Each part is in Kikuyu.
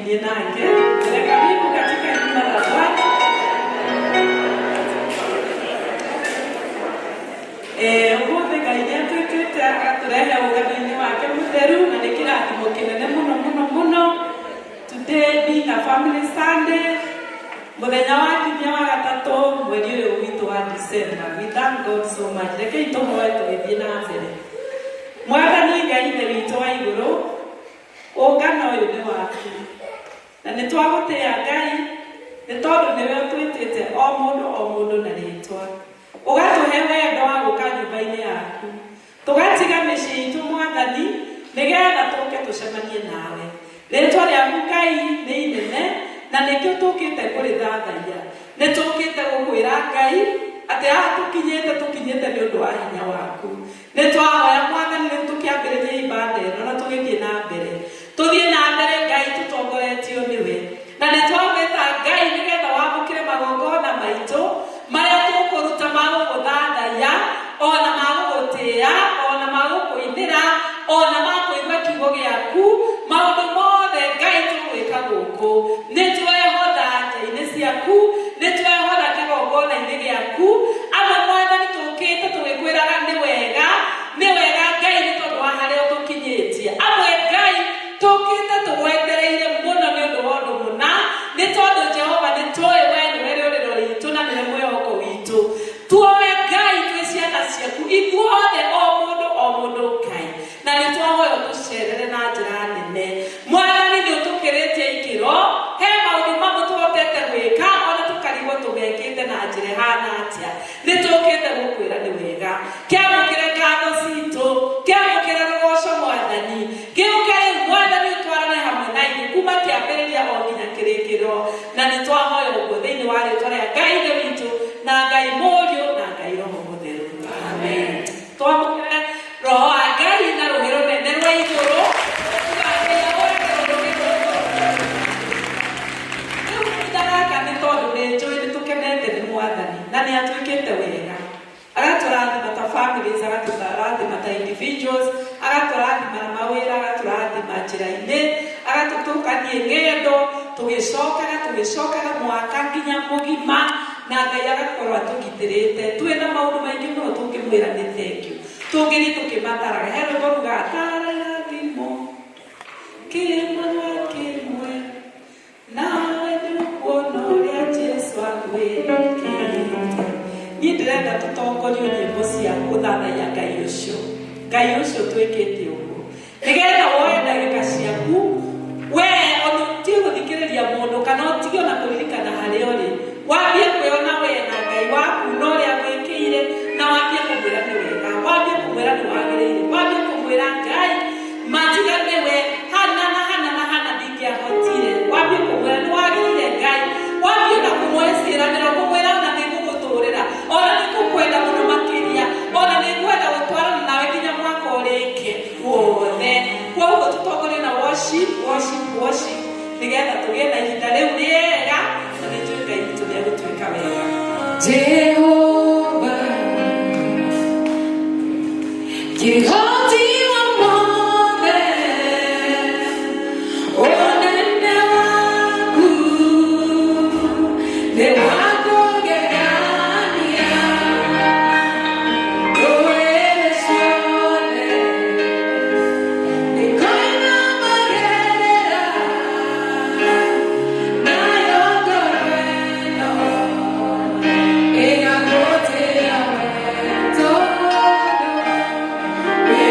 Tũthiĩ nake. Mbere karibu katika nyumba la Bwana. Ũmũthĩ Ngai nĩ atwĩtĩte agatũrehe ũngano-inĩ wake mũtheru na nĩ kĩrathimo kĩnene mũno mũno mũno. Today being a family Sunday, mũthenya wa kiumia wa gatatũ mweri ũyũ witũ wa December. We thank God so much. Rekei tũhoe tũgĩthiĩ na mbere. Mwathani Ngai Ithe witũ wa igũrũ, ũngano ũyũ nĩ waku. Na nĩ twagũtĩĩa Ngai nĩ tondũ nĩwe ũtwĩtĩte o mũndũ o mũndũ na rĩtwa. Ũgatũhe wendo wa gũka nyũmba-inĩ yaku. Tũgatiga mĩciĩ itũ Mwathani nĩgetha tũke tũcemanie nawe. Rĩtwa rĩaku Ngai nĩ inene na nĩkĩo tũkĩte kũrĩthathaiya. Nĩ tũkĩte gũkwĩra Ngai atĩ haha tũkinyĩte tũkinyĩte nĩ ũndũ wa hinya waku. Nĩ twahoya Mwathani rĩu tũkĩambĩrĩria ibada ĩno na tũgĩthiĩ na mbere. Tũthiĩ na mbere Ngai tũtongoretio nĩwe. Na nĩ twagwĩta Ngai nĩgetha wamũkĩre magongona maitũ marĩa tũkũruta ma gũgũthathaiya, ona ma gũgũtĩĩa, ona ma gũkũinĩra, ona ma kũigua kiugo gĩaku. Maũndũ mothe Ngai tũgwĩka gũkũ. Nĩ twehotha nja-inĩ ciaku, nĩ twehotha kĩgongona-inĩ gĩaku. Amwe Mwathani tũkĩte tũgĩkwĩraga nĩ wega, nĩ wega Ngai nĩ tondũ wa harĩa ũtũkinyĩtie. Amwe Ngai tũkĩte tũgwetereire mũno nĩ ũndũ wa ũndũ mũna, nĩ tondũ Jehova nĩ tũĩ we nĩwe rĩũrĩro ritũ na nĩwe mwĩhoko witũ. Tuoe Ngai twĩ ciana ciaku ithuothe o mũndũ o mũndũ Ngai. Na nĩ twahoya ũtũcerere na njĩra nene. Mwathani nĩ ũtũkĩrĩtie ikĩro, he maũndũ mamwe tũhotete gwĩka ona tũkarigwo tũmekĩte na njĩra ĩhana atĩa. Nĩ tũkĩte gũkwĩra nĩ wega. Kĩamũkĩre ngatho citũ, kĩamũkĩre rũgoco Mwathani. Gĩũke rĩu Mwathani ũtwarane hamwe na ithuĩ kuma kĩambĩrĩria o nginya kĩrĩkĩrĩro. Na nĩ twahoya ũguo thĩinĩ wa rĩtwa rĩa Ngai Ithe witũ na Ngai Mũriũ na Ngai Roho Mũtheru. Amen. Twamũkĩre Roho wa Ngai na rũhĩ rũnene rwa igũrũ. Rĩu kahinda gaka nĩ tondũ nĩ njũĩ nĩ tũkenete nĩ Mwathani na nĩ atwĩkĩte wega. Agatũrathima ta families, agatũrathima ta individuals, agatũrathima na mawĩra, agatũrathima njĩra-inĩ, agatũtũkathiĩ ng'endo, tũgĩcokaga tũgĩcokaga mwaka nginya mũgima, na Ngai agakorwo atũgitĩrĩte. Twĩna maũndũ maingĩ mũno tũngĩmwĩra nĩ thank you. Tũngĩthiĩ tũkĩmataraga. He rwĩmbo rugaga taraga thimũ kĩmwe gwa kĩmwe nawe nĩũkuona ũrĩa Jesu agwĩkĩte. Niĩ ndĩrenda tũtongorio nyĩmbo cia gũthathaiya Ngai ũcio. Ngai ũcio twĩkĩte ũguo. Nĩgetha woe ndagĩka ciaku we ona ũtige gũthikĩrĩria mũndũ kana ũtige ona kũririkana harĩa ũrĩ. Wambie kwĩona we na Ngai waku na ũrĩa agwĩkĩire na wambie kũmwĩra nĩ wega. Wambie kũmwĩra nĩ wagĩrĩire. Wambie kũmwĩra Ngai matiga nĩwe hana na hana na hana ndingĩahotire. Wambie kũmwĩra nĩ wagĩrĩire Ngai. Wambie na kũmũhe ciĩranĩro, kũmwĩra ona nĩ ngũgũtũrĩra, ona nĩ ngũkwenda mũno makĩria, ona nĩ ngwenda gũtwarana nawe nginya mwaka ũrĩke wothe. Koguo tũtongorie na worship, worship, worship nĩgetha tũgĩe na ihinda rĩu rĩega na nĩ njũĩ Ngai witũ nĩ egũtwĩka wega. Jehova, Kĩhoti wa mothe, ũnene waku nĩ wa kũgegania. Ndũrĩrĩ ciothe nĩ koima magerera, nayo ngoro ĩno ĩgagũtĩĩa we tondũ wĩ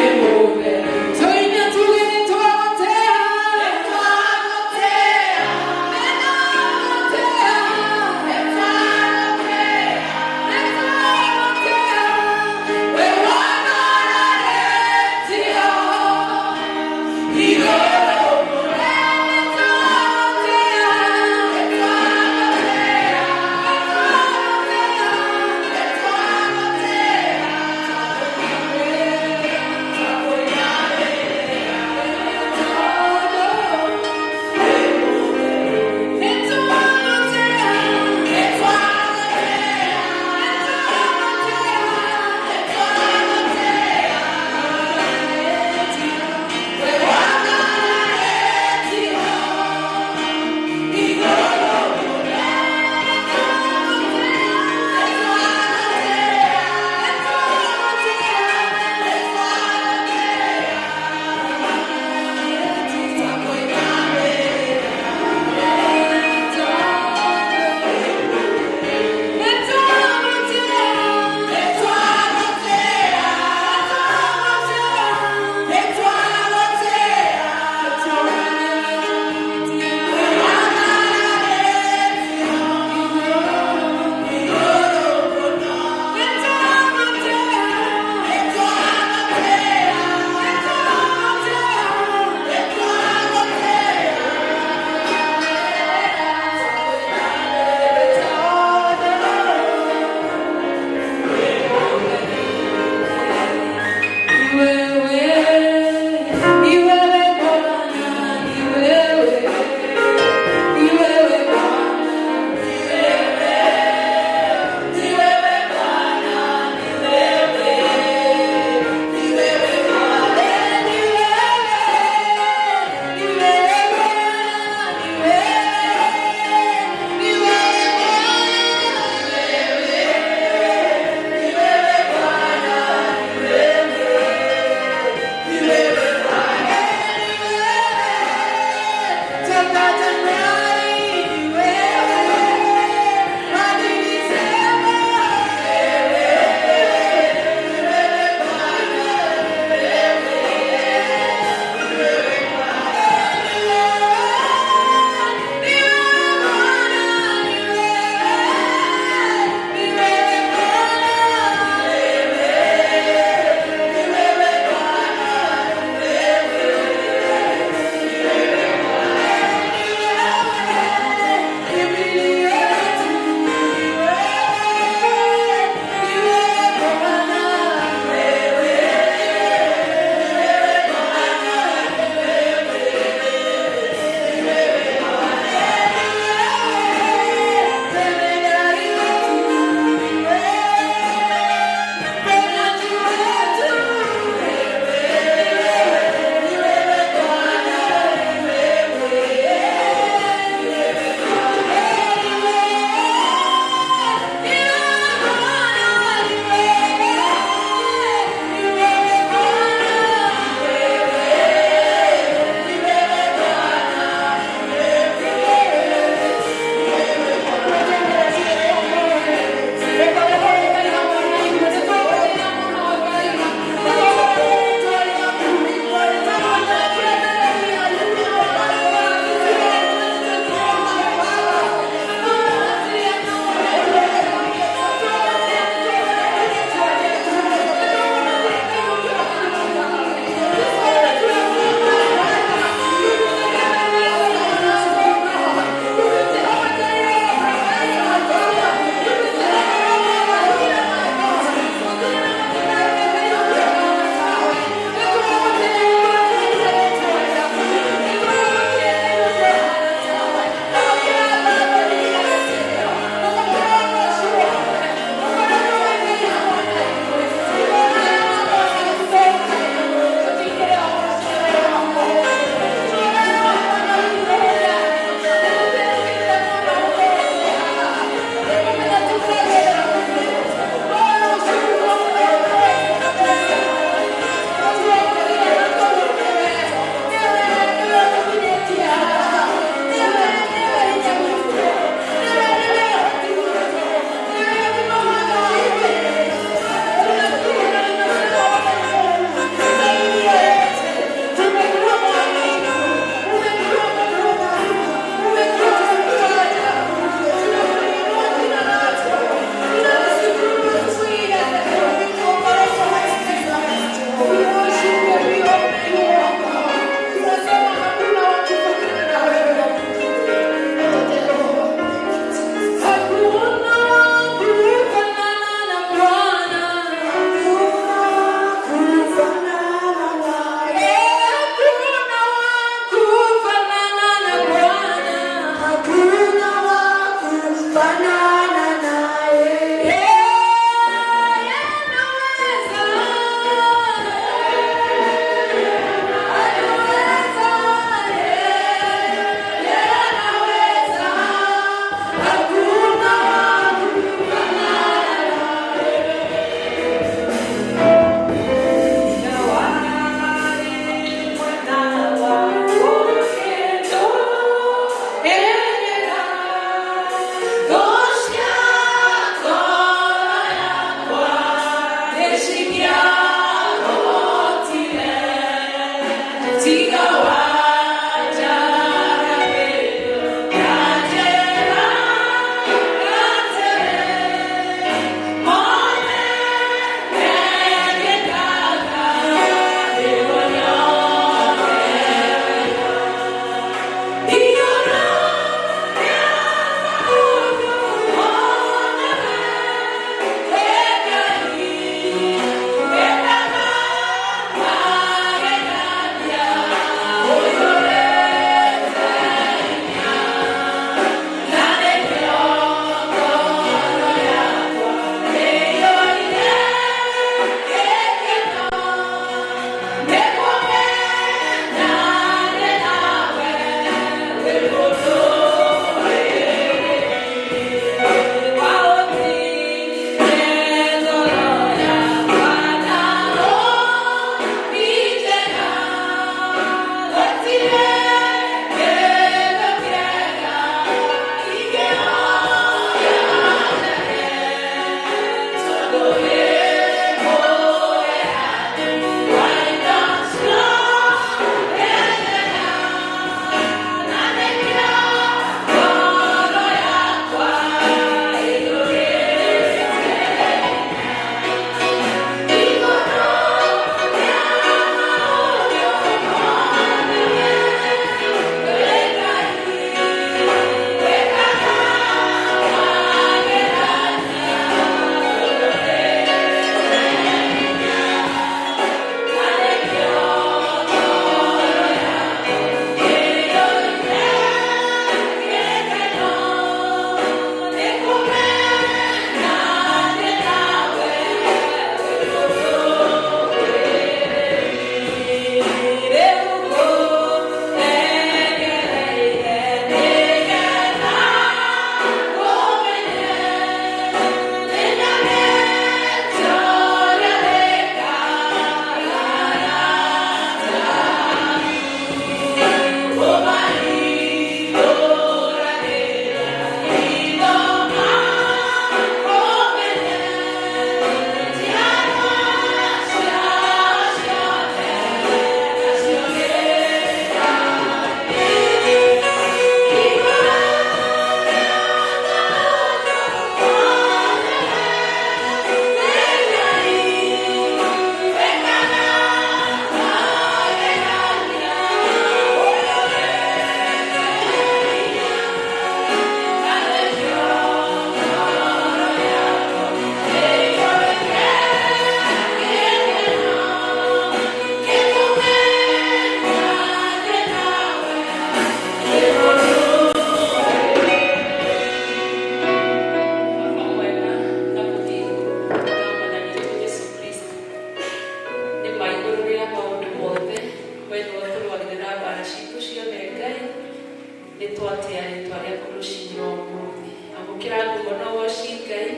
Twatĩa rĩtwa rĩaku rũcinĩ rwa ũmũthĩ. Amũkĩra ngumo na ũgoci Ngai,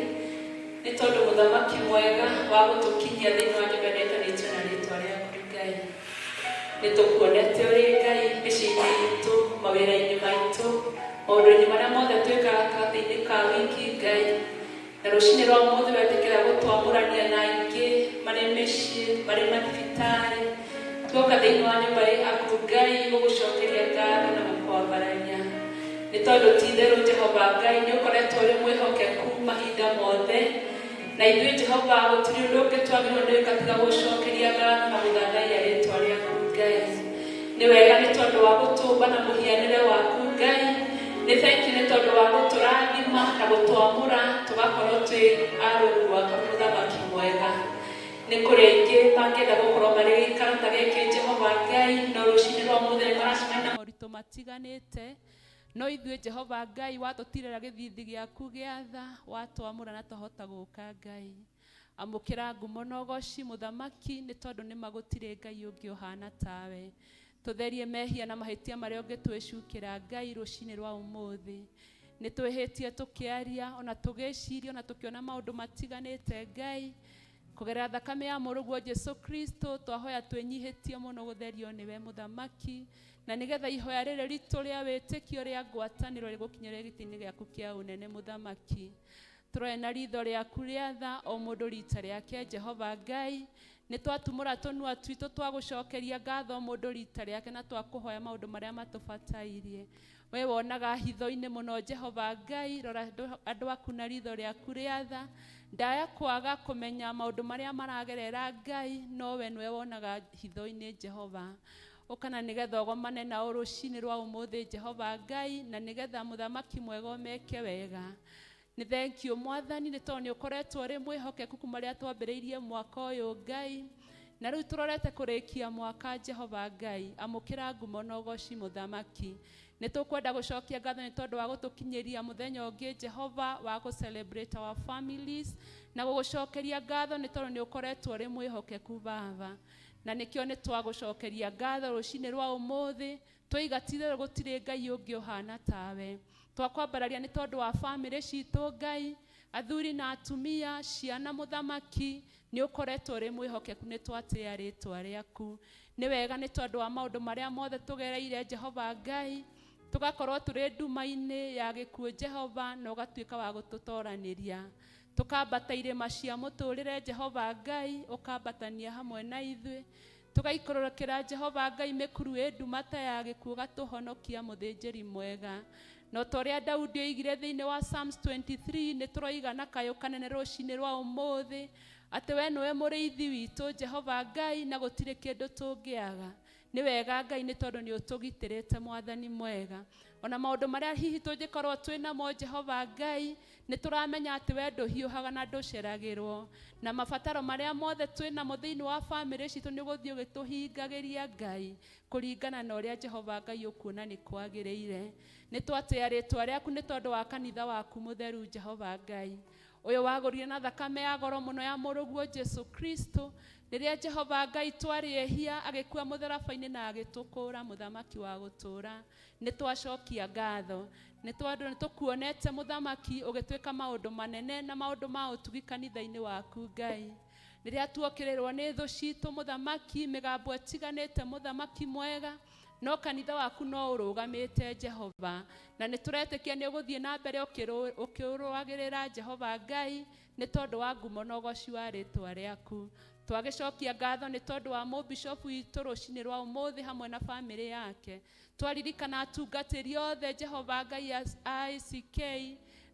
nĩ tondũ mũthamaki mwega wa gũtũkinyia thĩinĩ wa nyũmba ĩno ĩtanĩtio na rĩtwa rĩaku Ngai. Nĩ tũkuonete ũrĩ Ngai mĩciĩ-inĩ itũ, mawĩra-inĩ maitũ, maũndũ-inĩ marĩa mothe twĩkaga gathĩ-inĩ ka wiki Ngai. Na rũcinĩ rwa ũmũthĩ wetĩkĩra gũtwamũrania na aingĩ marĩ mĩciĩ, marĩ mathibitarĩ. Tuoka thĩinĩ wa nyũmba yaku Ngai gũgũcokeria ngatho na gũkwambararia. Nĩ tondũ ti itherũ Jehova Ngai nĩ ũkoretwo ũrĩ mwĩhokeku mahinda mothe. Na ithuĩ Jehova gũtirĩ ũndũ ũngĩ twagĩrĩirwo nĩ gwĩka tiga gũcokeria ngatho na gũthathaiya rĩtwa rĩaku Ngai. Nĩ wega nĩ tondũ wa gũtũmba na mũhianĩre waku Ngai. Nĩ thengiũ nĩ tondũ wa gũtũrathima na gũtwamũra tũgakorwo twĩ a rũũru rwaku mũthamaki mwega. Nĩ kũrĩ aingĩ mangĩenda gũkorwo marĩ gĩikaro ta gĩkĩ Jehova Ngai, no rũcinĩ rwa ũmũthĩ nĩ maracemania na moritũ matiganĩte. No ithuĩ Jehova Ngai watũtirĩra gĩthithi gĩaku gĩa tha, watwamũra na twahota gũka Ngai. Amũkĩra ngumo na ũgoci mũthamaki, nĩ tondũ nĩ ma gũtirĩ Ngai ũngĩ ũhana tawe. Tũtherie mehia na mahĩtia marĩa ũngĩtwĩcukĩra Ngai rũcinĩ rwa ũmũthĩ. Nĩ twĩhĩtie tũkĩaria, ona tũgĩciria, ona tũkĩona maũndũ matiganĩte Ngai. Kũgerera thakame ya mũrũguo Jesu Kristo, twahoya twĩnyihĩtie mũno gũtherio nĩwe mũthamaki, na nĩgetha ihoya rĩrĩ ritũ rĩa wĩtĩkio rĩa ngwatanĩro rĩgũkinyĩre gĩtĩ-inĩ gĩaku kĩa ũnene mũthamaki. Tũrore na ritho rĩaku rĩa tha o mũndũ rita rĩake Jehova Ngai. Nĩ twatumũra tũnua twitũ twagũcokeria ngatho o mũndũ rita rĩake na twakũhoya maũndũ marĩa matũbatairie. We wonaga hitho-inĩ mũno Jehova Ngai, rora andũ aku na ritho rĩaku rĩa tha. Ndaya kwaga kũmenya maũndũ marĩa maragerera Ngai, no we nĩwe wonaga hitho-inĩ Jehova. Ũkana nĩgetha ũgomane nao rũcinĩ rwa ũmũthĩ Jehova Ngai, na nĩgetha mũthamaki mwega ũmeke wega. Nĩ thengiũ mwathani nĩ tondũ nĩ ũkoretwo ũrĩ mwĩhokeku kuma rĩrĩa twambĩrĩirie mwaka ũyũ Ngai. Na rĩu tũrorete kũrĩkia mwaka Jehova Ngai, amũkĩra ngumo na ũgoci mũthamaki. Nĩ tũkwenda gũcokia ngatho nĩ tondũ wa gũtũkinyĩria mũthenya ũngĩ Jehova wa gũ celebrate our families, na gũgũcokeria ngatho nĩ tondũ nĩ ũkoretwo ũrĩ mwĩhokeku Baba. Na nĩkĩo nĩ twagũcokeria ngatho rũcinĩ rwa ũmũthĩ, twoiga ti itherũ gũtirĩ Ngai ũngĩ ũhana tawe. Twakwambararia nĩ tondũ wa bamĩrĩ citũ Ngai, athuri na atumia, ciana mũthamaki, nĩ ũkoretwo ũrĩ mwĩhokeku, nĩ twatĩa rĩtwa rĩaku. Nĩ wega nĩ tondũ wa maũndũ marĩa mothe tũgereire Jehova Ngai, tũgakorwo tũrĩ nduma-inĩ ya gĩkuũ Jehova, na ũgatuĩka wa gũtũtoranĩria. Tũkambata irĩma cia mũtũrĩre Jehova Ngai, ũkambatania hamwe na ithuĩ. Tũgaikũrũkĩra Jehova Ngai mĩkuru ĩ nduma ta ya gĩkuũ, ũgatũhonokia mũthĩnjĩri mwega. No ta ũrĩa Daudi oigire thĩinĩ wa Psalms 23, nĩ tũroiga na kayũ kanene rũcinĩ rwa ũmũthĩ, atĩ we nĩwe mũrĩithi witũ Jehova Ngai, na gũtirĩ kĩndũ tũngĩaga. Nĩ wega Ngai nĩ tondũ nĩ ũtũgitĩrĩte mwathani mwega. Ona maũndũ marĩa hihi tũngĩkorwo twĩ namo Jehova Ngai, nĩ tũramenya atĩ we ndũhiũhaga na ndũceragĩrwo. Na mabataro marĩa mothe twĩ namo thĩinĩ wa bamĩrĩ citũ nĩ ũgũthiĩ ũgĩtũhingagĩria Ngai, kũringana na ũrĩa Jehova Ngai ũkuona nĩ kwagĩrĩire. Nĩ twatĩa rĩtwa rĩaku nĩ tondũ wa kanitha waku mũtheru Jehova Ngai. Ũyũ wagũrire na thakame ya goro mũno ya mũrũguo Jesu Kristo, rĩrĩa Jehova Ngai twarĩ ehia agĩkua mũtharaba-inĩ na agĩtũkũũra mũthamaki wa gũtũũra. Nĩ twacokia ngatho. Nĩ tondũ nĩ tũkuonete mũthamaki ũgĩtwĩka maũndũ manene na maũndũ ma ũtugi kanitha-inĩ waku Ngai. Rĩrĩa tuokĩrĩrwo nĩ thũ citũ mũthamaki, mĩgambo ĩtiganĩte mũthamaki mwega, no kanitha waku no ũrũgamĩte Jehova. Na nĩ tũretĩkia nĩ ũgũthiĩ na mbere ũkĩũrũagĩrĩra Jehova Ngai, nĩ tondũ wa ngumo na ũgoci wa rĩtwa rĩaku. Twagĩcokia ngatho nĩ tondũ wa mũbishopu witũ rũcinĩ rwa ũmũthĩ hamwe na bamĩrĩ yake. Twaririkana atungatĩri othe Jehova Ngai a ACK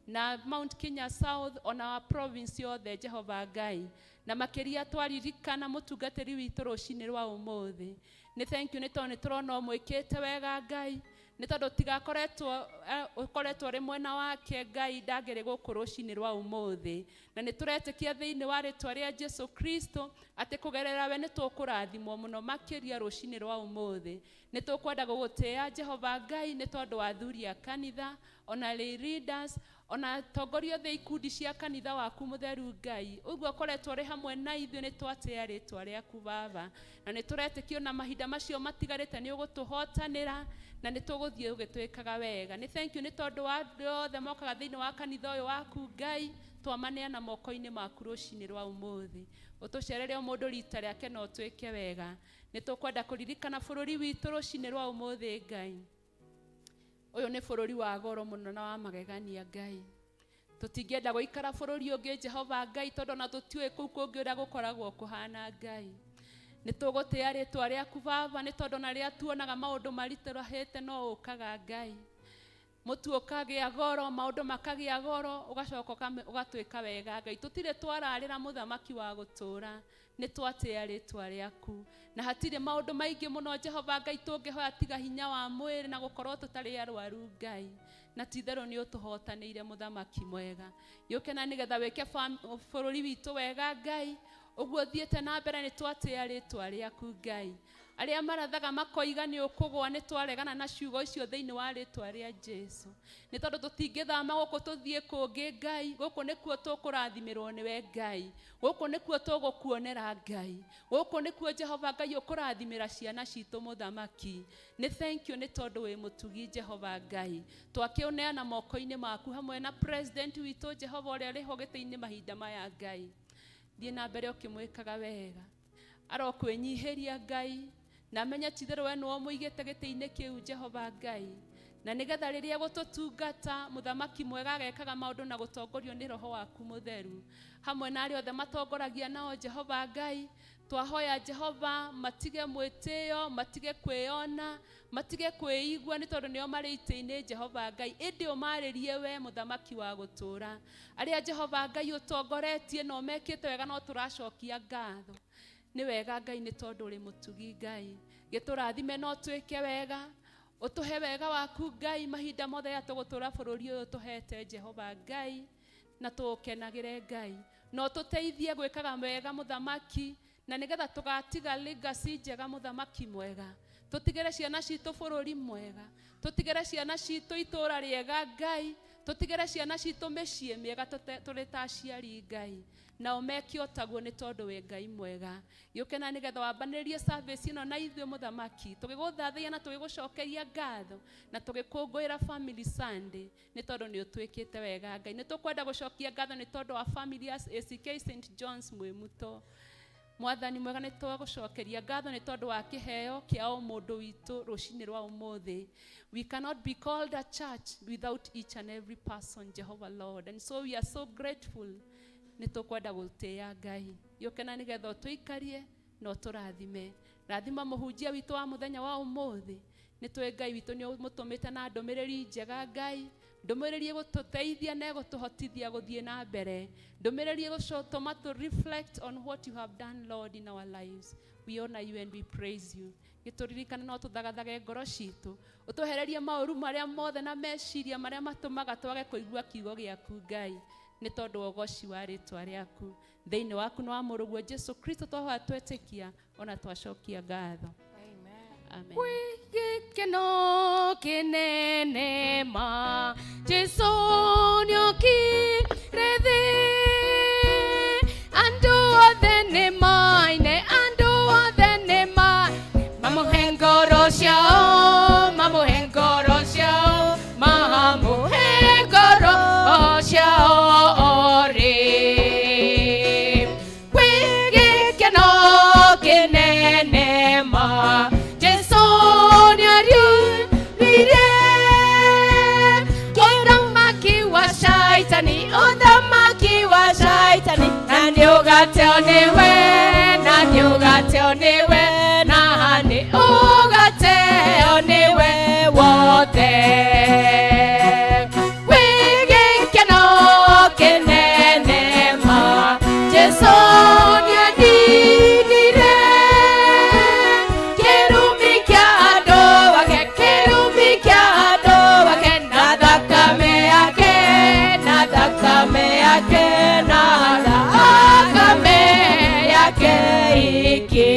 na Mount Kenya South ona wa province yothe Jehova Ngai. Na makĩria twaririkana mũtungatĩri witũ rũcinĩ rwa ũmũthĩ. Nĩ thank you nĩ tondũ nĩ tũrona ũmwĩkĩte wega Ngai. Nĩ tondũ tigakoretwo ũkoretwo ũrĩ mwena wake Ngai ndangĩrĩ gũkũ rũcinĩ rwa ũmũthĩ. Na nĩ tũretĩkia thĩinĩ wa rĩtwa rĩa Jesu Kristo atĩ kũgerera we nĩ tũkũrathimwo mũno makĩria rũcinĩ rwa ũmũthĩ. Nĩ tũkwenda gũgũtĩĩa Jehova Ngai nĩ tondũ wa athuri a kanitha, ona lay leaders, Ona atongoria othe ikundi cia kanitha waku mũtheru Ngai, ũguo ũkoretwo ũrĩ hamwe na ithuĩ, nĩ twatĩa rĩtwa rĩaku Baba, na nĩ tũretĩkio na mahinda macio matigarĩte nĩ ũgũtũhotanĩra na nĩ tũgũthiĩ ũgĩtwĩkaga wega. Nĩ thank you nĩ tondũ wa andũ othe mokaga thĩinĩ wa kanitha ũyũ waku Ngai, twamaneana moko-inĩ maku rũcinĩ rwa ũmũthĩ. Ũtũcerere o mũndũ rita rĩake na ũtwĩke wega. Nĩ tũkwenda kũririkana bũrũri witũ rũcinĩ rwa ũmũthĩ Ngai. Ũyũ nĩ bũrũri wa goro mũno na wa magegania Ngai. Tũtingĩenda gũikara bũrũri ũngĩ Jehova Ngai, tondũ ona tũtiũĩ kũu kũngĩ ũrĩa gũkoragwo kũhana Ngai. Nĩ tũgũtĩa rĩtwa rĩaku Baba, nĩ tondũ na rĩrĩa tuonaga maũndũ maritũhĩte no ũkaga Ngai. Mũtu ũkagĩa goro, maũndũ makagĩa goro, ũgacoka ũgatwĩka wega Ngai. Tũtirĩ twararĩra mũthamaki wa gũtũũra, nĩ twatĩa rĩtwa rĩaku. Na hatirĩ maũndũ maingĩ mũno Jehova Ngai tũngĩhoya tiga hinya wa mwĩrĩ na gũkorwo tũtarĩ arwaru Ngai. Na ti-itherũ nĩ ũtũhotanĩire mũthamaki mwega. Gĩũke na nĩgetha wĩke bũrũri witũ wega Ngai. Ũguo ũthiĩte na mbere nĩ twatĩa rĩtwa rĩaku Ngai. Arĩa marathaga makoiga nĩ ũkũgũa, nĩ twaregana na ciugo icio thĩinĩ wa rĩtwa rĩa Jesu. Nĩ tondũ tũtingĩthama gũkũ tũthiĩ kũngĩ Ngai, gũkũ nĩkuo tũkũrathimĩrwo nĩwe Ngai, gũkũ nĩkuo tũgũkuonera Ngai, gũkũ nĩkuo Jehova Ngai ũkũrathimĩra ciana citũ mũthamaki. Nĩ thank you nĩ tondũ wĩ mũtugi Jehova Ngai. Twakĩũneana moko-inĩ maku hamwe na president witũ Jehova ũrĩa ũrĩ ho gĩtĩ-inĩ mahinda maya Ngai. Thiĩ na mbere ũkĩmwĩkaga wega. Arokwĩnyihĩria Ngai, na amenye ti-itherũ we nĩwe ũmũigĩte gĩtĩ-inĩ kĩu Jehova Ngai. Na nĩgetha rĩrĩa gũtũtungata mũthamaki mwega agekaga maũndũ na gũtongorio nĩ roho waku mũtheru. Hamwe na arĩa othe matongoragia nao Jehova Ngai, twahoya Jehova matige mwĩtĩo, matige kwĩyona, matige kwĩigua nĩ tondũ nĩo marĩ itĩ-inĩ Jehova Ngai, ĩndĩ ũmarĩrie we mũthamaki wa gũtũũra. Arĩa Jehova Ngai ũtongoretie na ũmekĩte wega no tũracokia ngatho. Nĩ wega Ngai nĩ tondũ ũrĩ mũtugi Ngai. Gĩtũrathime no twĩke wega, ũtũhe wega waku Ngai mahinda mothe rĩrĩa tũgũtũũra bũrũri ũyũ tũhete Jehova Ngai, na tũũkenagĩre Ngai. Na ũtũteithie gwĩkaga wega mũthamaki, na nĩgetha tũgatiga legacy njega mũthamaki mwega. Tũtigĩre ciana citũ bũrũri mwega, tũtigĩre ciana citũ itũũra rĩega Ngai, tũtigĩre ciana citũ mĩciĩ mĩega tũrĩ ta aciari Ngai. Nao meke o taguo nĩ tondũ wĩ Ngai mwega. Gĩũke na nĩgetha wambanĩrĩrie service ĩno na ithuĩ mũthamaki, tũgĩgũthathaiya na tũgĩgũcokeria ngatho na tũgĩkũngũĩra Family Sunday nĩ tondũ nĩ ũtwĩkĩte wega Ngai. Nĩ tũkwenda gũcokia ngatho nĩ tondũ wa family ya ACK St John's Mwĩmuto. Mwathani mwega, nĩ twagũcokeria ngatho nĩ tondũ wa kĩheo kĩa o mũndũ witũ rũcinĩ rwa ũmũthĩ. We cannot be called a church without each and every person, Jehovah Lord. And so we are so grateful. Nĩ tũkwenda gũtĩĩa Ngai. Gĩũke na nĩgetha ũtũikarie na ũtũrathime. Rathima mũhunjia witũ wa mũthenya wa ũmũthĩ. Nĩ tũĩ Ngai witũ nĩ ũmũtũmĩte na ndũmĩrĩri njega Ngai, ndũmĩrĩri ĩgũtũteithia na ĩgũtũhotithia gũthiĩ na mbere, ndũmĩrĩri ĩgũtũma to reflect on what you have done, Lord, in our lives. We honor you and we praise you. Gĩtũririkane no tũthagathage ngoro citũ, ũtwehererie maũru marĩa mothe na meciria marĩa matũmaga twage kũigua kiugo gĩaku Ngai, nĩ tondũ wa ũgoci wa rĩtwa rĩaku. Thĩinĩ waku na wa mũrũguo Jesu Kristo twahoya twetĩkia ona twacokia ngatho. Amen. Gĩkeno kĩnene ma Jesu nĩokire thĩ, andũ othe nĩ maine, andũ othe nĩ maine, mamũhe ngoro ciao, mamũhe ngoro ciao, mamũhe ngoro ciao rĩ. Kwĩ gĩkeno kĩnene ma Jesu nĩariũkire, ũthamaki wa Shaitani, ũthamaki wa Shaitani, na nĩũgateo nĩwe, na nĩũgateo nĩwe, na nĩũgateo nĩwe wothe. Kwĩ gĩkeno kĩnene ma Jesu nĩaninire kĩrumi kĩa andũ ake, kĩrumi kĩa andũ ake, na thakame yake, na thakame yake, na thakame yake iki.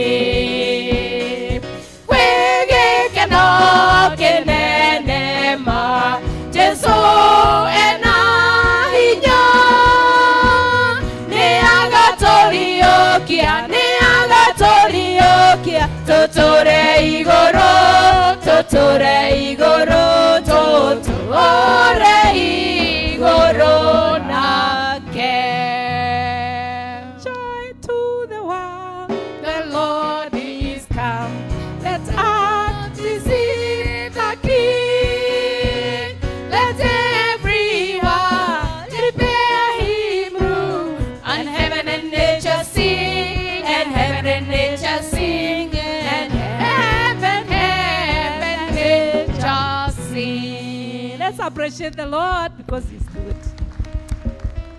Kwĩ gĩkeno kĩnene. Tũtũre igũrũ, tũtũre igũrũ nake. Joy to the world, The Lord is come. Let earth receive the King. Let everyone prepare him room. And heaven and nature sing, and heaven and nature sing, and heaven, heaven, nature sing. Let's appreciate the Lord because he's good.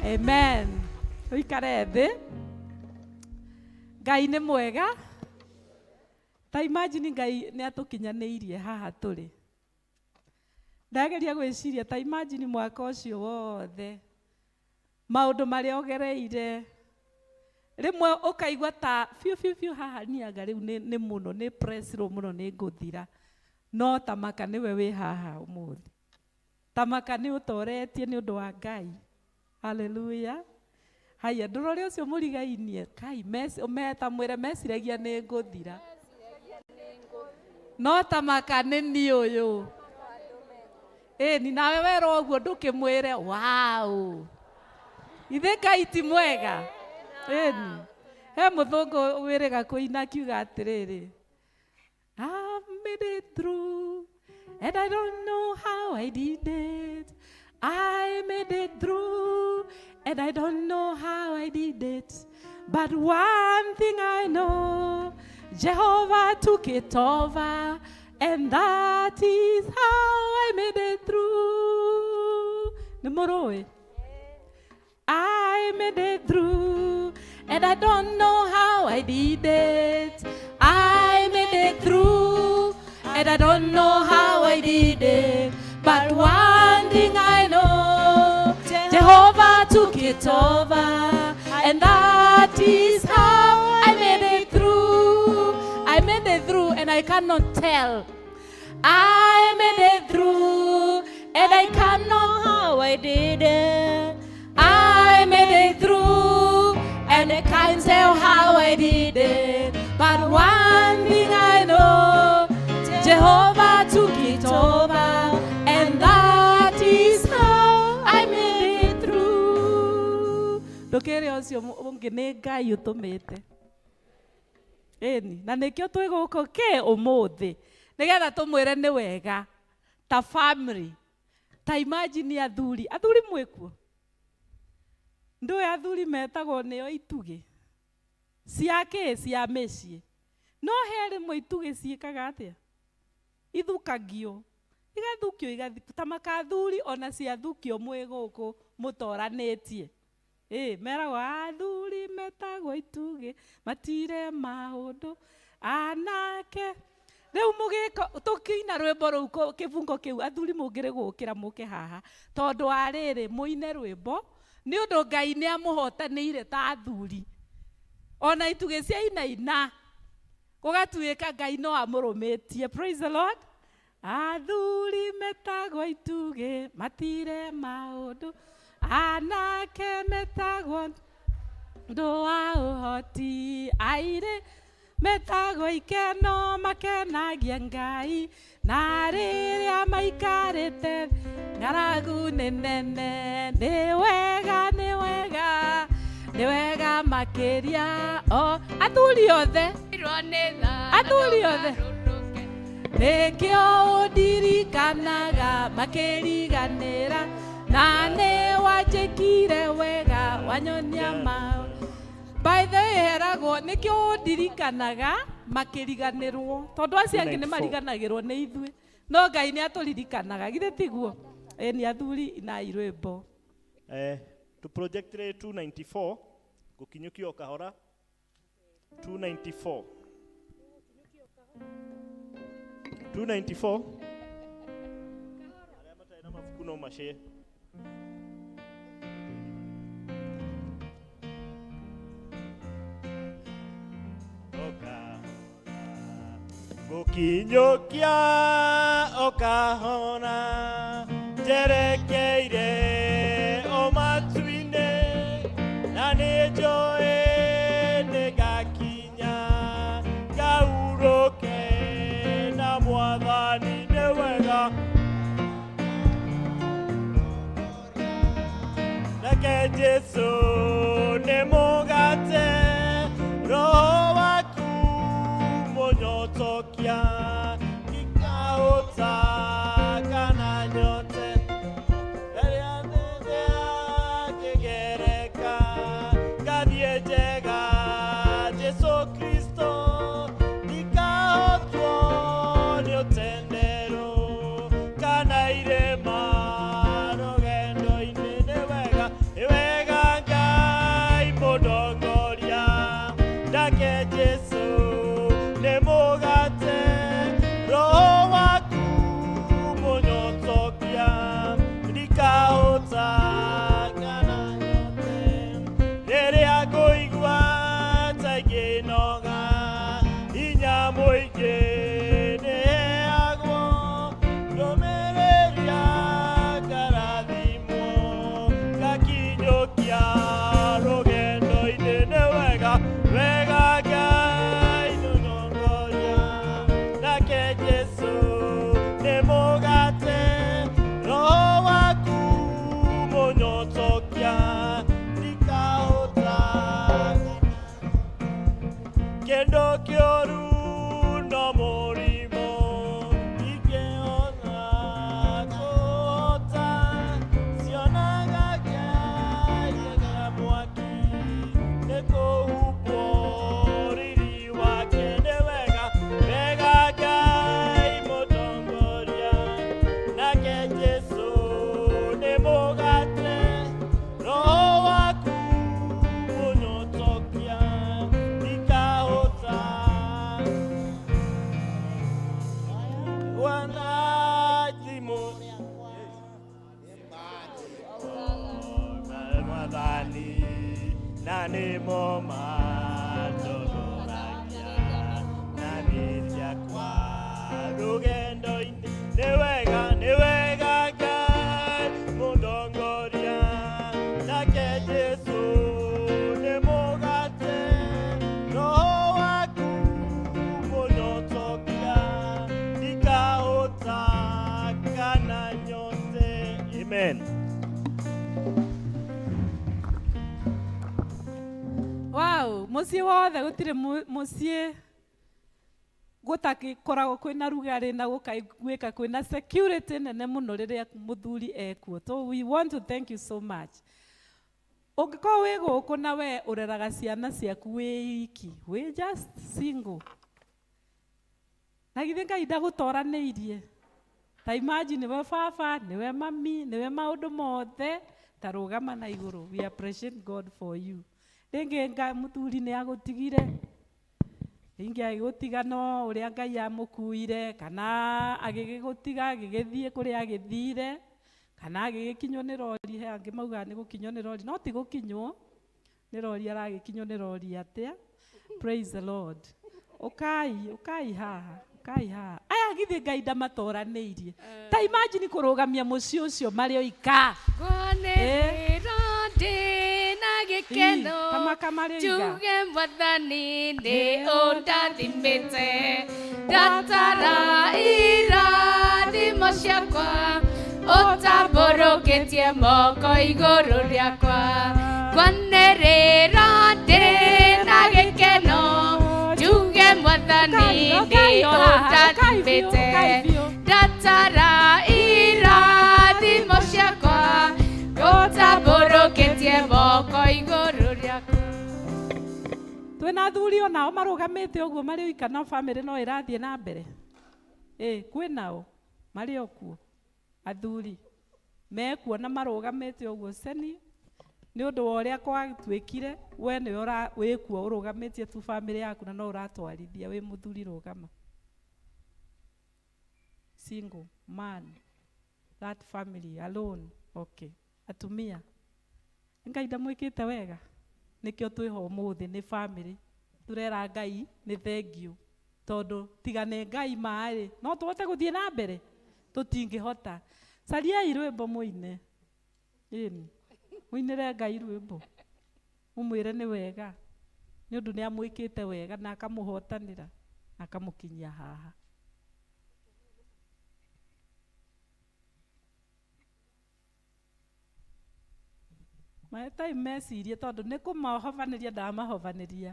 Amen. Ũikare thĩ. Ngai nĩ mwega. Ta imagine Ngai nĩ atũkinyanĩirie haha tũrĩ. Ndageria gwĩciria, ta imagine mwaka ũcio wothe, maũndũ marĩa ũgereire, rĩmwe ũkaigua ta biũ biũ biũ haha nianga rĩu nĩ mũno nĩ pressirwo mũno nĩ ngũthira, no tamaka nĩwe wĩ haha ũmũthĩ, tamaka nĩ ũtoretie nĩ ũndũ wa Ngai. Haleluya. Haya, ndũrore ũcio mũrigainie kai meta mwĩre meciragia nĩ ngũthira, no tamaka nĩ niĩ ũyũ. Ĩni nawe werwo ũguo ndũkĩmwĩre wow, ithe Ngai ti mwega. Ĩni he mũthũngũ wĩrĩga kũina akiuga atĩrĩrĩ, "I've made it through and I don't know how I did it. I made it through and I don't know how I did it. But one thing I know, Jehovah took it over, and that is how I made it through." Nĩ mũrũĩ? I made it through, and I don't know how I did it. I made it through, and I don't know how I did it. But one thing I know, Jehovah took it over, and that is how I made it through. I made it through, and I cannot tell. I made it through, and I cannot How I did it. I made it through, and I can't tell how I did it. But one thing I know, Jehovah took it over, and that is how I made it through. Ndũkĩre ũcio ũngĩ nĩ Ngai ũtũmĩte. Ĩni, na nĩkĩo twĩ gũkũ kĩ ũmũthĩ, nĩgetha tũmwĩre nĩ wega ta family. Ta imagine athuri, athuri mwĩkuo? Ndũĩ athuri metagwo nĩo itugĩ cia kĩ, cia mĩciĩ, no he rĩmwe itugĩ ciĩkaga atĩa, ithukagio, igathukio, igathi ta makathuri ona ciathukio mwĩ gũkũ mũtoranĩtie. Ĩ meragwo athuri metagwo itugĩ matire maũndũ anake. Rĩu mũgĩka tũkĩina rwĩmbo rũu kĩbungo kĩu, athuri mũngĩrĩ gũkĩra mũke haha tondũ wa rĩrĩ mũine rwĩmbo nĩ ũndũ Ngai nĩ amũhotanĩire ta athuri, ona itugĩ cia inaina gũgatuĩka Ngai no amũrũmĩtie. Praise the Lord. Athuri metagwo itugĩ matire maũndũ anake metagwo ndũ wa ũhoti airĩ metagwo ikeno makenagia Ngai na rĩrĩa maikarĩte ng'aragu nĩ nene. Nĩ wega, nĩ wega, nĩ wega makĩria o athuri othe, athuri othe, nĩkĩo ũndirikanaga makĩriganĩra na nĩ wanjĩkire wega wanyonia maũ. By the way, heragwo nĩkĩo ũndirikanaga makĩriganĩrwo, tondũ acio angĩ nĩ 294. mariganagĩrwo nĩ ithuĩ, no Ngai nĩ atũririkanaga, githĩ tiguo? Ĩni athuri, inai rwĩmbo. Tu project 294 gukinyukio o kahora 294 294 arĩa matarĩ na mabuku no macee. O kahora gukinyukia o kahora njerekeire o matu-inĩ na nĩ njũĩ nĩ ngakinya ngaurũke na Mwathani. Nake Jesu nĩ mũgate, roho waku mũnyotokia, ndikahũta kana nyote. Rĩrĩa ngĩgereka, ngathiĩ njega, Jesu Kristo, ndikahotwo nĩ ũtendero kana irĩma rũgendo-inĩ. Nĩ wega, nĩ wega Ngai mũndongoria, nake Jesu nĩ mũgate, roho waku mũnyotokia, ndikahũta kana nyote. Rĩrĩa ngũigua ta ingĩnoga, hinya mũingĩ nĩheagwo, ndũmĩrĩria ngarathimwo, ngakinyũkia rũgendo-inĩ. Nĩ wega, wega Ngai mũndongoria, nake Jesu nĩ mũgate, roho waku mũnyotokia, ndikahũta kĩndũ kĩũru no mũrimũ, ingĩhota kũhota, cionaga Ngai mwaki, nĩ kũhumbwo riri wake. Nĩ wega, wega Ngai mũtongoria, nake Jesu nĩ mũgate, roho waku mũnyotokia, ndikahũta wanathimũ mwathani na nĩmo mandogoragia na ciakwa rũgendo-inĩ. Nĩ wega, nĩ wega Ngai mũndongoria, nake Jesu nĩ mũgate, roho waku mũnyotokia, ndikahũta kana nyote. Amen. Wow, muciĩ wothe gũtirĩ mũciĩ gũtakoragwo kwĩna rugarĩ na gũkaiguĩka kwĩna security nene mũno rĩrĩa mũthuri ekuo. So we want to thank you so much. Ũngĩkorwo wĩ gũkũ na we ũreraga ciana ciaku wĩ iki, wĩ just single, na githĩ Ngai ndagũtoranĩirie? Ta imagine nĩwe baba, nĩwe mami, nĩwe maũndũ mothe, ta rũgama na igũrũ. We appreciate God for you. Rĩngĩ nga mũthuri nĩ agũtigire, rĩngĩ agĩgũtiga no ũrĩa Ngai amũkuire, kana agĩgĩgũtiga agĩgĩthiĩ kũrĩa agĩthire, kana agĩgĩkinywo nĩ rori. He angĩ maugaga nĩ gũkinywo nĩ rori, no ti gũkinywo nĩ rori, aragĩkinywo nĩ rori atĩa? Praise the Lord. Ũkai, ũkai haha, ũkai haha. Aya githĩ Ngai ndamatoranĩirie? Ta imagine kũrũgamia mũciĩ ũcio marĩ oika. Ngwanĩrĩra ndĩna gĩkeno, Kamaka marĩ oika. Njuge mwathani nĩ ũndathimĩte, ndatara irathimo ciakwa, ũtambũrũkĩtie moko igũrũ rĩakwa. Ngwanĩrĩra ndĩna gĩkeno, njuge mwathani Ũkai, nĩ ũkai o haha, ũkai biũ, ũndathimĩte, ũkai biũ. Ndatara irathimo ciakwa, ũtambũrũkĩtie moko igũrũ rĩakwa. Twĩna athuri onao marũgamĩte ũguo marĩ oika, no bamĩrĩ no ĩrathiĩ na mbere. Ĩ kwĩ nao marĩ o kuo, athuri mekuo na marũgamĩte ũguo ceni nĩ ũndũ wa ũrĩa gwatuĩkire. We nĩwe wĩkuo ũrũgamĩtie tu bamĩrĩ yaku na no ũratwarithia wĩ mũthuri. Rũgama, single man, that family alone. Okay, atumia, Ngai ndamwĩkĩte wega? Nĩkĩo twĩho ũmũthĩ nĩ bamĩrĩ. Tũrera Ngai nĩ thengiũ, tondũ tiga nĩ Ngai marĩ no tũhote gũthiĩ na mbere? Tũtingĩhota. Cariai rwĩmbo mũine. Ĩni mũinĩre Ngai rwĩmbo, mũmwĩre nĩ wega, nĩ ũndũ nĩ amwĩkĩte wega na akamũhotanĩra na akamũkinyia haha. Mahe time mecirie tondũ nĩ kũmahobanĩria ndamahobanĩria.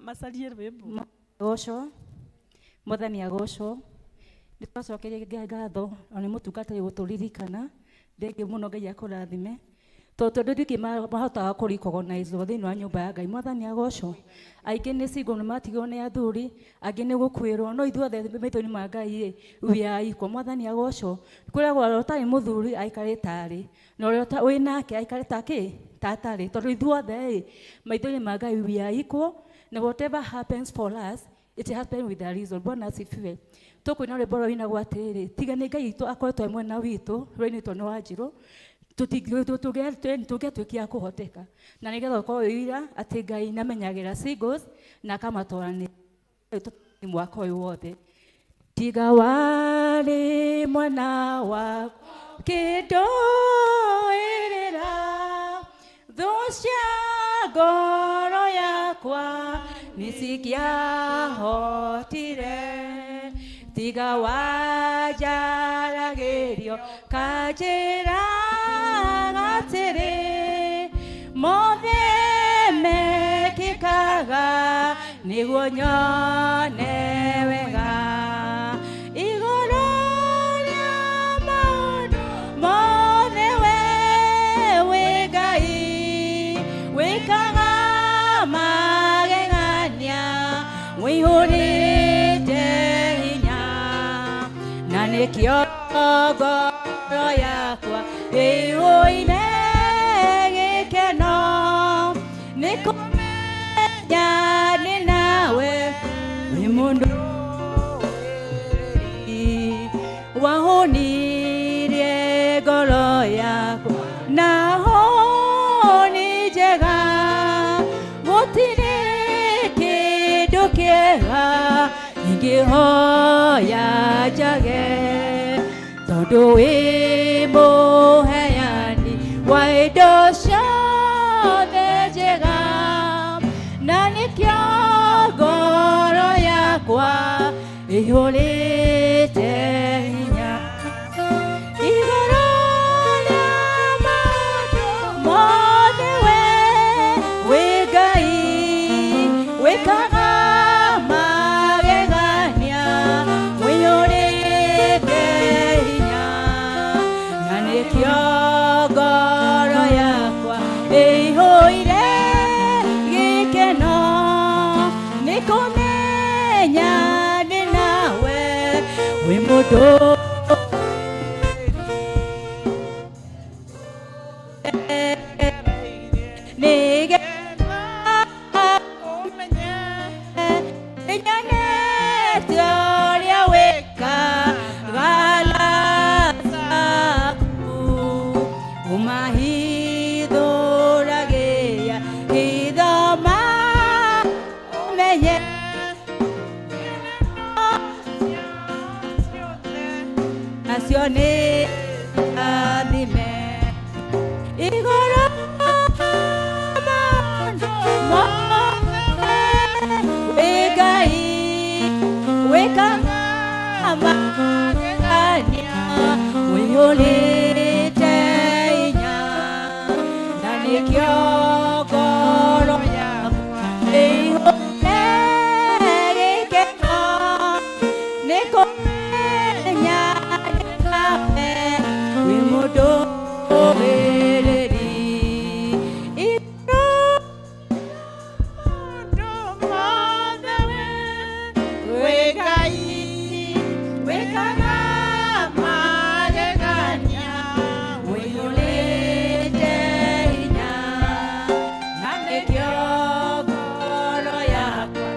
Macarie rwĩmbo. Gocwo, Mwathani agocwo. Nĩ twacokeria Ngai ngatho ona nĩ mũtungatĩri gũtũririkana. Thengiũ mũno, Ngai akũrathime. Tondũ andũ aingĩ mahotaga kũ recognize thĩinĩ wa nyũmba ya Ngai. Mwathani agocwo. Aingĩ nĩ single, nĩ matigwo nĩ athuri, angĩ nĩ gũkuĩrwo, no ithuothe maitho-inĩ ma Ngai ĩ, we are equal. Mwathani agocwo. Kwĩragwo ũrĩa ũtarĩ mũthuri aikare tarĩ, na ũrĩa wĩ nake aikare ta kĩ? Ta atarĩ. Tondũ ithuothe ĩ, maitho-inĩ ma Ngai we are equal, na whatever happens for us, it happens with a reason. Bwana asifiwe. Tũkũina rwĩmbo rũrĩa rũinagwo atĩrĩrĩ, tiga nĩ Ngai witũ akoretwo e mwena witũ, rũinĩtwo nĩ Wanjirũ, tũngĩatuĩkire a kũhoteka. Na nĩgetha ũkorwo wĩ ũira atĩ Ngai nĩamenyagĩrĩra singles na akamatwarania mwaka ũyũ wothe. Tiga warĩ mwena wakwa kĩndũĩrĩra, thũ cia ngoro yakwa nĩcingĩahotire. Tiga wanjaragĩrio kanjĩra atĩrĩ, mothe mekĩkaga nĩguo nyone wega. Igũrũ rĩa maũndũ mothe we wĩ Ngai, wĩkaga magegania, wĩihũrĩte hinya, na nĩkĩo ngoro yakwa ĩihũire gĩkeno, nĩ kũmenya ndĩ nawe wĩ mũndũ wahũnirie ngoro yakwa na hũni njega. Gũtirĩ kĩndũ kĩega ingĩhoya njage, tondũ wĩ mũheani wa indo ciothe njega, na nĩkĩo ngoro yakwa ĩihũrĩte hinya. Igũrũ rĩa maũndũ mothe we wĩ Ngai, wĩkaga magegania, wĩihũrĩte hinya, na nĩkĩo ngoro yakwa ĩihũire gĩkeno, nĩ kũmenya ndĩ nawe wĩ mũndũ. Nĩgetha nyonete ũrĩa wĩkaga lazaku, ũmahithũragĩria hitho mamenye. Acio nĩ athime. Igũrũ maũndũ mothe wĩ Ngai, wĩkaga magegania, wĩihũrĩte hinya, na nĩkĩo ngoro yakwa ĩihũrĩte gĩkeno, nĩ kũmenya ndĩ nawe wĩ mũndũ wĩrĩri. Igũrũ Mothe wĩ Ngai, wĩkaga magegania, wĩihũrĩte hinya, na nĩkĩo ngoro yakwa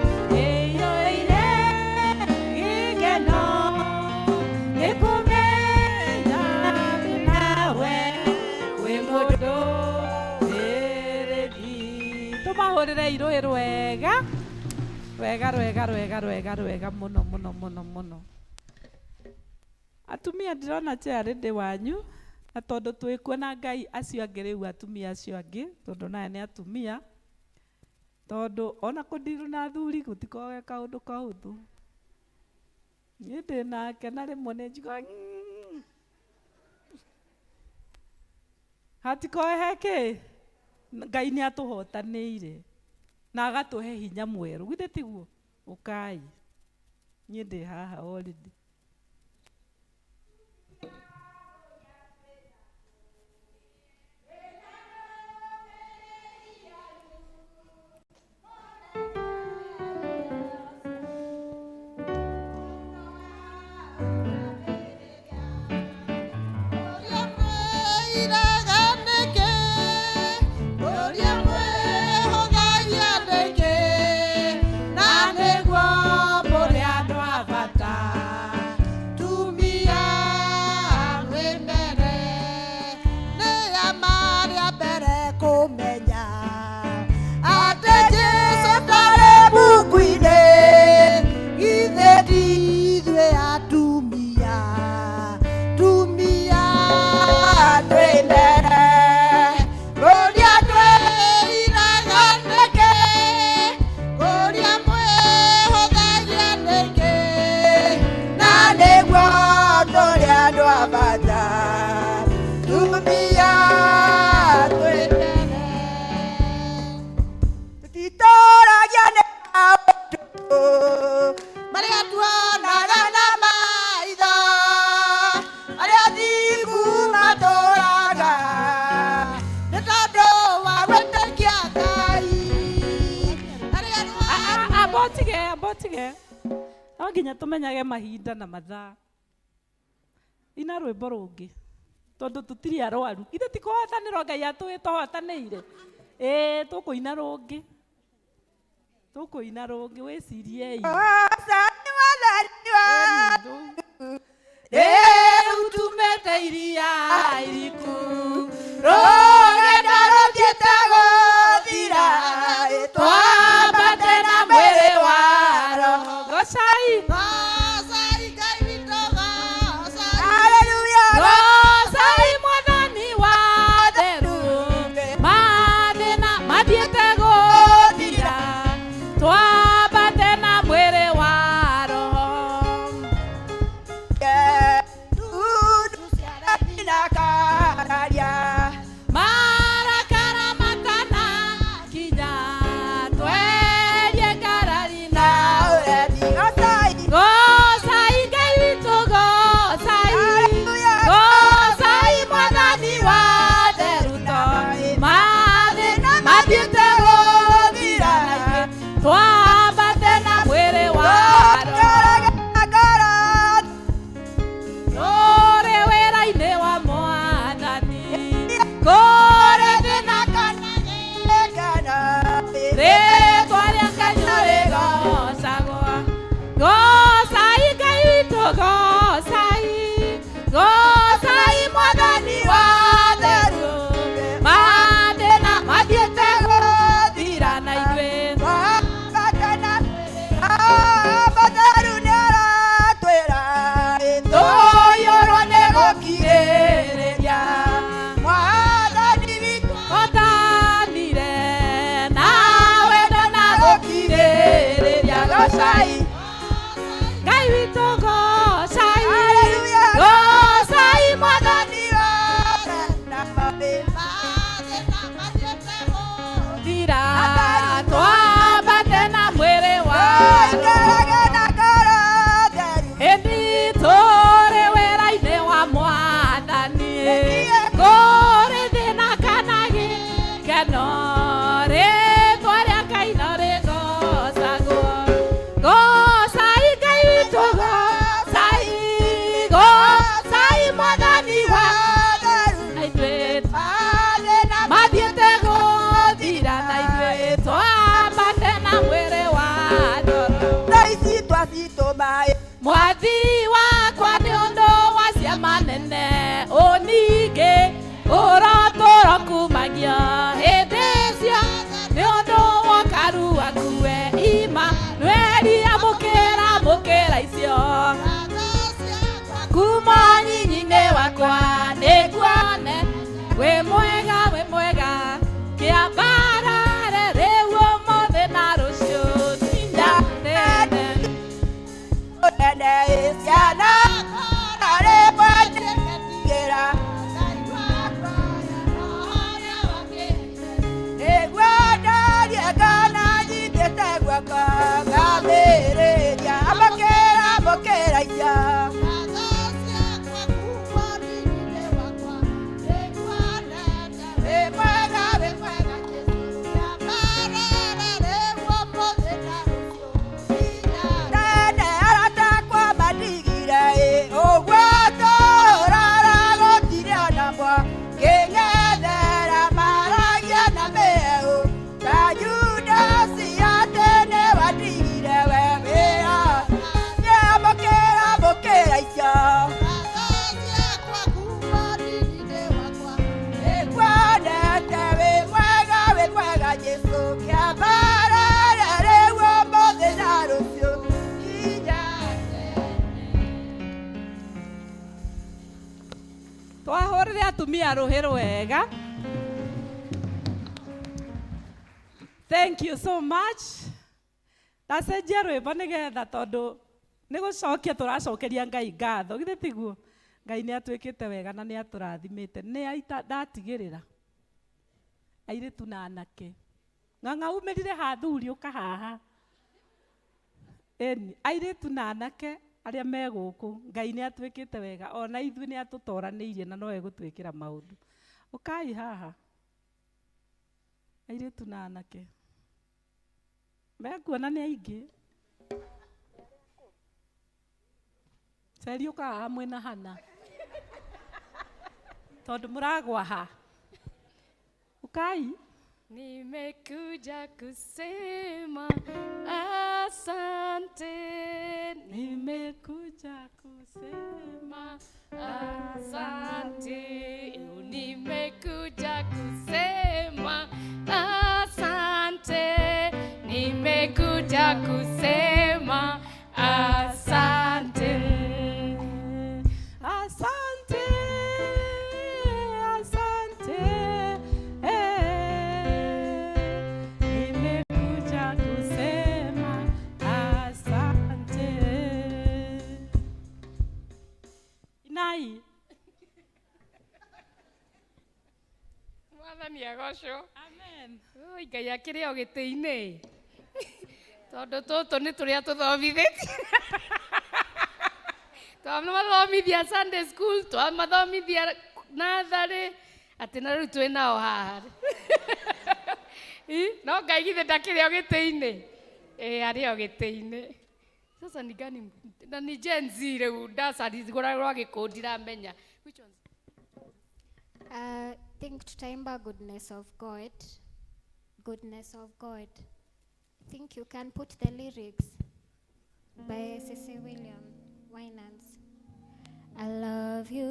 ĩiyũire gĩkeno, nĩ kũmenya ndĩ nawe wĩ mũndũ wĩrĩri. Tũmahũrĩre irũĩ rwega wega rwega rwega rwega rwega mũno mũno mũno mũno. Atumia, ndĩrona chairlady wanyu, na tondũ twĩkuo na Ngai acio angĩ rĩu, atumia acio angĩ, tondũ naya nĩ atumia, tondũ ona kũndirwo na athuri gũtikoragwo ge kaũndũ kahũthũ. Niĩ ndĩ nake na rĩmwe nĩ njiguaga. Hatikoe he kĩ Ngai nĩ atũhotanĩire na agatũhe hinya mwerũ. Githĩ tiguo? Ũkai, niĩ ndĩ haha already. Amba ũtige, amba ũtige. No nginya tũmenyage mahinda na mathaa. Ina rwĩmbo rũngĩ tondũ tũtirĩ arwaru. Ithe ti kũhotanĩrwo Ngai atũhotanĩire. Ĩĩ, tũkũina rũngĩ, tũkũina rũngĩ. Wĩciriei. Rĩu tumĩte iria iriku, rũgendo rũthiĩte gũthira, twambate na mwĩrĩ wa roho. Gocai, gocai Mwathani wa theru. Mathĩna mathiĩte gũthira, twambate na mwĩrĩ wa roho. Marakara matanakinya, tweherie ngarari na gocai Ngai witũ, gocai, gocai Mwathani wa theru, mathĩna mathiĩte gũthira, twambate na mwĩrĩ wa roho. Tũrĩ wĩra-inĩ wa Mwathani, kũrĩ thĩna kana rĩtwa rĩa Ngai rĩgocagwo. Gocai Ngai witũ, gocai, gocai Mwathani wa theru. Mathĩna mathiĩte gũthira na ithuĩ tũiyũrwo nĩ gũkirĩrĩria. Hotanire na wendo na gũkirĩrĩria. Gocai Ngai witũ, gocai, gocai Mwathani thira, twambate na mwĩrĩ wa ĩndĩ tũrĩ wĩra-inĩ wa Mwathani, kũrĩ thĩna kana gĩkeno, rĩtwa rĩa Ngai no rĩgocagwo. Gocai Ngai witũ, gocai, gocai Mwathani wa na ithuĩ mathiĩte gũthira, na ithuĩ twambate na mwĩrĩ wa ndoro. Mwathi wakwa nĩ ũndũ wa ciama nene ũningĩ ũrotũro kumagio hĩndĩ ciothe nĩ ũndũ wa karu wakue Imanueli. Amũkĩra, amũkĩra icio kuma nyinyi-inĩ wakwa nĩguone wĩ mwega, wĩ mwega kĩambarare rĩu, ũmũthĩ na rũciũ nginya tene. Twahũrĩre atumia rũhĩ rwega. Thank you so much. Ndacenjia rwĩmbo nĩgetha tondũ nĩ gũcokia tũracokeria Ngai ngatho, githĩ tiguo? Ngai nĩ atwĩkĩte wega na nĩ atũrathimĩte. Nĩ aita ndatigĩrĩra airĩtu na anake. Ng'ang'a umĩrire ha thuri ũka haha. Ĩni, airĩtu na anake arĩa me gũkũ, Ngai nĩ atwĩkĩte wega, ona ithuĩ nĩ atũtoranĩirie na no egũtwĩkĩra maũndũ. Ũkai haha. Airĩtu na anake. Mekuona nĩ aingĩ. Ceri ũka haha mwĩna Hana. Tondũ mũragwa ha. Ũkai. Nimekuja kusema asante, Nimekuja kusema asante, nimekuja kusema asante, nimekuja kusema asante. Asante, asante, eh. Nimekuja kusema asante. Inai. Mwathani agocwo. Amen. Oi, Ngai akĩrĩ o gĩtĩ-inĩ tondũ tũtũ nĩ tũrĩa tũthomithĩtie, twamathomithia Sunday school, twamathomithia natharĩ, atĩ na rĩu twĩ nao haha. Ĩ, no Ngai githĩ ndakĩrĩ o gĩtĩ-inĩ? Ĩ, arĩ o gĩtĩ-inĩ. Sasa ni gani na ni Gen Z rĩu ndacari rwa gĩkũũ ndiramenya. Which ones? I think tutaimba Goodness of God. Goodness of God. I think you can put the lyrics by C.C. William Winans. I love you,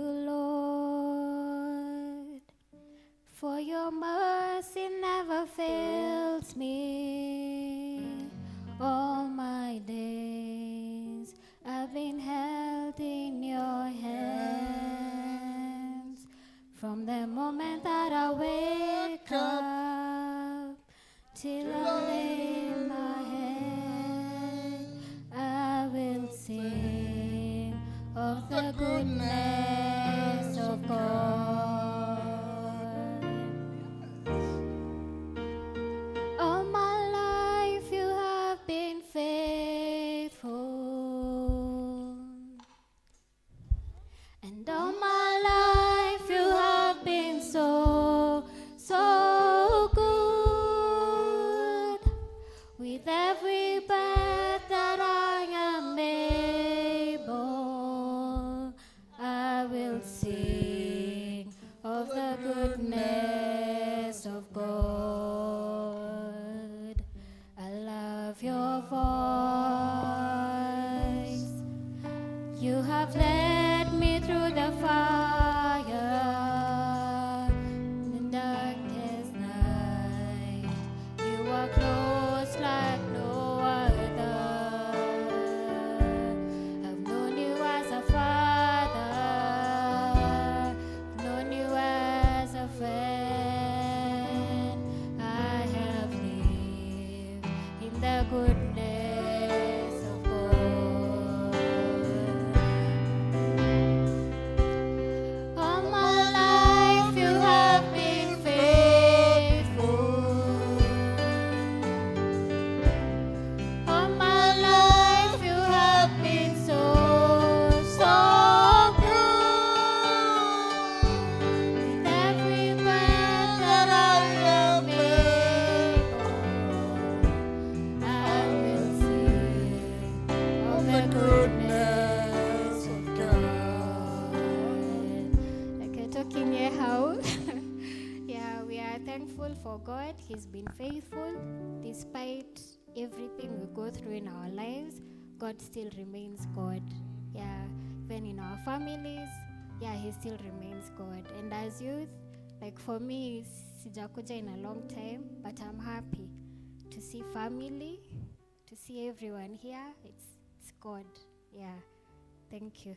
Lord, for your mercy never fails me. All my days I've been held in your hands. From the moment that I wake up till I lay my head, I will sing of the goodness of God. All my life you have been faithful. And all my life you have been so, so good. With every breath that I am able, I will sing of the goodness of God. I love your voice. You have led me through the fire, in the darkest night. You are close like no other. I've known you as a father, known you as a friend. I have lived in the goodness of God. All my life you have been faithful. All my life you have been so, so good. With every breath that I am able, I will sing of the goodness of God. Okay, talking how. Yeah, we are thankful for God. He's been faithful despite everything we go through in our lives. God still remains God. Yeah, even in our families, yeah, He still remains God. And as youth, like for me, sijakuja in a long time, but I'm happy to see family, to see everyone here. It's God. Yeah, thank you.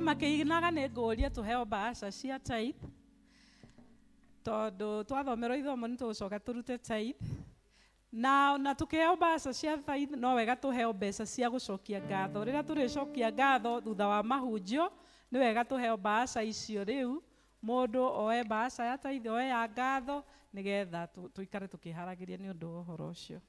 Arĩa makĩinaga nĩ ngũria tũheo mbaca cia tithe, tondũ twathomerwo ithomo nĩ tũgũcoka tũrute tithe. Na tukiheo mbeca cia tithe, no wega tuheo mbeca cia gucokia ngatho. Rĩrĩa tũrĩcokia ngatho thutha wa mahunjio, nĩ wega tuheo mbeca icio. Rĩu mũndũ oe mbeca ya tithe, oe ya ngatho, nĩgetha tũikare tũkĩharagĩria nĩ ũndũ wa ũhoro ũcio.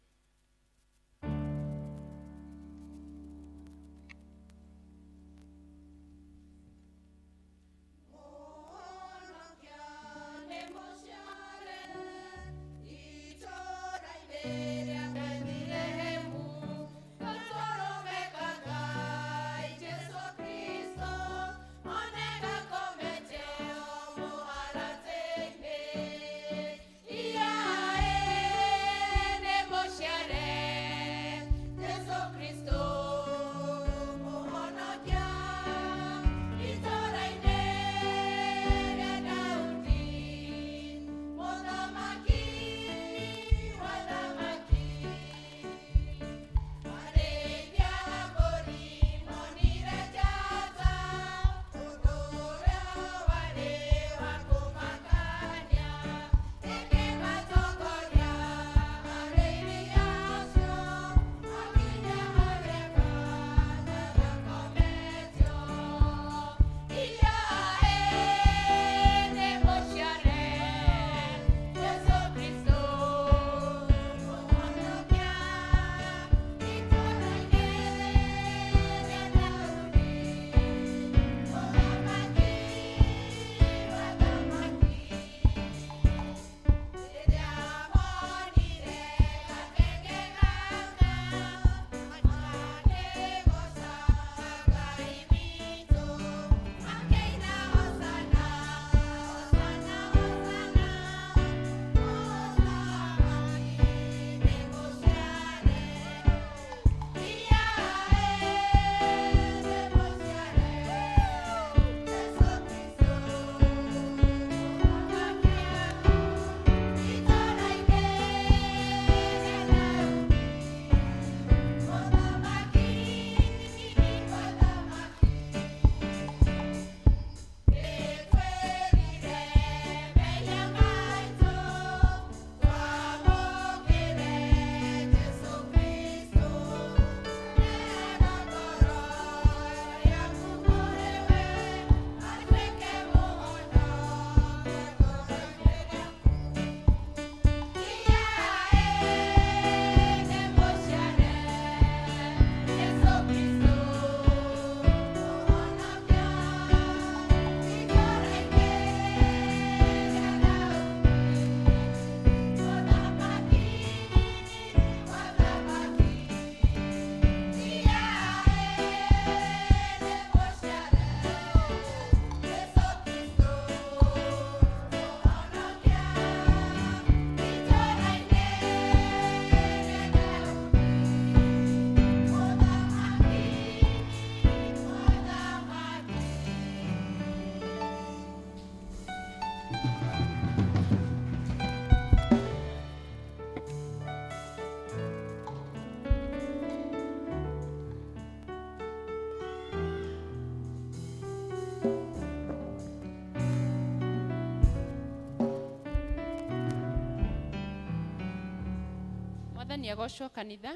Mwathani agocwo, kanitha.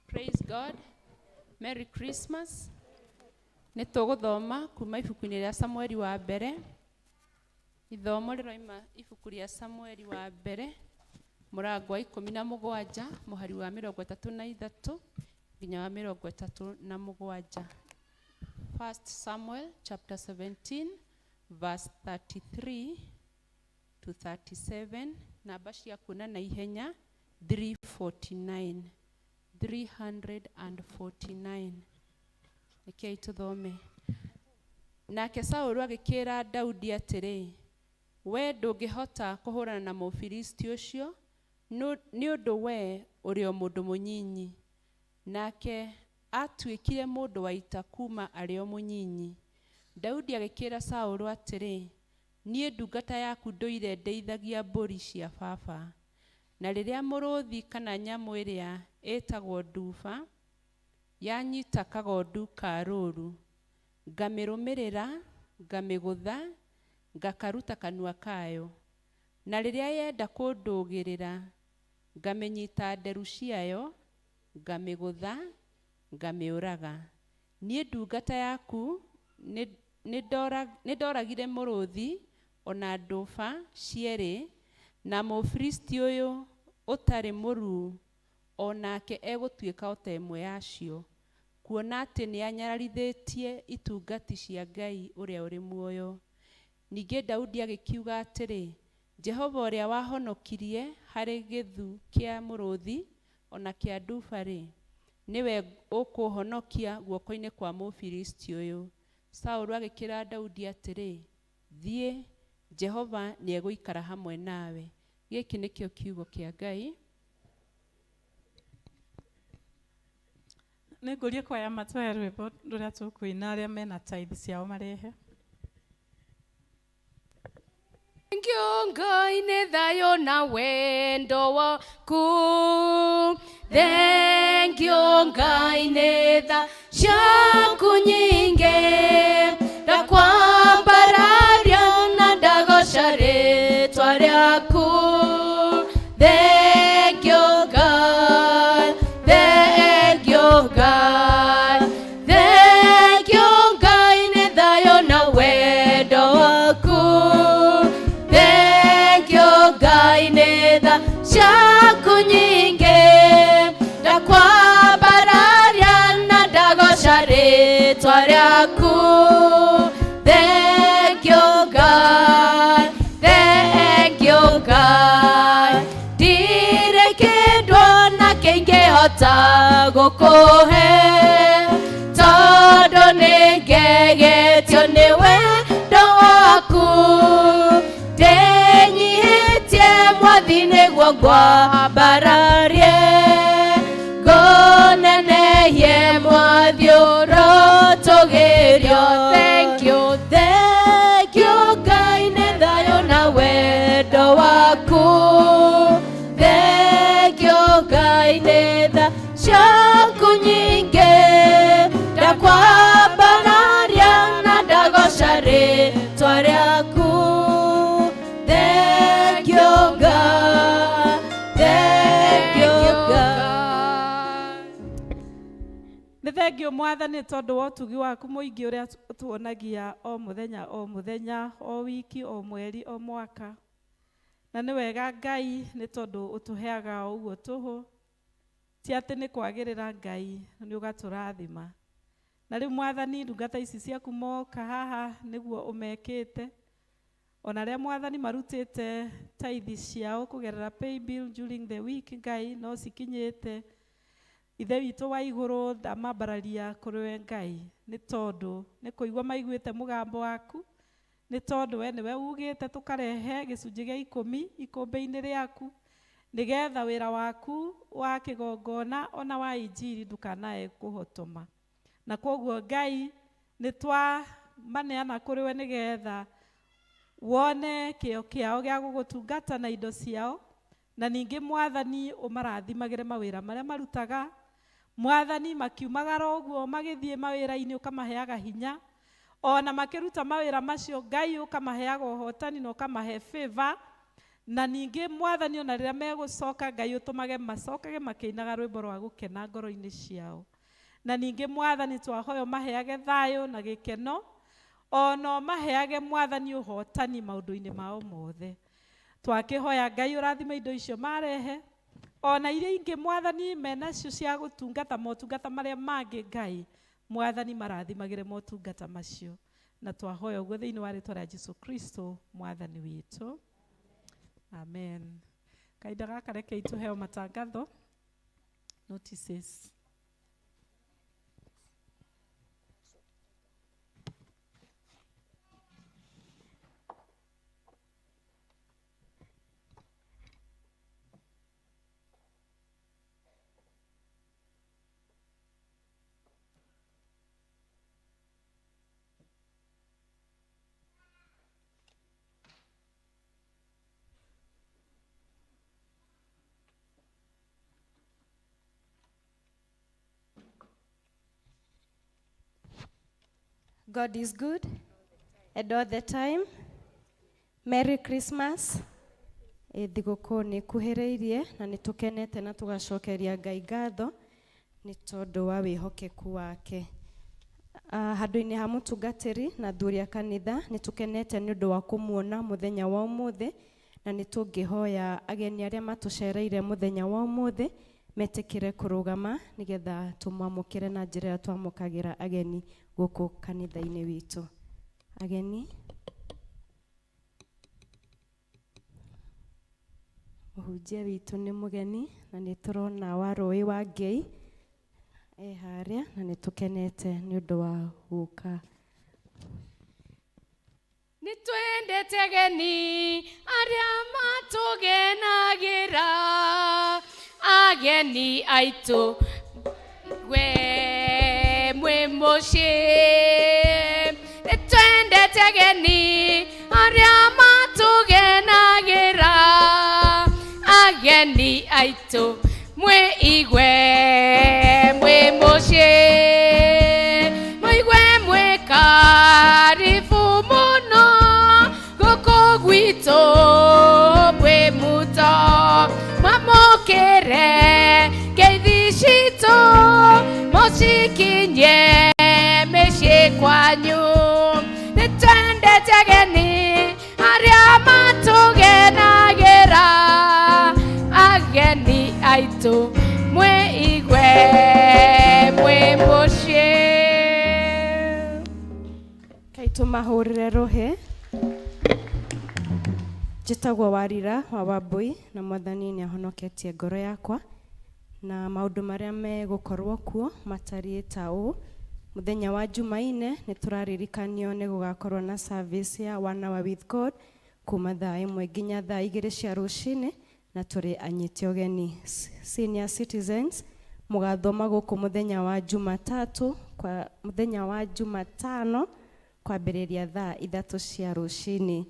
Praise God. Merry Christmas. Nĩ tũgũthoma kuma ibuku-inĩ rĩa Samueli wa mbere. Ithomo rĩroima ibuku rĩa Samueli wa mbere, mũrango wa 17, mũhari wa 33 nginya wa 37. First Samuel chapter 17 verse 33 to 37. Namba cia kuona na ihenya, 349, 349. Rekei tũthome. Nake Saũlũ agĩkĩra Daudi atĩrĩ, "We ndũngĩhota kũhũrana na Mũfilisti ũcio, nĩ ũndũ we ũrĩ o mũndũ mũnyinyi, nake atuĩkire mũndũ wa ita kuuma arĩ o mũnyinyi." Daudi agĩkĩra Saũlũ atĩrĩ, "Niĩ ndungata yaku ndũire ndeithagia mbũri cia baba, na rĩrĩa mũrũthi kana nyamũ ĩrĩa ĩtagwo nduba yanyita kagondu ka rũũru, Ngamĩrũmĩrĩra, ngamĩgũtha, ngakaruta kanua kayo. Na rĩrĩa yenda kũndũgĩrĩra, ngamĩnyita nderu ciayo, ngamĩgũtha, ngamĩũraga. Niĩ ndungata yaku nĩndoragire mũrũthi o na nduba cierĩ, na Mũfilisti ũyũ ũtarĩ mũruu o nake egũtuĩka o ta ĩmwe yacio, kuona atĩ nĩanyararithĩtie itungati cia Ngai ũrĩa ũrĩ muoyo. Ningĩ Daudi agĩkiuga atĩrĩ, Jehova ũrĩa wa'honokirie harĩ gĩthu kĩa mũrũthi o na kĩa nduba-rĩ, nĩwe ũkũ'honokia guoko-inĩ kwa Mũfilisti ũyũ. Saulu agĩkĩĩra Daudi atĩrĩ, Thiĩ, Jehova nĩegũikara hamwe nawe. Gĩkĩ nĩkĩo kiugo kĩa Ngai. Nĩ ngũrie kwaya matũhe rwĩmbo rũrĩa tũkũina, arĩa mena tithe ciao marehe. Thank you, Ngai nĩ thayũ na wendo waku. Thank you, Ngai nĩ tha ciaku nyingĩ. Ndakwambararia na ndagoca rĩtwa rĩaku. Thank you, God. Thank you, God. Thank you, Ngai nĩ thayũ na wendo waku. Thank you, Ngai nĩ tha ciaku nyingĩ. Ndakwambararia na ndagoca rĩtwa rĩaku. Thank you, God. Thank you, God. Ndirĩ kĩndũ na kĩngĩhota gũkũhe, tondũ nĩ ngegetio nĩ wendo waku. Ndĩnyihĩtie Mwathi nĩguo ngwambararie, ngũnenehie Mwathi ũrotũgĩrio. Thank you, thank you, Ngai nĩ thayũ na wendo waku. Thank you, Ngai nĩ tha ciaku nyingĩ. Ndakwambararia na ndagoca rĩtwa rĩaku. Thank you, God. Thank you, God. Nĩ thengio Mwathani tondũ wa ũtugi waku mũingĩ ũrĩa tuonagia o mũthenya, o mũthenya, o wiki, o mweri, o mwaka. Na nĩ wega Ngai nĩ tondũ ũtũheaga o ũguo tũhũ, ti atĩ nĩ kwagĩrĩra, Ngai nĩ ũgatũrathima. Na rĩu Mwathani, ndungata ici ciaku moka haha nĩguo ũmekĩte, ona arĩa Mwathani marutĩte tithe ciao kũgerera paybill during the week, Ngai, no cikinyĩte. Ithe witũ wa igũrũ, ndamambararia kũrĩ we Ngai nĩ tondũ nĩ kũigua maiguĩte mũgambo waku, nĩ tondũ we nĩwe ugĩte tũkarehe gĩcunjĩ gĩa ikũmi ikũmbĩ-inĩ rĩaku nĩgetha wĩra waku wa kĩgongona ona wa injiri ndũkanae kũhotoma. Na koguo Ngai, nĩ twamaneana kũrĩ we nĩgetha wone kĩo kĩao gĩa gũgũtungata na indo ciao, na ningĩ Mwathani ũmarathimagĩre mawĩra marĩa marutaga. Mwathani, makiumagara ũguo magĩthiĩ mawĩra-inĩ, ũkamaheaga hinya, ona makĩruta mawĩra macio Ngai ũkamaheaga ũhotani na ũkamahe favor. Na ningĩ Mwathani, ona rĩrĩa megũcoka, Ngai, ũtũmage macokage makĩinaga rwĩmbo rwa gũkena ngoro-inĩ ciao. Na ningĩ Mwathani, twahoya ũmaheage thayũ na gĩkeno, ona ũmaheage Mwathani ũhotani maũndũ-inĩ mao mothe. Twakĩhoya Ngai ũrathime indo icio marehe, ona iria ingĩ Mwathani menacio cia gũtungata motungata marĩa mangĩ. Ngai Mwathani, marathimagĩre motungata macio, na twahoya ũguo thĩinĩ wa rĩtwa rĩa Jesu Kristo Mwathani witũ, amen. Kahinda gaka rekei tũheo matangatho, notices. God is good and all the time. Merry Christmas. Ĩ thigũkũ nĩ ĩkuhĩrĩirie na nĩ tũkenete na tũgacokeria Ngai ngatho nĩ tondũ wa wĩhokeku wake. Handũ-inĩ ha mũtungatĩri na athuri a kanitha nĩ tũkenete nĩ ũndũ wa kũmuona mũthenya wa ũmũthĩ na nĩ tũngĩhoya ageni arĩa matũcereire mũthenya wa ũmũthĩ metĩkĩre kũrũgama nĩgetha tũmamũkĩre na njĩra ĩrĩa twamũkagĩra ageni gũkũ kanitha-inĩ witũ. Ageni. Mũhunjia witũ nĩ mũgeni na nĩ tũrona wa rũĩ wa Ngei e harĩa na nĩ tũkenete nĩ ũndũ wa gũka. Nĩ twendete ageni arĩa matũgenagĩra, ageni aitũ we mwĩ mũciĩ. Nĩ twendete ageni arĩa matũgenagĩra, ageni aitũ mwĩ igwe mwĩ mũciĩ. Mũigue mwĩ karibu mũno gũkũ gwitũ mwĩ muto, mwamũkĩre ngeithi citũ mũcikinye mĩciĩ kwanyu. Nĩ twendete ageni arĩa matũgenagĩra, ageni aitũ mwĩ igwe mwĩ mũciĩ. Kai tũmahũrĩre rũhĩ. Njĩtagwo Warira wa Wambui na Mwathani nĩ ahonoketie ngoro yakwa na maũndũ marĩa megũkorwo kuo matariĩ ta ũũ. Mũthenya wa Jumaine nĩ tũraririkanio nĩ gũgakorwo na service ya One Hour with God kuma thaa 1 nginya thaa 2 cia rũcinĩ na tũrĩ anyite ũgeni. Senior citizens mũgathoma gũkũ mũthenya wa Jumatatu kwa mũthenya wa Jumatano kwambĩrĩria thaa 3 cia rũcinĩ.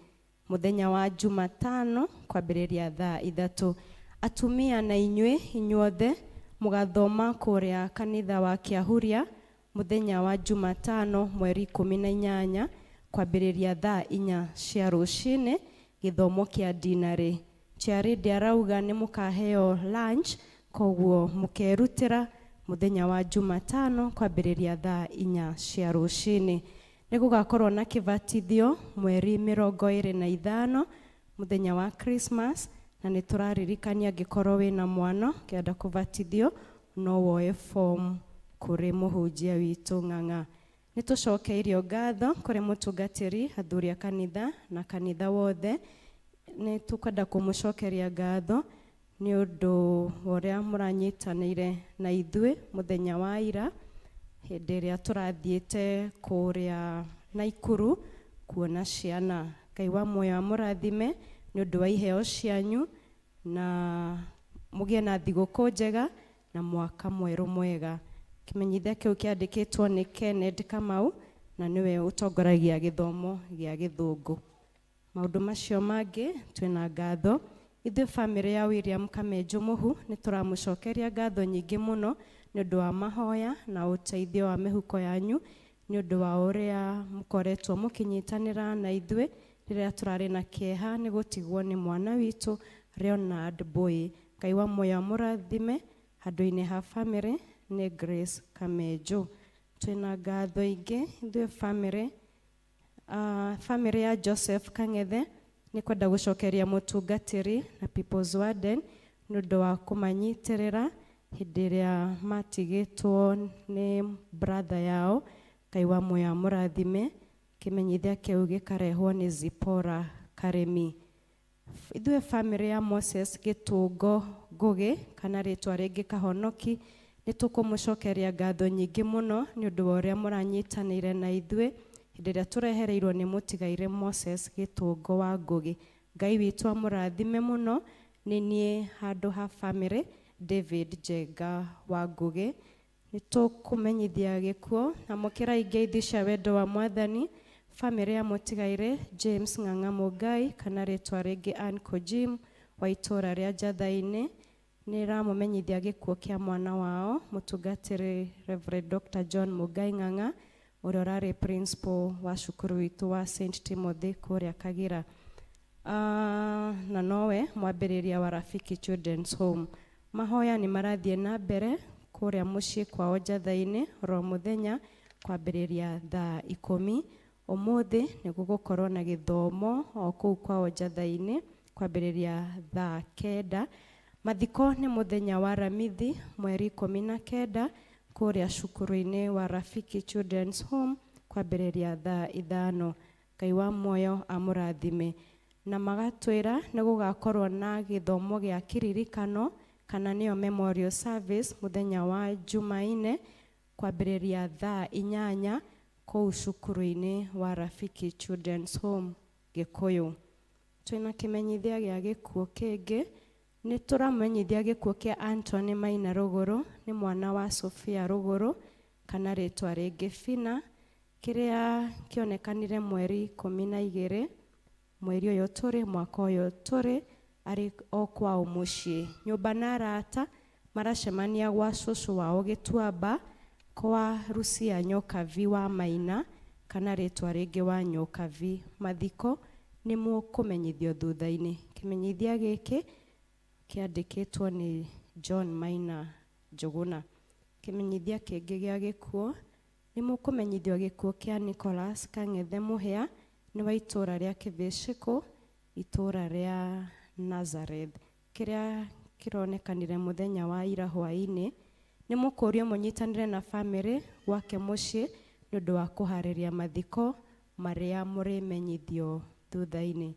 Mũthenya wa Jumatano kwambĩrĩria thaa 3. Atumia na inyuĩ inyuothe mũgathoma kũrĩa kanitha wa Kĩahuria mũthenya wa Jumatano mweri 18 kwambĩrĩria thaa 4 cia rũcinĩ gĩthomo kĩa dinarĩ. Charity arauga nĩ mũkaheo lunch koguo mũkerutĩra mũthenya wa Jumatano kwambĩrĩria thaa 4 cia rũcinĩ. Nĩ gũgakorwo na kĩbatithio mweri 25 mũthenya wa Christmas na nĩ tũraririkania angĩkorwo wĩna mwana ũkĩenda kũbatithio no woe form kũrĩ mũhunjia witũ Ng'ang'a. Nĩ tũcokeirio ngatho kũrĩ mũtungatĩri, athuri a kanitha na kanitha wothe. Nĩ tũkwenda kũmũcokeria ngatho nĩ ũndũ wa ũrĩa mũranyitanĩire na ithuĩ mũthenya wa ira hĩndĩ ĩrĩa tũrathiĩte kũrĩa Naikuru kuona ciana. Ngai wa muoyo amũrathime nĩ ũndũ wa iheo cianyu na mũgĩe na thigũkũ njega na mwaka mwerũ mwega. Kĩmenyithia kĩu kĩandĩkĩtwo nĩ Kenneth Kamau na nĩwe ũtongoragia gĩthomo gĩa gĩthũngũ. Maũndũ macio mangĩ twĩna ngatho. Ithuĩ bamĩrĩ ya William Kamenju Mũhu nĩ tũramũcokeria ngatho nyingĩ mũno nĩ ũndũ wa mahoya na ũteithio wa mĩhuko yanyu nĩ ũndũ wa ũrĩa mũkoretwo mũkĩnyitanĩra na ithuĩ rĩrĩa tũrarĩ na kĩeha nĩ gũtigwo nĩ mwana witũ Leonard Boy. Ngai wa muoyo amũrathime. Handũ-inĩ ha bamĩrĩ nĩ Grace Kamenju. Twĩna ngatho ingĩ ithuĩ bamĩrĩ. Bamĩrĩ ya Joseph Kang'ethe nĩ kwenda gũcokeria mũtungatĩri na People's Warden nĩ ũndũ wa kũmanyitĩrĩra hĩndĩ ĩrĩa matigĩtwo nĩ brother yao. Ngai wa muoyo amũrathime. Kĩmenyithia kĩu gĩkarehwo nĩ Zipporah Karemi. Ithuĩ bamĩrĩ ya Moses Gĩtũngo Ngũgĩ kana rĩtwa rĩngĩ Kahonoki nĩ tũkũmũcokeria ngatho nyingĩ mũno nĩ ũndũ wa ũrĩa mũranyitanĩire na ithuĩ hĩndĩ ĩrĩa tũrehereirwo nĩ mũtigaire Moses Gĩtũngo wa Ngũgĩ. Ngai witũ amũrathime mũno. Nĩ niĩ handũ ha bamĩrĩ David Njenga wa Ngũgĩ. Nĩ tũkũmenyithia gĩkuũ. Amũkĩrai ngeithi cia wendo wa Mwathani. Bamĩrĩ ya mũtigaire James Ng'ang'a Mũngai kana rĩtwa rĩngĩ Uncle Jim wa itũũra rĩa Njatha-inĩ nĩ ĩramũmenyithia gĩkuũ kĩa mwana wao mũtungatĩri Reverend Dr. John Mũngai Ng'ang'a Ũrĩa ũrarĩ principal wa cukuru witũ wa St Timothy kũrĩa Kagira. Na nowe mwambĩrĩria wa Rafiki Children's Home. Mahoya nĩ marathiĩ na mbere kũrĩa mũciĩ kwao Njatha-inĩ oro mũthenya kwambĩrĩria thaa 10. Ũmũthĩ nĩ gũgũkorwo na gĩthomo o kũu kwao Njatha-inĩ kwambĩrĩria thaa 9. Mathiko nĩ mũthenya wa Ramithi mweri 19 kũrĩa cukuru-inĩ wa Rafiki Children's Home kwambĩrĩria thaa 5. Ngai wa muoyo amũrathime. Na magatwĩra nĩ gũgakorwo na gĩthomo gĩa kĩririkano kana nĩyo memorial service mũthenya wa Jumaine kwambĩrĩria thaa 8 kũu cukuru-inĩ wa Rafiki Children's Home Gĩkũyũ. Twĩna kĩmenyithia gĩa gĩkuũ kĩngĩ. Nĩ tũramenyithia gĩkuũ kĩa Anthony Maina Rũgũrũ, nĩ mwana wa Sophia Rũgũrũ kana rĩtwa rĩngĩ Fina, kĩrĩa kĩonekanire mweri 12 mweri ũyũ tũrĩ, mwaka ũyũ tũrĩ, arĩ o kwao mũciĩ. Nyũmba na arata maracemania gwa cũcũ wao Gĩtuamba kwa Rucia Nyokavi wa Maina kana rĩtwa rĩngĩ wa Nyokavi. Mathiko nĩ mũkũmenyithio thutha-inĩ. Kĩmenyithia gĩkĩ kĩandĩkĩtwo nĩ John Maina Njũgũna. Kĩmenyithia kĩngĩ gĩa gĩkuũ nĩ mũkũmenyithio gĩkuũ kĩa Nicholas Kang'ethe Mũhĩa, nĩ wa itũũra rĩa Kĩbĩcĩkũ, itũũra rĩa Nazareth, kĩrĩa kĩronekanire mũthenya wa ira hwaĩ-inĩ. Nĩ mũkũrio mũnyitanĩre na bamĩrĩ gwake mũciĩ nĩ ũndũ wa kũharĩria mathiko marĩa mũrĩmenyithio thutha-inĩ.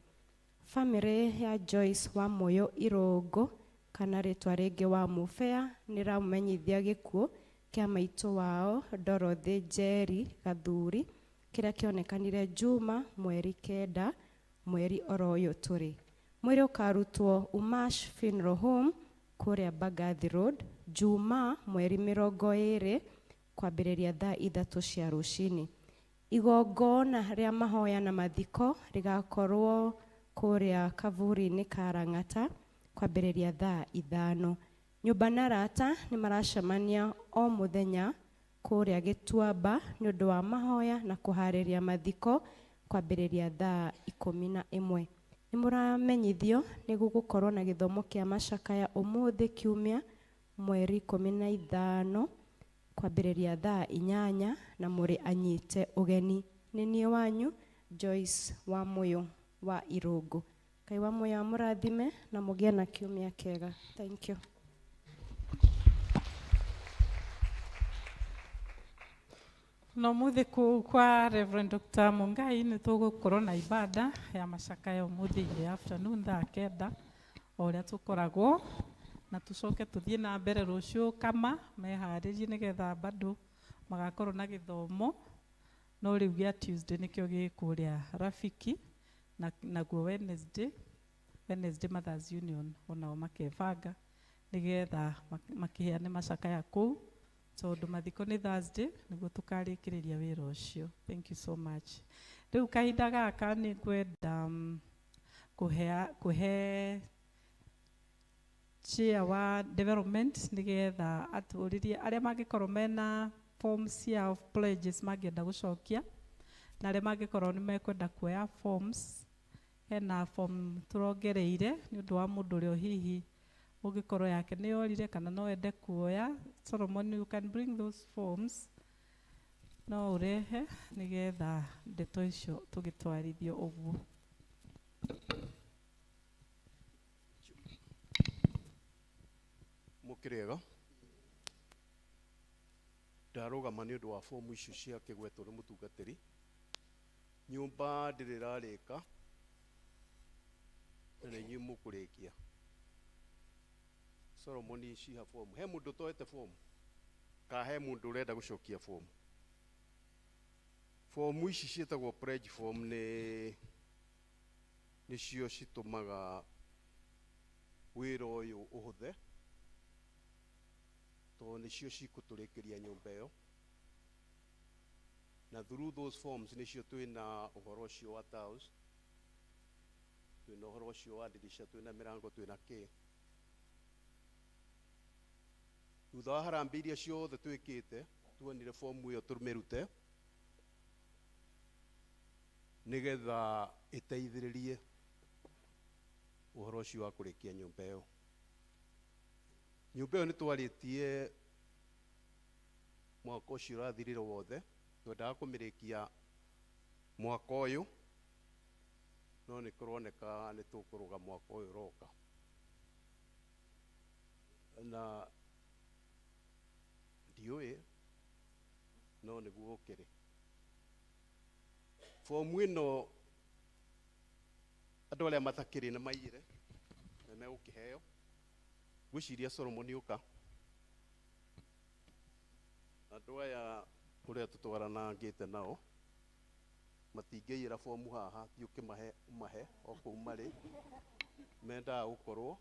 Bamĩrĩ ya Joyce wa Mũyũ Irũngũ kana rĩtwa rĩngĩ wa Mũbea nĩ ĩramenyithia gĩkuũ kĩa maitũ wao Dorothy Njeri Gathuri, kĩrĩa kĩonekanire Juma mweri 9 mweri oro ũyũ tũrĩ. Mwĩrĩ ũkarutwo Umash Funeral Home kũrĩa Mbagathi Road Juma mweri 20 kwambĩrĩria thaa 3 cia rũcinĩ. Igongona rĩa mahoya na mathiko rĩgakorwo kũrĩa kavuri-inĩ ka Lang'ata kwambĩrĩria thaa 5. Nyũmba na arata nĩ maracemania o mũthenya kũrĩa Gĩtuamba nĩ ũndũ wa mahoya na kũharĩria mathiko kwambĩrĩria thaa 11. Nĩ mũramenyithio nĩ gũgũkorwo na gĩthomo kĩa macakaya ũmũthĩ kiumia mweri 15 kwambĩrĩria thaa 8 na mũrĩ anyite ũgeni. Nĩ niĩ wanyu Joyce wa Mũyũ wa Irũngũ. Ngai wa muoyo amũrathime na mũgĩe na kiumia kĩega. Thank you. Na ũmũthĩ kũu kwa Reverend Dr. Mungai nĩ tũgũkorwo na ibada ya macakaya ũmũthĩ in the afternoon thaa 9 o ũrĩa tũkoragwo, na tũcoke tũthiĩ na mbere rũciũ kama meharĩrie nĩgetha bado magakorwo na gĩthomo, no rĩu gĩa Tuesday nĩkĩo gĩ kũrĩa Rafiki, na naguo Wednesday Mothers Union onao makebanga nĩgetha makĩheane macakaya kũu, tondũ mathiko nĩ Thursday nĩguo tũkarĩkĩrĩria wĩra ũcio. Thank you so much. Rĩu kahinda gaka nĩ ngwenda kũhe chair wa development nĩgetha atũrĩrie arĩa mangĩkorwo mena forms cia of pledges mangĩenda gũcokia, na arĩa mangĩkorwo nĩ mekwenda kuoya forms. Hena form tũrongereire nĩ ũndũ wa mũndũ ũrĩa hihi ũngĩkorwo yake nĩ yorire kana no ende kuoya. Solomon, you can bring those forms, no ũrehe nĩgetha ndeto icio tũgĩtwarithio ũguo. Mũkĩrĩega, ndarũgama nĩ ũndũ wa fomu icio cia kĩgwetwo nĩ mũtungatĩri. Nyũmba ndĩrĩ ĩrarĩka na nĩ inyuĩ mũkũrĩkia. Solomon, ciha fomu. He mũndũ ũtoete fomu ka he mũndũ ũrenda gũcokia fomu? Fomu ici ciĩtagwo pledge form, nĩ nĩcio citũmaga wĩra ũyũ ũhũthe, tondũ nĩcio cikũtũrĩkĩria nyũmba ĩyo, na through those forms nĩcio twĩna ũhoro ũcio wa tiles, twĩna ũhoro ũcio wa ndirisha, twĩna mĩrango, twĩna kĩ. Thutha wa harambee iria ciothe twĩkĩte, tuonire fomu ĩyo tũmĩrute. Nĩgetha ĩteithĩrĩrie ũhoro ũcio wa kũrĩkia nyũmba ĩyo. Nyũmba ĩyo nĩ twarĩtie mwaka ũcio ũrathirire wothe, twendaga kũmĩrĩkia mwaka ũyũ, no nĩ kũroneka nĩ tũkũrũga mwaka ũyũ ũroka. Na ndiũĩ, no nĩguo gũkĩrĩ. Fomu ĩno andũ arĩa matakĩrĩ na maiyĩre na megũkĩheo. Ngwĩciria Solomon ũka. Andũ aya ũrĩa tũtwaranangĩte nao matingĩiyĩra fomu haha, thiĩ ũkĩmahe ũmahe o kũu marĩ. Mendaga gũkorwo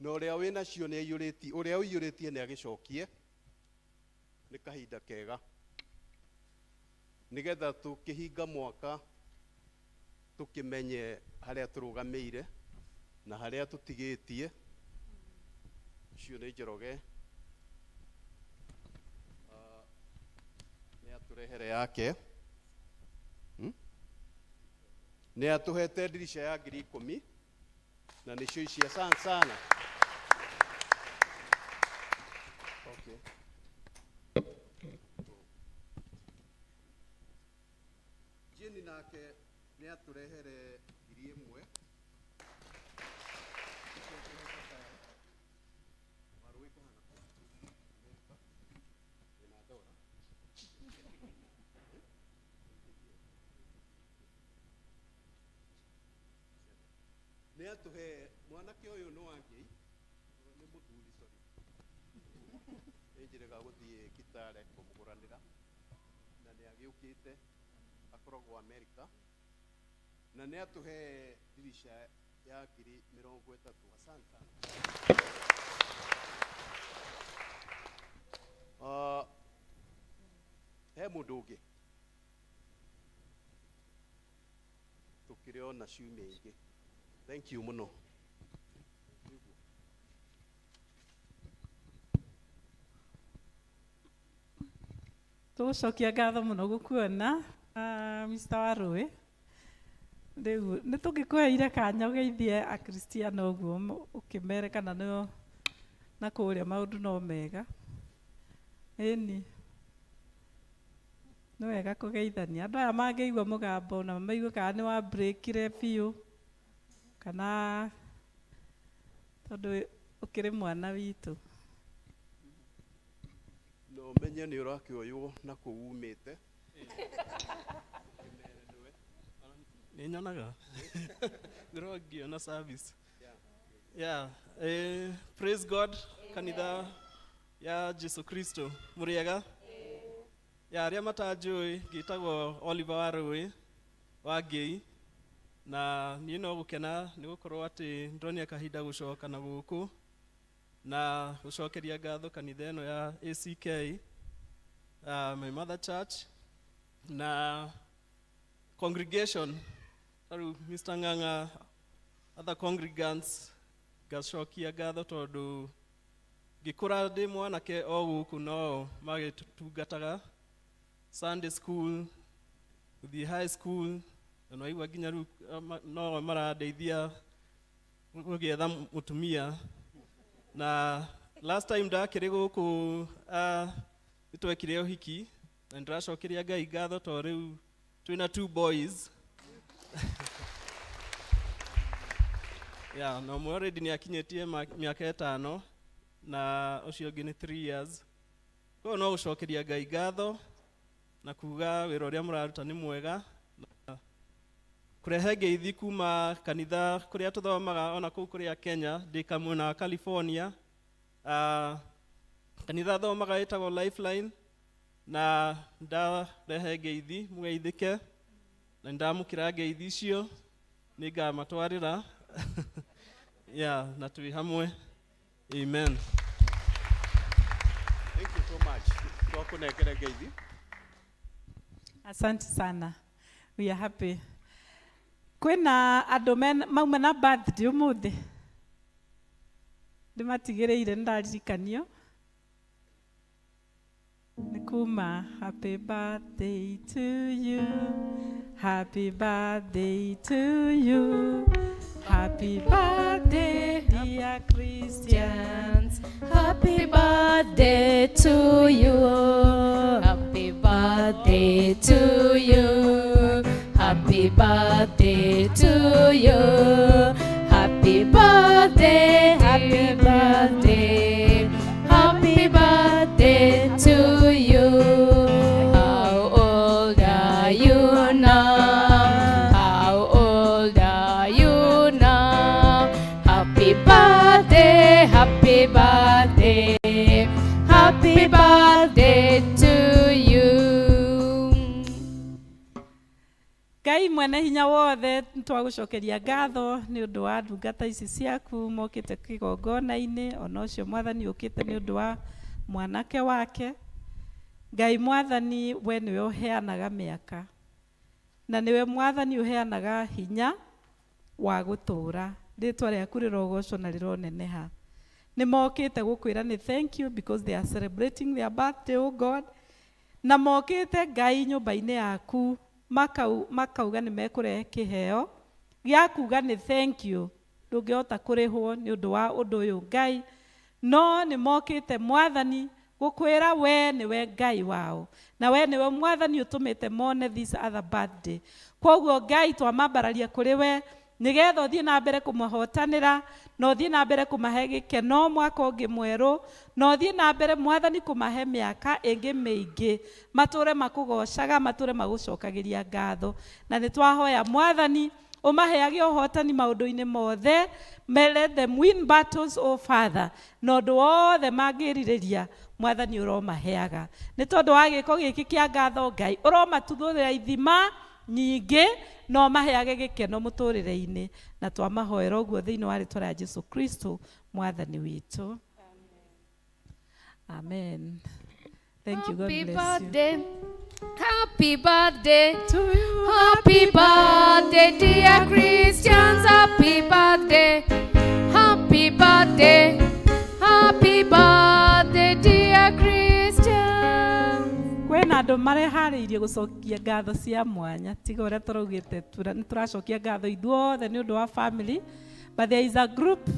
na ũrĩa wĩnacio nĩ aiyũrĩtie, ũrĩa ũiyũrĩtie nĩ agĩcokie. Nĩ kahinda kega nĩgetha tũkĩhinga mwaka tũkĩmenye harĩa tũrũgamĩire na harĩa tũtigĩtie. Ũcio nĩ Njoroge. Nĩ atũrehere yake. Nĩ atũhete ndirica ya 10,000 na nĩcio ici. Asante sana. Okay. Jane nake nĩ atũrehere 1,000. Warũĩ kũhana kũ? Amerika. Wĩna ndora. Nĩ atũhe mwanake ũyũ nĩ wa Ngei, nĩ mũthuri, sorry. Nĩ njĩrĩga gũthiĩ Kitale kũmũgũranĩra na nĩ agĩũkĩte, akoragwo Amerika, na nĩ atũhe ndirica ya 30,000. Asante sana. He mũndũ ũngĩ tũkĩrĩ ona ciumia ingĩ. Thank you mũno. Tũgũcokia ngatho mũno gũkuona, Mr. Warũĩ. Rĩu nĩ tũngĩkũheire kanya ũgeithie akristiano ũguo, ũkĩmere kana no na kũrĩa maũndũ no mega. Ĩni nĩ wega kũgeithania andũ aya mangĩigua mũgambo na maigue kana nĩ wa breakire biũ kana tondũ ũkĩrĩ mwana witũ. No ũmenye nĩ ũrakĩoywo na kũu umĩte. Nĩ nyonaga ndĩrongĩona service. Yeah, praise God, kanitha ya Jesu Kristo mũrĩega ya arĩa matanjũĩ, ngĩtagwo Oliver Warũĩ wa Ngei, na niĩ no gũkena nĩ gũkorwo atĩ ndĩronia kahinda gũcoka na gũkũ na gũcokeria ngatho kanitha ĩno ya ACK, my mother church na congregation, tarĩu Mr. Ng'ang'a, other congregants, ngacokia ngatho tondũ ngĩkũra ndĩ mwanake o gũkũ no magĩtungataga Sunday school, gũthiĩ high school, na nĩwaigua nginya rĩu no marandeithia gũgĩetha mũtumia. Na last time ndakĩrĩ gũkũ, nĩtwekire ũhiki na nĩndĩracokeria Ngai ngatho tondũ rĩu twĩna two boys, yeah, na ũmwe already nĩ akinyĩtie mĩaka 5 na ũcio ũngĩ nĩ 3 years. Koguo no gũcokeria Ngai ngatho na kuga wĩra ũrĩa mũraruta nĩ mwega na kũrehe ngeithi kuma kanitha kũrĩa tũthomaga ona kũu kũrĩa Kenya, ndĩ kamwena wa California. Kanitha thomaga ĩtagwo Lifeline, na ndarehe ngeithi mũgeithĩke na nĩndamũkĩra ngeithi icio, nĩngamatwarĩra, yeah, na twĩ hamwe. Amen. Thank you so much. Twakũnengere ngeithi. Asante sana. We are happy. Kwĩna andũ mauma na birthday ũmũthĩ. Ndĩmatigĩrĩire nĩ ndaririkanio. Nĩ Kuma happy birthday to you, happy birthday to you, happy birthday dear Christians. Happy birthday to you. Happy birthday to you. Happy birthday to you. Happy birthday, happy birthday. Happy birthday to you. How old are you now? How old are you now? Happy birthday, happy birthday, happy birthday to you. Ngai mwene hinya wothe twagũcokeria ngatho nĩ ũndũ wa ndungata ici ciaku mokĩte kĩgongona-inĩ, ona ũcio mwathani ũkĩte nĩ ũndũ wa mwanake wake. Ngai mwathani, we nĩwe ũheanaga mĩaka na nĩwe mwathani ũheanaga hinya wa gũtũũra. Rĩtwa rĩaku rĩrogocwo na rĩroneneha. Nĩ mokĩte gũkwĩra nĩ thank you because they are celebrating their birthday, oh God, na mokĩte Ngai nyũmba-inĩ yaku makauga nĩ mekũrehe kĩheo gĩa kuga nĩ thank you. Ndũngĩhota kũrĩhwo nĩ ũndũ wa ũndũ ũyũ Ngai, no nĩ mokĩte mwathani gũkwĩra we nĩwe Ngai wao na we nĩwe mwathani ũtũmĩte mone this other birthday. Koguo Ngai twamambararia kũrĩ we nĩgetha ũthiĩ na mbere kũmahotanĩra na ũthiĩ na mbere kũmahe gĩkeno mwaka ũngĩ mwerũ, na ũthiĩ na mbere mwathani kũmahe mĩaka ĩngĩ mĩingĩ, matũre makũgocaga, matũre magũcokagĩria ngatho. Na nĩ twahoya mwathani ũmaheage ũhotani maũndũ-inĩ mothe. May let them win battles, oh Father, na ũndũ wothe mangĩrirĩria mwathani ũromaheaga. Nĩ tondũ wa gĩko gĩkĩ kĩa ngatho Ngai ũromatuthũrĩra ithima nyingĩ na ũmaheage gĩkeno mũtũrĩre-inĩ, na twamahoera ũguo thĩinĩ wa rĩtwa rĩa Jesu Kristo mwathani witũ, amen. Thank you. God Happy bless you. Birthday. Happy birthday to you. Happy birthday, dear Christians. Happy birthday. Happy birthday. Happy birthday, dear Christians. Kwĩna andũ mareharĩirie gũcokia ngatho cia mwanya, tiga ũrĩa tũraugĩte nĩ tũracokia ngatho ithuothe nĩ ũndũ wa family, but there is a group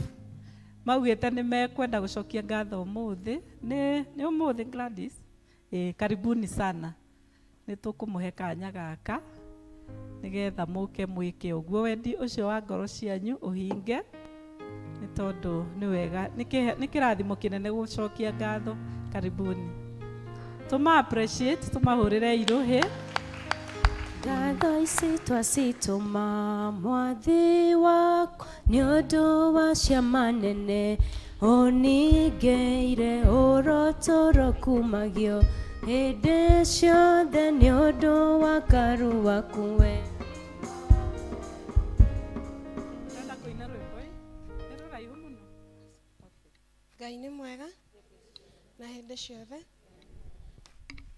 maugĩte nĩ mekwenda gũcokia ngatho ũmũthĩ. Nĩ ũmũthĩ Gladys. Karibuni sana, nĩ tũkũmũhe kanya gaka nĩgetha mũke mwĩke ũguo wendi ũcio wa ngoro cianyu ũhinge, nĩ tondũ nĩ wega, nĩ kĩrathimo kĩnene gũcokia ngatho. Karibuni, tũma appreciate, tũmahũrĩre irũhĩ. Ngatho ici twacitũma mwathi wakwa nĩ ũndũ wa ciama nene ũningĩire, ũrotũro kumagio hĩndĩ ciothe nĩ ũndũ wa karu waku we. Ndĩrenda kũina rwĩmbo ĩ, nĩ rũraihu mũno. Ngai nĩ mwega na hĩndĩ ciothe.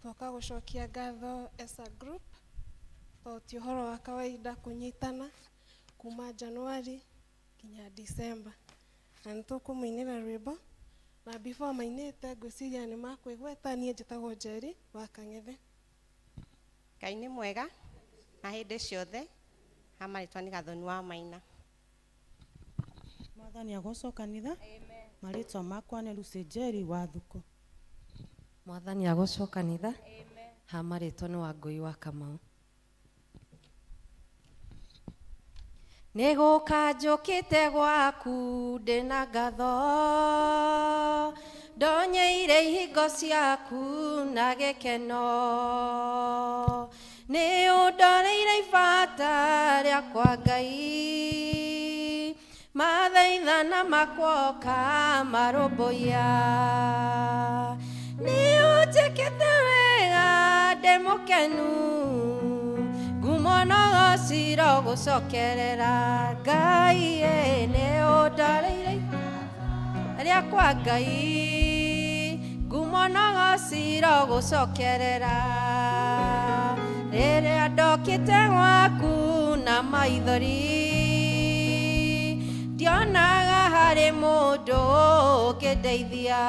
Twoka gũcokia ngatho as a group, tondũ ti ũhoro wa kawaida kũnyitana kuma January nginya December, na nĩ tũkũmũinĩra rwĩmbo, na before mainĩte ngwĩciria nĩ makwĩgweta. Niĩ njĩtagwo Njeri wa Kang'ethe. Ngai nĩ mwega na hĩndĩ ciothe. Ha marĩtwa nĩ Gathoni wa Maina. Mwathani agocwo kanitha. Marĩtwa makwa nĩ Lucy Njeri wa Thuku. Mwathani agocwo kanitha. Ha marĩtwa nĩ Wangũi wa Kamau. Nĩ gũka njũkĩte gwaku ndĩna ngatho, ndonyeire ihingo ciaku na gĩkeno, nĩ ũndoreire ibata rĩakwa Ngai, mathaithana makwoka marũmbũiya, nĩ ũnjĩkĩte wega ndĩ mũkenu, ngumo no ciro gũcokerera Ngai ĩ, nĩ ũndoreire rĩakwa Ngai, ngumo no ciro gũcokerera, rĩrĩa ndokĩte gwaku na maithori, ndionaga harĩ mũndũ ũngĩndeithia,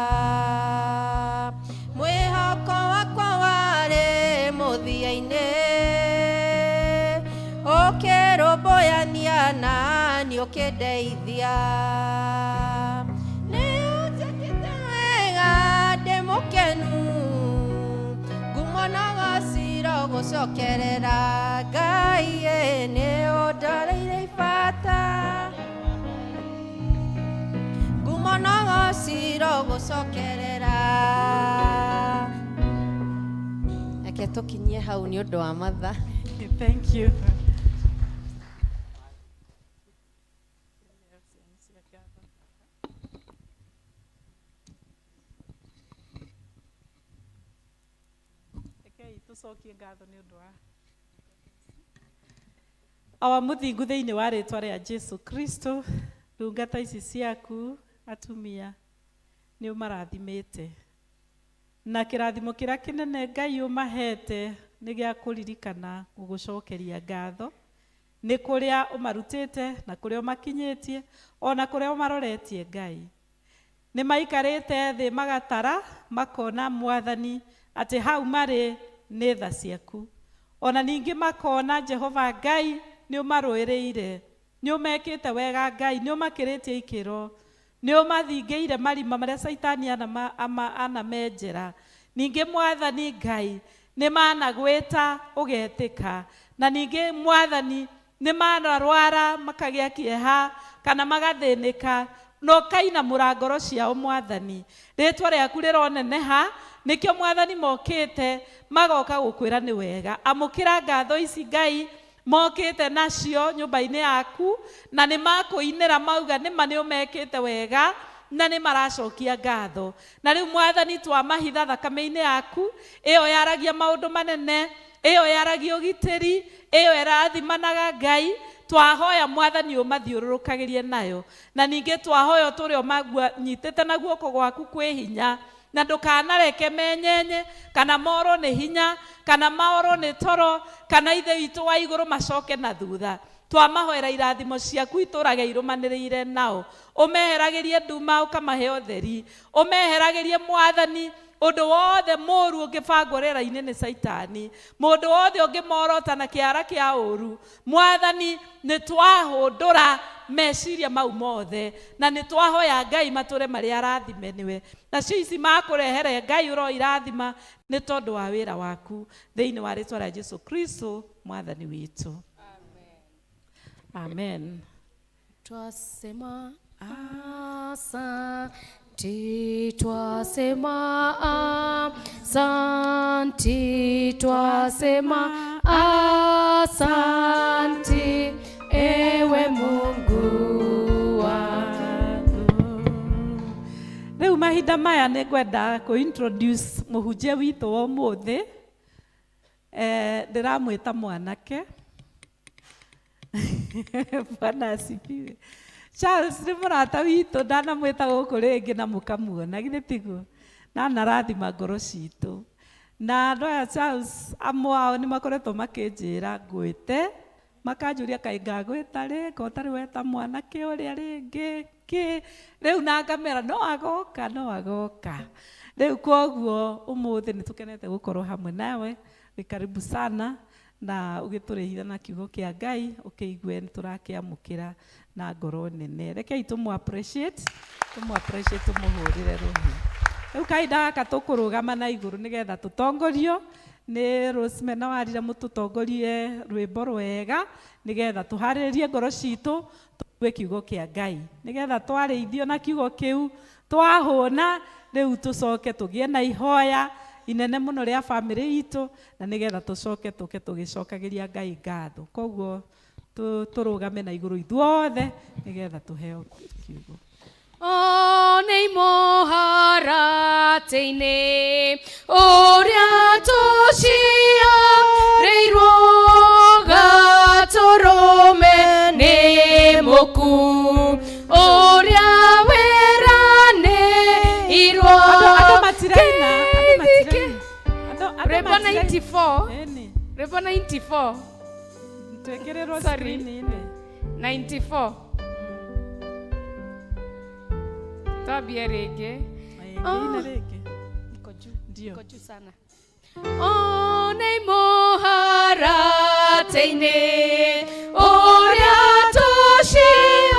mwĩhoko wakwa. Mwathani ũkĩndeithia. Nĩ ũnjĩkĩte wega ndĩ mũkenu, ngumo na gaciro gũcokerera Ngai ĩ, nĩ ũndoreire ibata, ngumo na gaciro gũcokerera. Reke tũkinyie hau nĩ ũndũ wa matha. Thank you. Rekei tũcokie ngatho nĩ ũndũ wa awa mũthingu thĩinĩ wa rĩtwa rĩa Jesu Kristo. Ndungata ici ciaku atumia nĩ ũmarathimĩte na kĩrathimo kĩrĩa kĩnene Ngai ũmahete nĩ gĩa kũririkana gũgũcokeria ngatho nĩ kũrĩa ũmarutĩte na kũrĩa ũmakinyĩtie ona kũrĩa ũmaroretie. Ngai nĩ maikarĩte thĩ magatara makona Mwathani atĩ hau marĩ nĩ tha ciaku, ona ningĩ makona Jehova Ngai nĩ ũmarũĩrĩire, nĩ ũmekĩte wega Ngai, nĩ ũmakĩrĩtie ikĩro, nĩ ũmathingĩire marima marĩa Caitani anamenjera. Ningĩ Mwathani Ngai nĩ managwĩta ũgetĩka, na ningĩ Mwathani nĩ manarwara makagĩa kĩeha kana magathĩnĩka, na ũkainamũra ngoro ciao. Mwathani, rĩtwa rĩaku rĩroneneha, nĩkĩo Mwathani mokĩte magoka gũkwĩra nĩ wega. Amũkĩra ngatho ici Ngai mokĩte nacio nyũmba-inĩ yaku, na nĩ makũinĩra mauga nĩma nĩ ũmekĩte wega na nĩ maracokia ngatho. Na rĩu Mwathani twamahitha thakame-inĩ yaku ĩyo yaragia maũndũ manene, ĩyo yaragia ũgitĩri, ĩyo ĩrathimanaga Ngai. Twahoya Mwathani ũmathiũrũrũkagĩrie nayo, na ningĩ twahoya ũtũre ũmanyitĩte na guoko gwaku kwĩ hinya, na ndũkanareke menyenye kana morwo nĩ hinya kana morwo nĩ toro kana Ithe witũ wa igũrũ macoke na thutha. Twamahoera irathimo ciaku itũrage irũmanĩrĩire nao, ũmeheragĩrie nduma ũkamahe ũtheri, ũmeheragĩrie Mwathani ũndũ wothe mũũru ũngĩbangwo rĩera-inĩ nĩ Caitani, mũndũ wothe ũngĩmorota na kĩara kĩa ũru. Mwathani nĩ twahũndũra meciria mau mothe, na nĩ twahoya Ngai matũre marĩ arathime nĩwe. Nacio ici makũrehere Ngai ũroirathima nĩ tondũ wa wĩra waku, thĩinĩ wa rĩtwa rĩa Jesu Kristo Mwathani witũ, amen. Twasema asante, twasema asante, twasema asante, ewe Mungu wangu. Rĩu mahinda maya nĩ ngwenda kũ introduce mũhunjia witũ wa ũmũthĩ. Ndĩramwĩta mwanake. Bwana asifiwe. Charles nĩ mũrata witũ, ndanamwĩta gũkũ rĩngĩ na mũkamuona, githĩ tiguo? Na narathima ngoro citũ. Na andũ aya Charles amwe ao nĩ makoretwo makĩnjĩra ngwĩte, makanjũria kaĩ ngagwĩta rĩ, ko ũtarĩ weta mwanake ũrĩa rĩngĩ kĩ rĩu, na ngamera no agoka, no agoka. Rĩu koguo ũmũthĩ nĩ tũkenete gũkorwo hamwe nawe. Wĩ karibu sana na ũgĩtũrĩhitha na kiugo kĩa Ngai, ũkĩigue nĩ tũrakĩamũkĩra na ngoro nene. Rekei tũmũ appreciate, tũmũ appreciate, tũmũhũrĩre rũhĩ. Rĩu kahinda gaka tũkũrũgama na igũrũ nĩgetha tũtongorio nĩ Rosemary Warira, mũtũtongorie rwĩmbo rwega nĩgetha tũharĩrĩrie ngoro citũ tũigue kiugo kĩa Ngai, nĩgetha twarĩithio na kiugo kĩu twahũna, rĩu tũcoke tũgĩe na ihoya inene mũno rĩa bamĩrĩ itũ, na nĩgetha tũcoke tũke tũgĩcokagĩria Ngai ngatho. Koguo tũrũgame na igũrũ ithuothe nĩgetha tũheo kiugo. O nĩ mũharatĩ-inĩ ũrĩa tũciarĩirwo gatũrũme nĩ mũku ũrĩa wĩranĩirwo. Andũ matiraina, andũ matiraina. Andũ Rwĩmbo matiraina. 94. Ĩni. Rwĩmbo 94. Twĩkĩrĩrwo Sorry. screen-inĩ. 94. Twambie rĩngĩ. Ĩngĩ rĩngĩ. Iko juu. Ndio. Iko juu sana. O nĩ mũharatĩ-inĩ ũrĩa tũciarĩirwo.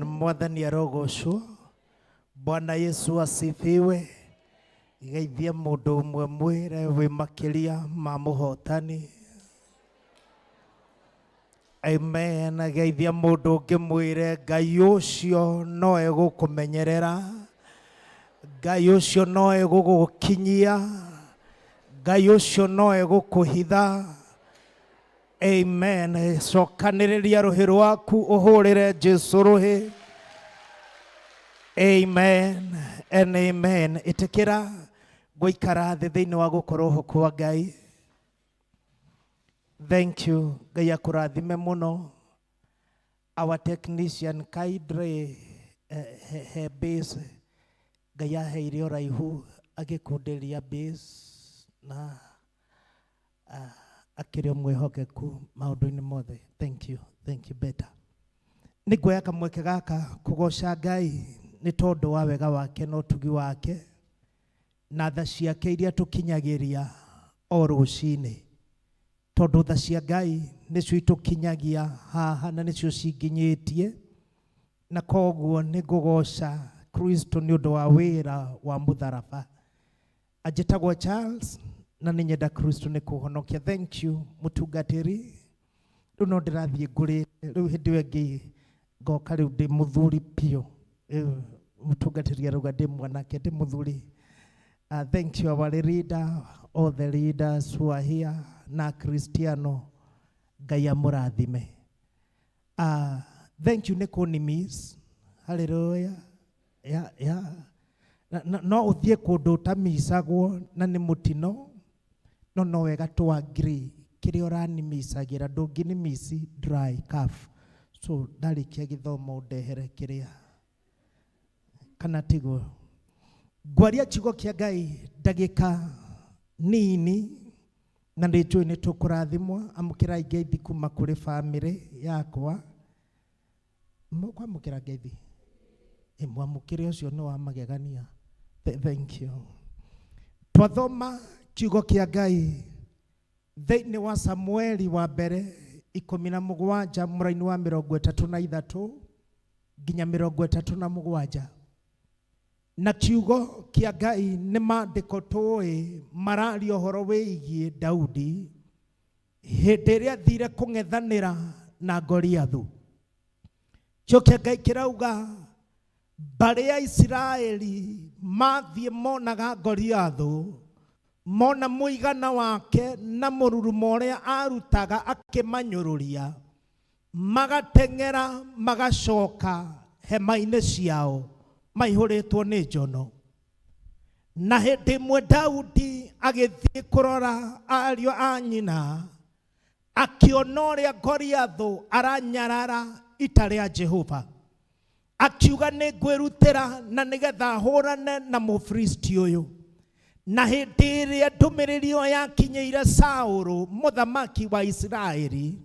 Amen. Mwathani arogocwo. Bwana Yesu asifiwe. Geithia mũndũ ũmwe mwĩre wĩ makĩria ma mũhotani. Amen. Geithia mũndũ ũngĩ mwĩre Ngai ũcio no egũkũmenyerera. Ngai ũcio no egũgũkinyia. Ngai ũcio no egũkũhitha. Amen. Cokanĩrĩria rũhĩ rwaku ũhũrĩre Jesu rũhĩ. Amen and amen. Ĩtĩkĩra gũikara thĩ thĩinĩ wa gũkorwo ho kwa Ngai. Thank you. Ngai akũrathime mũno. Our technician kindly he, he bass. Ngai aheire ũraihu agĩkunderia bass na akĩrĩ o mwĩhokeku maũndũ-inĩ mothe. Thank you. Thank you better. Nĩ nguoya kamweke gaka kũgoca Ngai nĩ tondũ wa wega wake na ũtugi wake na tha ciake iria tũkinyagĩria o rũcinĩ, tondũ tha cia Ngai nĩcio itũkinyagia haha na nĩcio cinginyĩtie, na koguo nĩ ngũgoca Kristo nĩ ũndũ wa wĩra wa mũtharaba. Anjĩtagwo Charles na nĩ nyenda Kristo nĩ kũhonokia. Thank you mũtungatĩri. Rĩu no ndĩrathiĩ ngũrĩte, rĩu hĩndĩ ĩyo ĩngĩ ngoka rĩu ndĩ mũthuri biũ. Rĩu mũtungatĩri arauga ndĩ mwanake, ndĩ mũthuri. Thank you our leader, all the leaders who are here, na Kristiano, Ngai amũrathime. Thank you nĩ kũni miss. Hallelujah. Yeah, yeah. Na, na, no ũthiĩ kũndũ ũtamicagwo na nĩ mũtino, no no wega tũ agree kĩrĩa ũranimicagĩra ndũngĩnimici dry cough. So ndarĩkia gĩthomo ndehere kĩrĩa kana tiguo. Ngwaria kiugo kĩa Ngai ndagĩka nini na nĩ njũĩ nĩ tũkũrathimwo. Amũkĩrai ngeithi kuma kũrĩ bamĩrĩ yakwa. Mũkwamũkĩra ngeithi? Mwamũkĩre ũcio nĩ wa magegania. Thank you. Twathoma kiugo kĩa Ngai thĩinĩ wa Samueli wa mbere 17 mũraini wa 33 nginya 37. Na kiugo kĩa Ngai nĩ maandĩko tũĩ mararia ũhoro wĩgiĩ Daudi hĩndĩ ĩrĩa athire kũng'ethanĩra na Goliathu. Kiugo kĩa Ngai kĩrauga mbarĩ ya Isiraeli mathiĩ monaga Goliathu, mona mũigana wake na mũrurumo ũrĩa arutaga akĩmanyũrũria, magateng'era magacoka hema-inĩ ciao maihũrĩtwo nĩ njono. Na hĩndĩ ĩmwe Daudi agĩthiĩ kũrora ariũ a nyina, akĩona ũrĩa Goliathu aranyarara ita rĩa Jehova. Akiuga nĩ ngwĩrutĩra na nĩgetha hũrane na Mũfilisti ũyũ. Na hĩndĩ ĩrĩa ndũmĩrĩri ĩyo yakinyĩire Saũlũ mũthamaki wa Isiraeli,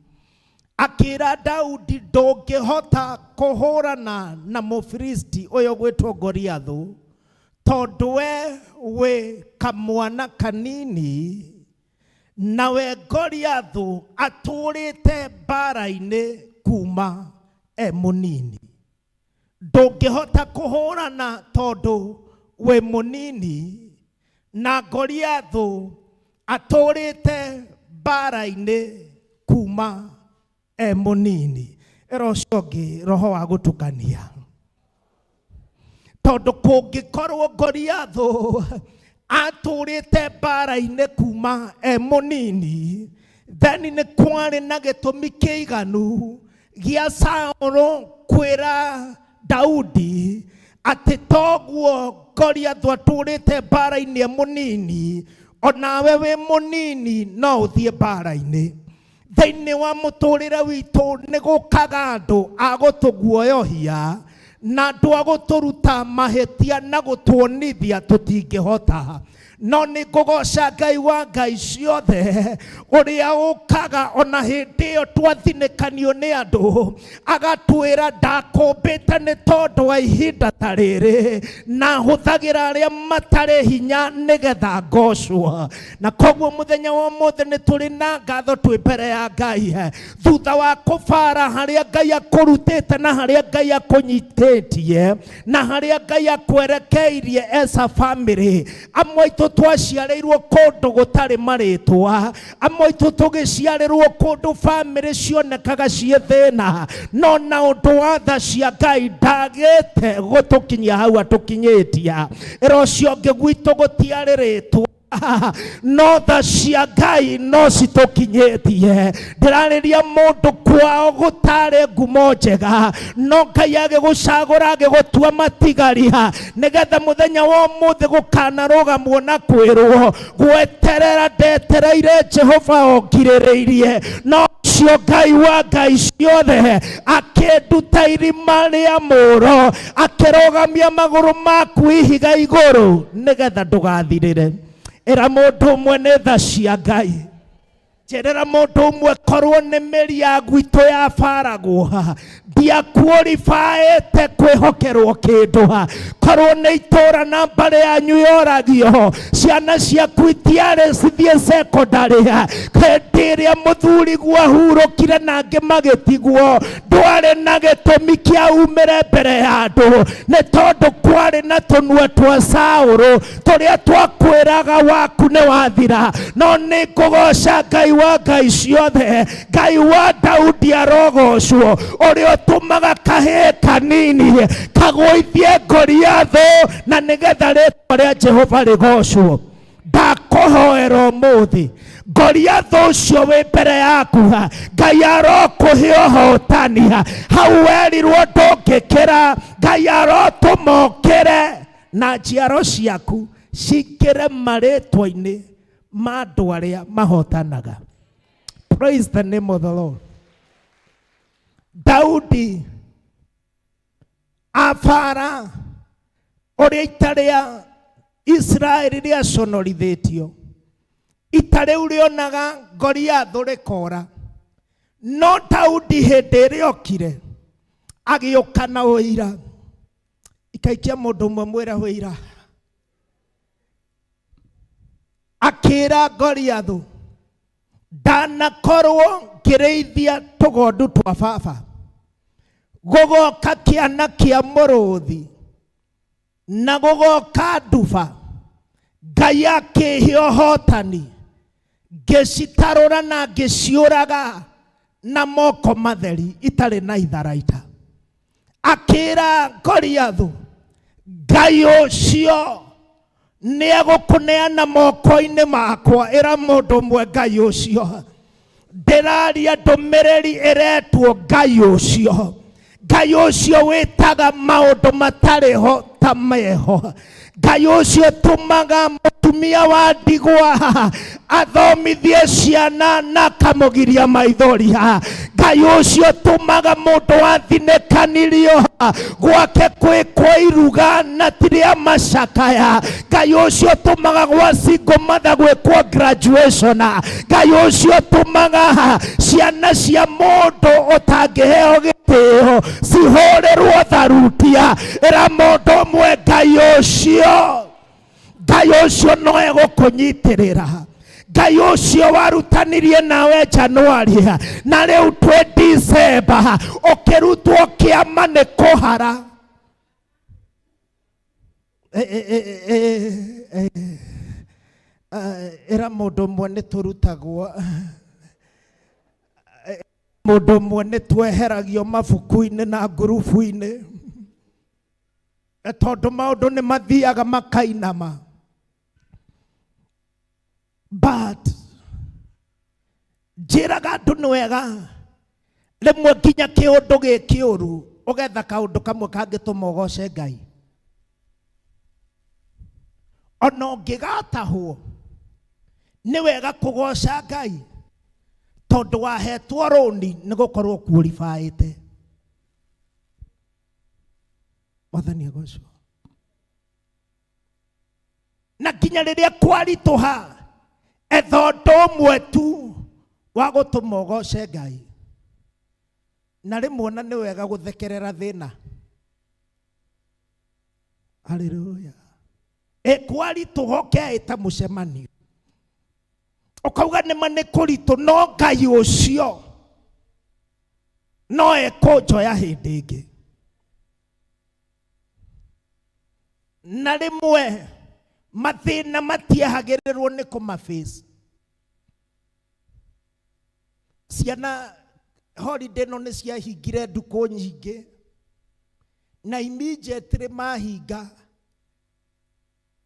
akĩra Daudi ndũngĩhota kũhũrana na Mũfilisti ũyũ gwĩtwo Goliathu, tondũ we wĩ kamwana kanini, nawe Goliathu atũrĩte mbara-inĩ kuma e mũnini. Ndũngĩhota kũhũrana tondũ wĩ mũnini, na Goliathu atũrĩte mbara-inĩ kuma e mũnini. Ĩra ũcio ũngĩ roho wa gũtukania, tondũ kũngĩkorwo Goliathu atũrĩte mbara-inĩ kuma e mũnini, then nĩ kwarĩ na gĩtũmi kĩiganu gĩa Saũlũ kwĩra Daudi atĩ toguo Goliathu atũrĩte mbara-inĩ e mũnini, onawe wĩ mũnini no ũthiĩ mbara-inĩ. Thĩinĩ wa mũtũrĩre witũ nĩ gũkaga andũ a gũtũguoyohia na andũ a gũtũruta mahĩtia na gũtuonithia tũtingĩhota. No nĩ ngũgoca Ngai wa ngai ciothe ũrĩa ũkaga ona hĩndĩ ĩyo twathinĩkanio nĩ andũ, agatwĩra ndakũmbĩte nĩ tondũ wa ihinda ta rĩrĩ, na hũthagĩra arĩa matarĩ hinya nĩgetha ngocwo. Na koguo mũthenya wa ũmũthĩ nĩ tũrĩ na ngatho twĩ mbere ya Ngai, thutha wa kũbara harĩa Ngai akũrutĩte na harĩa Ngai akũnyitĩtie na harĩa Ngai akwerekeirie as a family. Amwe aitũ twaciarĩirwo kũndũ gũtarĩ marĩtwa, amwe aitũ tũgĩciarĩrwo kũndũ family cionekaga ciĩ thĩna, no na ũndũ wa tha cia Ngai ndagĩte gũtũkinyia hau atũkinyĩtie. Ĩra ũcio ũngĩ, gwitũ gũtiarĩ rĩtwa, no tha cia Ngai no citũkinyĩtie. Ndĩrarĩria mũndũ kwao gũtarĩ ngumo njega, no Ngai agĩgũcagũra agĩgũtua matigaria, nĩgetha mũthenya wa ũmũthĩ gũkanarũgamwo na kwĩrwo gweterera ndetereire Jehova ongirĩrĩirie, no ũcio Ngai wa ngai ciothe akĩnduta irima rĩa mũro, akĩrũgamia magũrũ maku ihiga igũrũ nĩgetha ndũgathirĩre. Ĩra mũndũ ũmwe nĩ tha cia Ngai. Njĩrĩra mũndũ ũmwe, korwo nĩ mĩri ya gwitũ yabaragwo, ndiakuoribaĩte kwĩhokerwo kĩndũ. Korwo nĩ itũra na mbarĩ yanyu yoragio, ciana ciaku itiarĩ cithiĩ secondary. Hĩndĩ ĩrĩa mũthuri guahurũkire na angĩ magĩtigwo, ndwarĩ na gĩtũmi kĩa umĩre mbere ya andũ, nĩ tondũ kwarĩ na tũnua twa Saũlũ tũrĩa twakwĩraga waku nĩ wathira. No nĩ ngũgoca Ngai wa ngai ciothe, Ngai wa Daudi arogocwo, ũrĩa ũtũmaga kahĩĩ kanini kagũithie Goliathũ, na nĩgetha rĩtwa rĩa Jehova rĩgocwo. Ndakũhoera ũmũthĩ, Goliathũ ũcio wĩ mbere yaku, Ngai arokũhe ũhotani. Hau werirwo ndũngĩkĩra, Ngai arotũma ũkĩre, na njiaro ciaku cingĩre marĩtwa-inĩ ma andũ arĩa mahotanaga. Praise the name of the Lord. Daudi abara ũrĩa ita rĩa Isiraeli rĩaconorithĩtio, ita rĩu rĩonaga Goliathũ rĩkora, no Daudi hĩndĩ ĩrĩa okire agĩũka na ũira. Ikaikia mũndũ ũmwe mwĩra ũira, akĩra Goliathũ, ndanakorwo ngĩrĩithia tũgondu twa baba, gũgoka kĩana kĩa mũrũthi na gũgoka nduba, Ngai akĩhe ũhotani, ngĩcitarũra na ngĩciũraga na moko matheri itarĩ na itharaita. Akĩra Goliathũ, Ngai ũcio nĩ egũkũneana moko-inĩ makwa. Ĩra mũndũ ũmwe, Ngai ũcio. Ndĩraria ndũmĩrĩri ĩretwo Ngai ũcio, Ngai ũcio wĩtaga maũndũ matarĩ ho ta meho, Ngai ũcio tũmaga mũtumia wa ndigwa athomithie ciana na akamũgiria maithori, Ngai ũcio tũmaga mũndũ wathinĩkanirio gwake kwĩkwo iruga na ti rĩa macakaya, Ngai ũcio tũmaga gwa single mother gwĩkwo graduation, Ngai ũcio tũmaga ciana cia mũndũ ũtangĩheo gĩtĩo cihũrĩrwo tharutia. Ĩra mũndũ ũmwe, Ngai ũcio, Ngai ũcio no egũkũnyitĩrĩra. Ngai ũcio warutanirie nawe Januari na rĩu twĩ December, ũkĩrutwo kĩama nĩ kũhara. Ĩra mũndũ ũmwe nĩ tũrutagwo, mũndũ ũmwe nĩ tweheragio mabuku-inĩ na ngurubu-inĩ, tondũ maũndũ nĩ mathiaga makainama. But njĩraga andũ nĩ wega rĩmwe nginya kĩũndũ gĩ kĩũru ũgetha kaũndũ kamwe kangĩtũma ũgoce Ngai, ona ũngĩgatahwo nĩ wega kũgoca Ngai, tondũ wahetwo rũni nĩ gũkorwo kuoribaĩte. Mwathani agocwo. Na nginya rĩrĩa kwaritũha, etha ũndũ ũmwe tu wa gũtũma ũgoce Ngai. Na rĩmwe ona nĩ wega gũthekerera thĩna. Haleluya. Ĩkwaritũha ũkeĩta mũcemanio, ũkauga nĩma nĩ kũritũ, no Ngai ũcio no ekũnjoya hĩndĩ ĩngĩ. Na rĩmwe mathĩna matiehagĩrĩrwo nĩ kũmaface. Ciana holiday ĩno nĩ ciahingire ndukũ nyingĩ, na immediately mahinga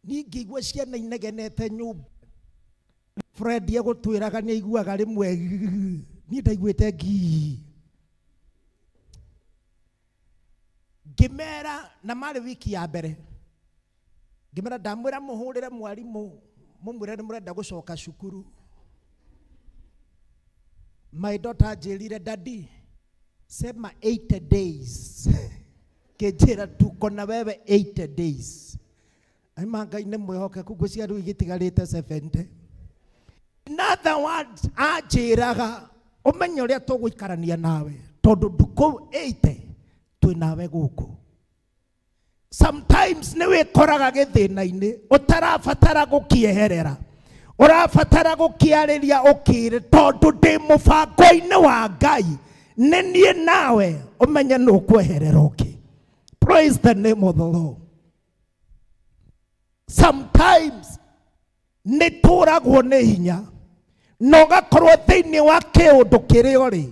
niĩ ngĩigua ciana inegenete nyũmba. Fred egũtwĩraga nĩ aiguaga rĩmwe, niĩ ndaiguĩte ngii. Ngĩmera, na marĩ wiki ya mbere, ngĩmera ndamwĩra mũhũrĩre mwarimũ mũmwĩre nĩ mũrenda gũcoka cukuru. My daughter anjĩrire, daddy, sema 80 days. Kĩnjĩra tuko na wewe 80 days. Aima Ngai nĩ mwĩhokeku, ngwĩciria rĩu igĩtigarĩte 70. In other words, anjĩraga ũmenye ũrĩa tũgũikarania nawe, tondũ ndukũ 80 twĩ nawe gũkũ. Sometimes nĩ wĩkoraga gĩthĩna-inĩ ũtarabatara gũkĩeherera, ũrabatara gũkĩarĩria ũkĩre, tondũ ndĩ mũbango-inĩ wa Ngai, nĩ niĩ nawe, ũmenye nĩ ũkweherera ũkĩ. Praise the name of the Lord. Sometimes nĩ tũragwo nĩ hinya, na ũgakorwo thĩinĩ wa kĩũndũ kĩrĩa ũrĩ,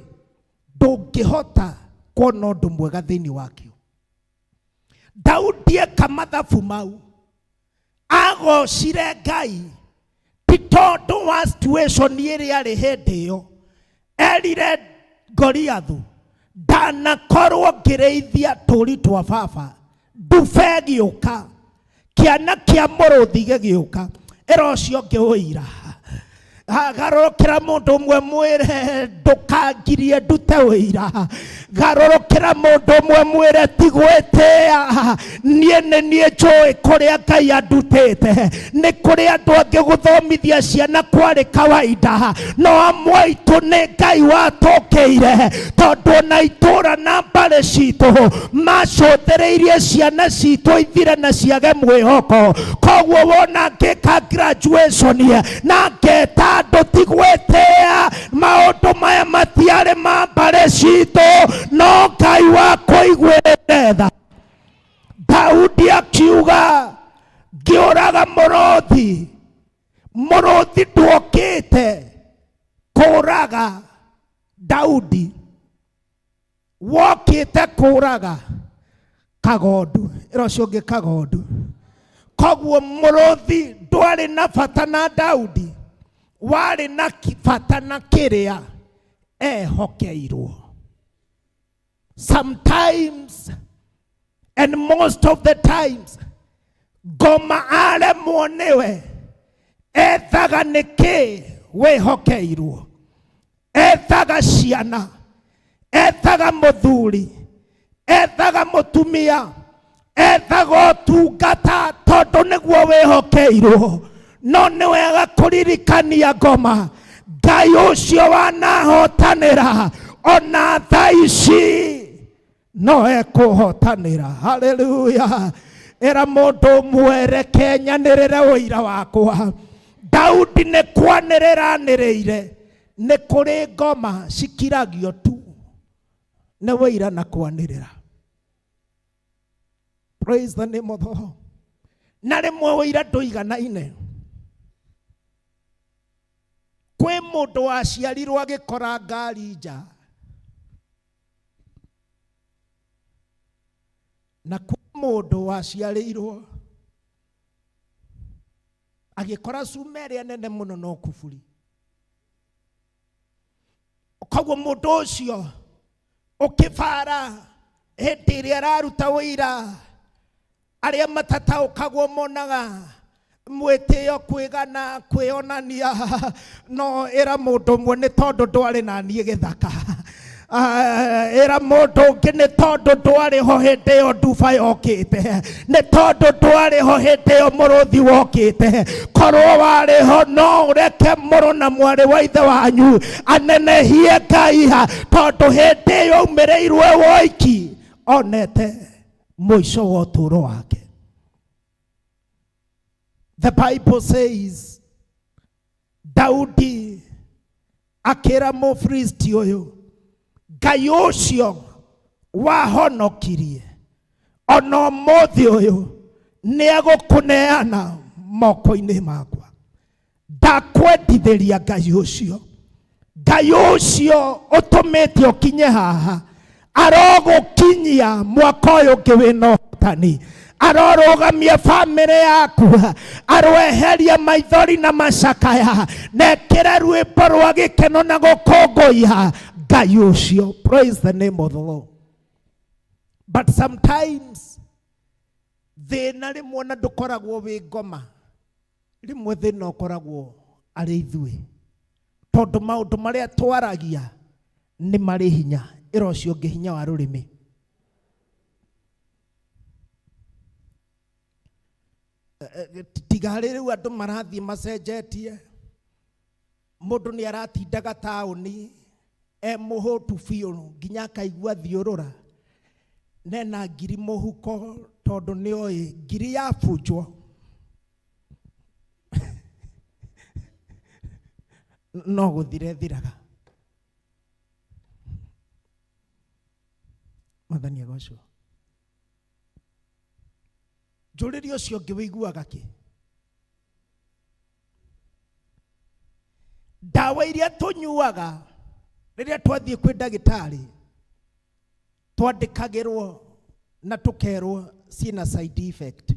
ndũngĩhota kuona ũndũ mwega thĩinĩ wakĩo. Daudi eka mathabu mau, agocire Ngai ti tondũ wa situation ĩrĩa arĩ hĩndĩ ĩyo. Erire Goliathu, ndanakorwo ngĩrĩithia tũri twa baba, nduba ĩgĩũka, kĩana kĩa mũrũthi gĩgĩũka, ĩra ũcio ũngĩ ũira. Garũrũkĩra mũndũ ũmwe mwĩre ndũkangirie ndute ũira. Garũrũkĩra mũndũ ũmwe mwĩre ti gwĩtĩa, niĩ nĩ niĩ njũĩ kũrĩa Ngai andutĩte. Nĩ kũrĩ andũ angĩ gũthomithia ciana kwarĩ kawaida, no amwe aitũ nĩ Ngai watũkĩire, tondũ ona itũũra na mbarĩ citũ macũthĩrĩirie ciana citũ ithire na ciage mwĩhoko. Koguo wona ngĩka graduation na ngeta andũ ti gwĩtĩa, maũndũ maya matiarĩ ma mbarĩ citũ, no Ngai wa kũiguĩra tha. Daudi akiuga, ngĩũraga mũrũthi, mũrũthi ndwokĩte kũraga Daudi, wokĩte kũraga kagondu. Ĩra ũcio ũngĩ kagondu. Koguo mũrũthi ndwarĩ na bata na Daudi, warĩ na bata na kĩrĩa ehokeirwo. Sometimes and most of the times, ngoma aremwo nĩwe, ethaga nĩkĩ wĩhokeirwo, ethaga ciana, ethaga mũthuri, ethaga mũtumia, ethaga ũtungata, tondũ nĩguo wĩhokeirwo. No nĩ wega kũririkania ngoma, Ngai ũcio wanahotanĩra ona thaa ici no ekũhotanĩra. Haleluya. Ĩra mũndũ ũmwe, reke nyanĩrĩre ũira wakwa. Daudi nĩ kwanĩrĩra anĩrĩire, nĩ kũrĩ ngoma cikiragio tu nĩ ũira na kwanĩrĩra. Praise the name of the Lord. Na rĩmwe ũira ndũiganaine. Kwĩ mũndũ waciarirwo agĩkora ngari nja, na kwĩ mũndũ waciarĩirwo agĩkora cuma ĩrĩa nene mũno no kuburi. Koguo mũndũ ũcio ũkĩbara hĩndĩ ĩrĩa araruta ũira, arĩa matataũkagwo monaga mwĩtĩo kwĩgana kwĩonania, no ĩra mũndũ ũmwe nĩ tondũ ndwarĩ na niĩ gĩthaka. Ah, ĩra mũndũ ũngĩ nĩ tondũ ndwarĩ ho hĩndĩ ĩyo nduba yokĩte, nĩ tondũ ndwarĩ ho hĩndĩ ĩyo mũrũthi wokĩte. Korwo warĩ ho no ũreke mũrũ na mwarĩ wa ithe wanyu anenehie Ngai, ha, tondũ hĩndĩ ĩyo aumĩrĩirwo woiki onete mũico wa ũtũũro wake. The Bible says Daudi akĩra Mũfilisti ũyũ, Ngai ũcio wahonokirie ona ũmũthĩ ũyũ nĩegũkũneana moko-inĩ makwa. Ndakwendithĩria Ngai ũcio, Ngai ũcio ũtũmĩte ũkinye haha arogũkinyia mwaka ũyũ ũngĩ wĩna ũhotani, arorũgamia bamĩrĩ yaku, aroeheria maithori na macakaya, na ekĩre rwĩmbo rwa gĩkeno na gũkũngũiya Ngai ũcio. Praise the name of the Lord. But sometimes thĩna rĩmwe na ndũkoragwo wĩ ngoma, rĩmwe thĩna ũkoragwo arĩ ithuĩ, tondũ maũndũ marĩa twaragia nĩ marĩ hinya. Ĩra ũcio ũngĩ hinya wa rũrĩmĩ. Tiga harĩ rĩu andũ marathiĩ macenjetie, mũndũ nĩ aratindaga taũni e mũhũtu biũ nginya akaigua thiũrũra nena ngiri mũhuko, tondũ nĩ oĩ ngiri yabunjwo no gũthira ĩthiraga. Mwathani agocwo. Njũrĩria ũcio ũngĩ wĩiguaga kĩ? Ndawa iria tũnyuaga rĩrĩa twathiĩ kwĩ ndagĩtarĩ twandĩkagĩrwo na tũkerwo ciĩna side effect.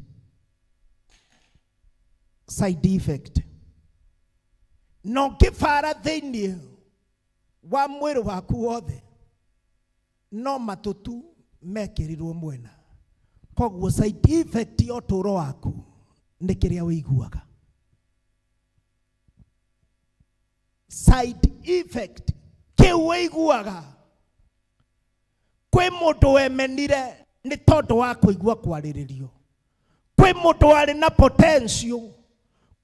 Side effect. Na ũngĩbara thĩinĩ wa mwĩrĩ waku wothe no matutu mekĩrirwo mwena. Koguo side effect ya ũtũũro waku nĩ kĩrĩa ũiguaga. Side effect kĩu ũiguaga. Kwĩ mũndũ wemenire nĩ tondũ wa kũigua kwarĩrĩrio, kwĩ mũndũ warĩ na potential,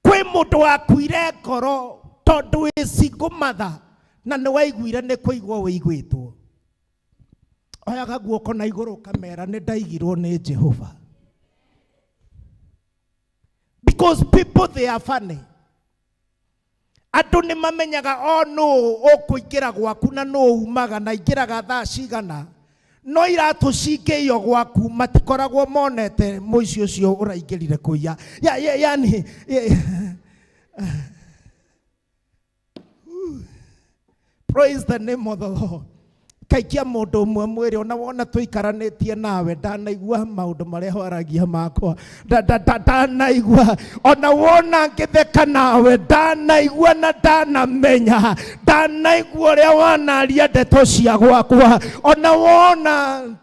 kwĩ mũndũ wakuire ngoro tondũ wĩ single mother na nĩ waiguire nĩ kũigwo wĩiguĩtwo. Oyaga guoko na igũrũ ũkamera nĩ ndaigirwo nĩ Jehova. Because people they are funny. Andũ nĩ mamenyaga o nũ ũkũingĩra gwaku na nũ umaga na ingĩraga thaa cigana, no iratũ cingĩiywo gwaku matikoragwo monete mũici ũcio ũraingĩrire kũiya. Ya, ya, yani, ya, praise the name of the Lord. Kaikia mũndũ ũmwe mwĩrĩ ona wona tũikaranĩtie nawe ndanaigua maũndũ marĩa waragia makwa, ndanaigua ona wona ngĩtheka nawe ndanaigua na ndanamenya, ndanaigua ũrĩa wanaria ndeto cia gwakwa, ona wona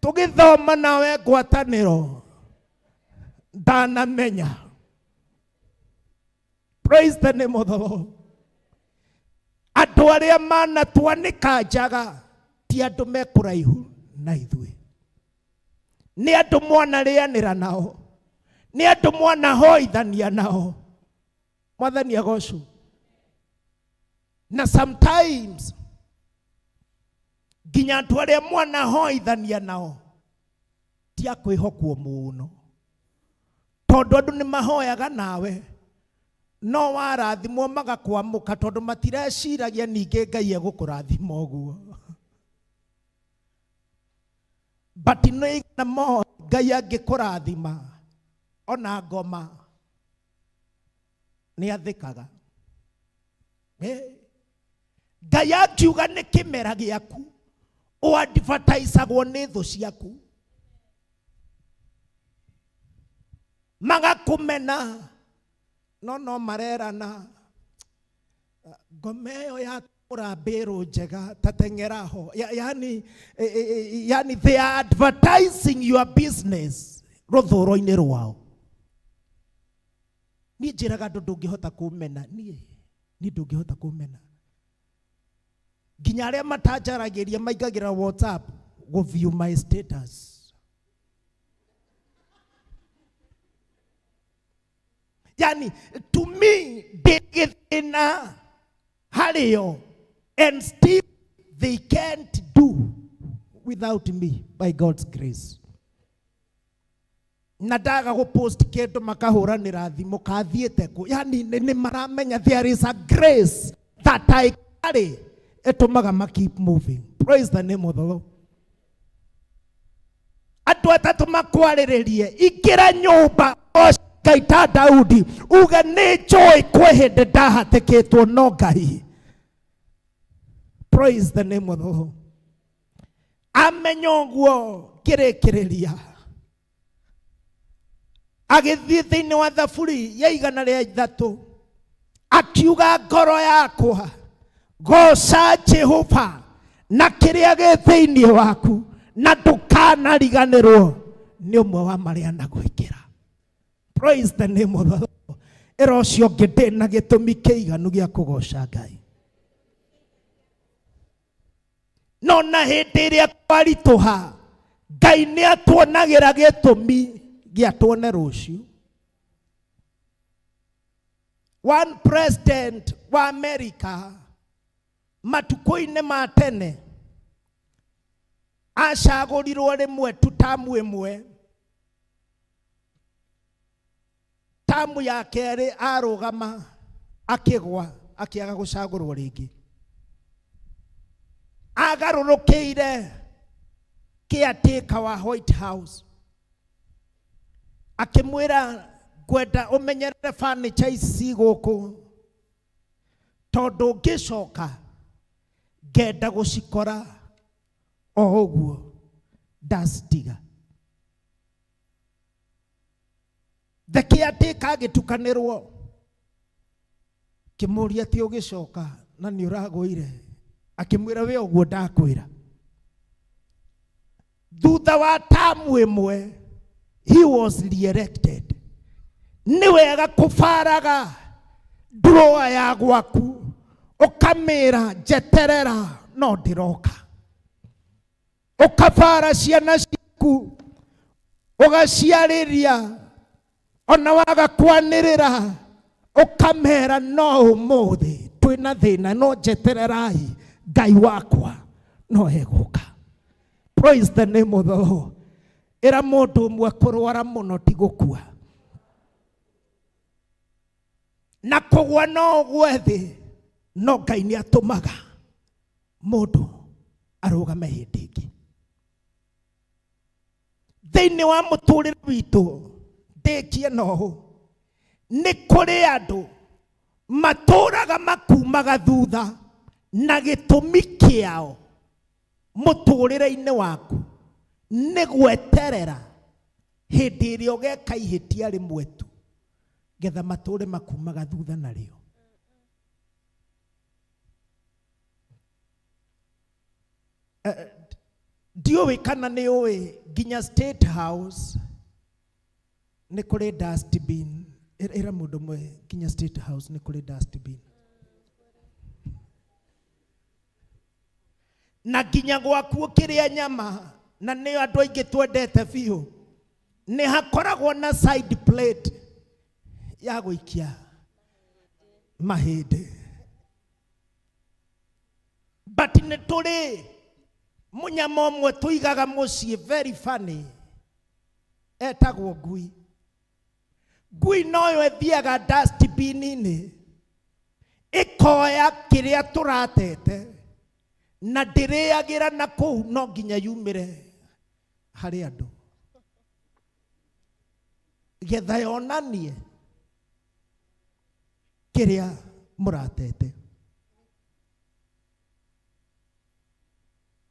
tũgĩthoma nawe ngwatanĩro ndanamenya. Praise the name of the Lord. Andũ arĩa manatwanĩka njaga ti andũ me kũraihu na ithuĩ, nĩ andũ mwanarĩanĩra nao, nĩ andũ mwanahoithania nao. Mwathani agocwo. Na sometimes nginya andũ arĩa mwanahoithania nao ti a kwĩhokwo mũno, tondũ andũ nĩ mahoyaga nawe no warathimwo magakwamũka, tondũ matireciragia ningĩ Ngai egũkũrathima ũguo. But nĩ igana moĩ Ngai angĩkũrathima ona ngoma nĩ athĩkaga. Ngai angiuga nĩ kĩmera gĩaku, ũadvertisagwo nĩ thũ ciaku, magakũmena, no no marerana ngoma ĩyo yatũra mbĩrũ njega tateng'era ho. Yani, yani they are advertising your business rũthũro-inĩ rwao. Niĩ njĩraga andũ ndũngĩhota kũmena, niĩ ndũngĩhota kũmena. Nginya arĩa matanjaragĩria maingagĩra WhatsApp gũ view my status. Yani to me ndĩ gĩthĩna harĩo, and still they can't do without me by God's grace. Na ndaga gũ post kĩndũ makahũranĩra thimũ kathiĩte kũ, yani nĩ maramenya there is a grace that I carry ĩtũmaga ma keep moving. Praise the name of the Lord. Andũ atatũ makwarĩrĩrie, ingĩra nyũmba Ngai ta Daudi, uge nĩ njũĩ kwĩ hĩndĩ ndahatĩkĩtwo no Ngai. Praise the name of the Lord. Amenya ũguo kĩrĩkĩrĩria agĩthiĩ thĩinĩ wa Thaburi ya 103 akiuga, ngoro yakwa goca Jehova na kĩrĩa gĩ thĩinĩ waku, na ndũkanariganĩrwo nĩ ũmwe wa marĩa anagwĩkĩra. Praise the name of the Lord. Ĩra ũcio ũngĩ, ndĩ na gĩtũmi kĩiganu gĩa kũgoca Ngai. No na hĩndĩ ĩrĩa kwaritũha, Ngai nĩ atuonagĩra gĩtũmi gĩa tuone rũciũ. One president wa America matukũ-inĩ ma tene acagũrirwo rĩmwe tu, tamu ĩmwe, tamu ya kerĩ arũgama akĩgwa, akĩaga gũcagũrwo rĩngĩ. Agarũrũkĩire caretaker wa White House akĩmwĩra, ngwenda ũmenyerere furniture ici gũkũ, tondũ ngĩcoka ngenda gũcikora o ũguo ndacitiga. The caretaker agĩtukanĩrwo, kĩmũria, atĩ ũgĩcoka na nĩ ũragũire? Akĩmwĩra, we ũguo ndakwĩra. Thutha wa tamu ĩmwe he was re-elected. Nĩ wega kũbaraga drawer ya gwaku, ũkamĩra njeterera no ndĩroka, ũkabara ciana ciaku, ũgaciarĩria ona waga kwanĩrĩra, ũkamera no ũmũthĩ twĩna thĩna, no njetererai, Ngai wakwa no egũka. Praise the name of the Lord. Ĩra mũndũ ũmwe, kũrwara mũno ti gũkua, na kũgwa no ũgwe thĩ, no Ngai nĩ atũmaga mũndũ arũgame hĩndĩ ĩngĩ. Thĩinĩ wa mũtũrĩre witũ, ndĩkie na ũũ, nĩ kũrĩ andũ matũraga makumaga thutha, na gĩtũmi kĩao mũtũrĩre-inĩ waku nĩ gweterera hĩndĩ ĩrĩa ũgeka ihĩtia rĩmwe tu, getha matũre makumaga thutha narĩo. Ndiũĩ kana nĩ ũĩ nginya State House nĩ kũrĩ dustbin. Ĩra mũndũ ũmwe, nginya State House nĩ kũrĩ dustbin, na nginya gwaku ũkĩrĩa nyama, na nĩyo andũ aingĩ twendete biũ, nĩ hakoragwo na side plate ya gũikia mahĩndĩ. But nĩ tũrĩ mũnyama ũmwe tũigaga mũciĩ, very funny, etagwo ngui. Ngui noyo ĩthiaga dustbin-inĩ ĩkoya kĩrĩa tũratete, na ndĩrĩagĩra na kũu, no nginya yumĩre harĩ andũ getha yonanie kĩrĩa mũratete.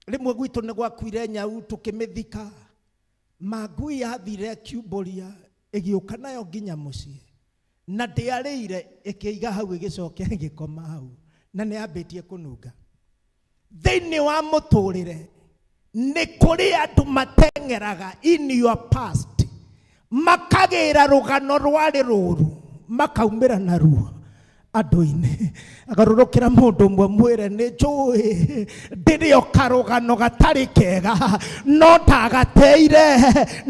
Rĩmwe gwitũ nĩ gwakuire nyau, tũkĩmĩthika, ma ngui yathire ĩkiumbũria, ĩgĩũka nayo nginya mũciĩ, na ndĩarĩire, ĩkĩiga hau, ĩgĩcoka ĩgĩkoma hau, na nĩ yambĩtie kũnunga. Thĩinĩ wa mũtũrĩre nĩ kũrĩ andũ mateng'eraga in your past, makagĩra rũgano rwarĩ rũru, makaumĩra naruo. Andũ-inĩ agarũrũkĩra mũndũ ũmwe mwĩre nĩ njũĩ ndĩrĩ o karũgano gatarĩ kega no ndagateire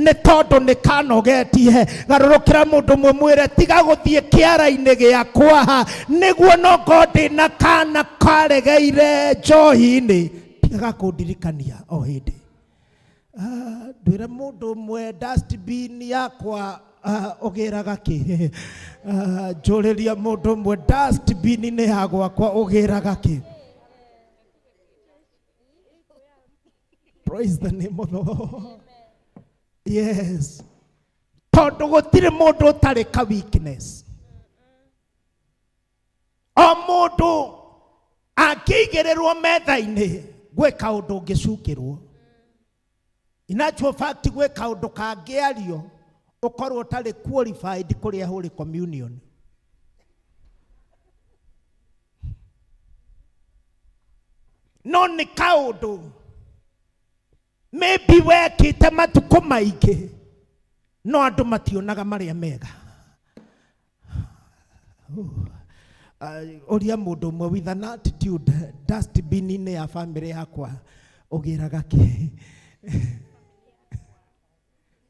nĩ tondũ nĩ kanogetie. Garũrũkĩra mũndũ ũmwe mwĩre tiga gũthiĩ kĩara-inĩ gĩakwa nĩguo no ngorwo ndĩna kana karegeire njohi-inĩ, tigaga kũndirikania o hĩndĩ. Ndwĩre mũndũ ũmwe dustbin yakwa ũgĩraga kĩ? Njũrĩria mũndũ ũmwe dustbin-inĩ ya gwakwa ũgĩraga kĩ? Praise the name of the Lord. Yes, tondũ gũtirĩ mũndũ ũtarĩ ka weakness. O mũndũ angĩigĩrĩrwo metha-inĩ gwĩ kaũndũ ũngĩcukĩrwo. In actual fact gwĩ kaũndũ kangĩario ũkorwo ũtarĩ qualified kũrĩa Holy Communion. No nĩ kaũndũ maybe wekĩte matukũ maingĩ no andũ mationaga marĩa mega. Ũria mũndũ ũmwe with an attitude dustbin-inĩ ya family yakwa ũgĩraga kĩ?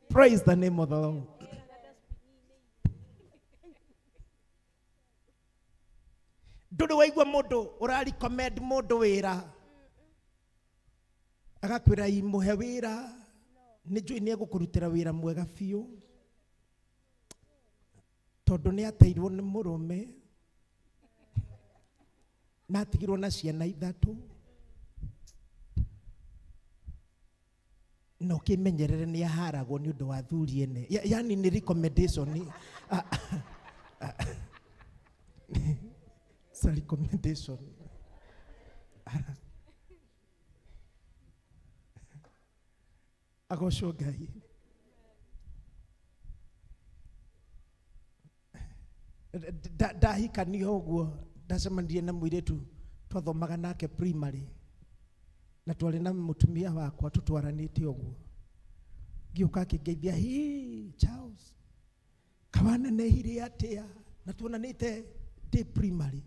Praise the name of the Lord. Ndũrĩ waigua mũndũ ũra recommend mũndũ wĩra agakwĩra imũhe wĩra nĩ njũĩ nĩ egũkũrutĩra wĩra mwega biũ tondũ nĩ ateirwo nĩ mũrũme na atigirwo na ciana ithatũ na ũkĩmenyerere nĩ aharagwo nĩ ũndũ wa athuri ene. Yani nĩ recommendation. It's a recommendation. Agocwo Ngai. Ndahikania ũguo ndacemanirie na mũirĩtu twathomaga nake primary na twarĩ na mũtumia wakwa tũtwaranĩte ũguo, ngĩũka akĩngeithia, hi Charles, kawanenehire atĩa? Na tuonanĩte ndĩ primary.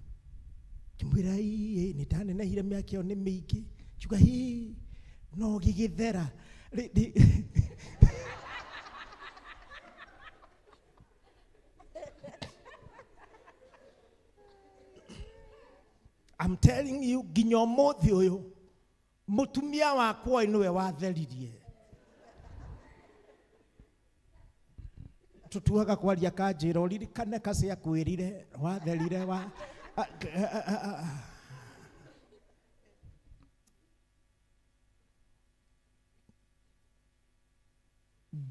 Ngĩmwĩra ĩĩ nĩ ndanenehire mĩaka ĩyo nĩ mĩingĩ. Kiuga hi no gĩgĩthera. I'm telling you nginya ũmũthĩ ũyũ mũtumia wakwa ũyũ nĩwe watheririe. Tutuaga kwaria kanjĩra ũririkane kaci akwĩrire watherire wa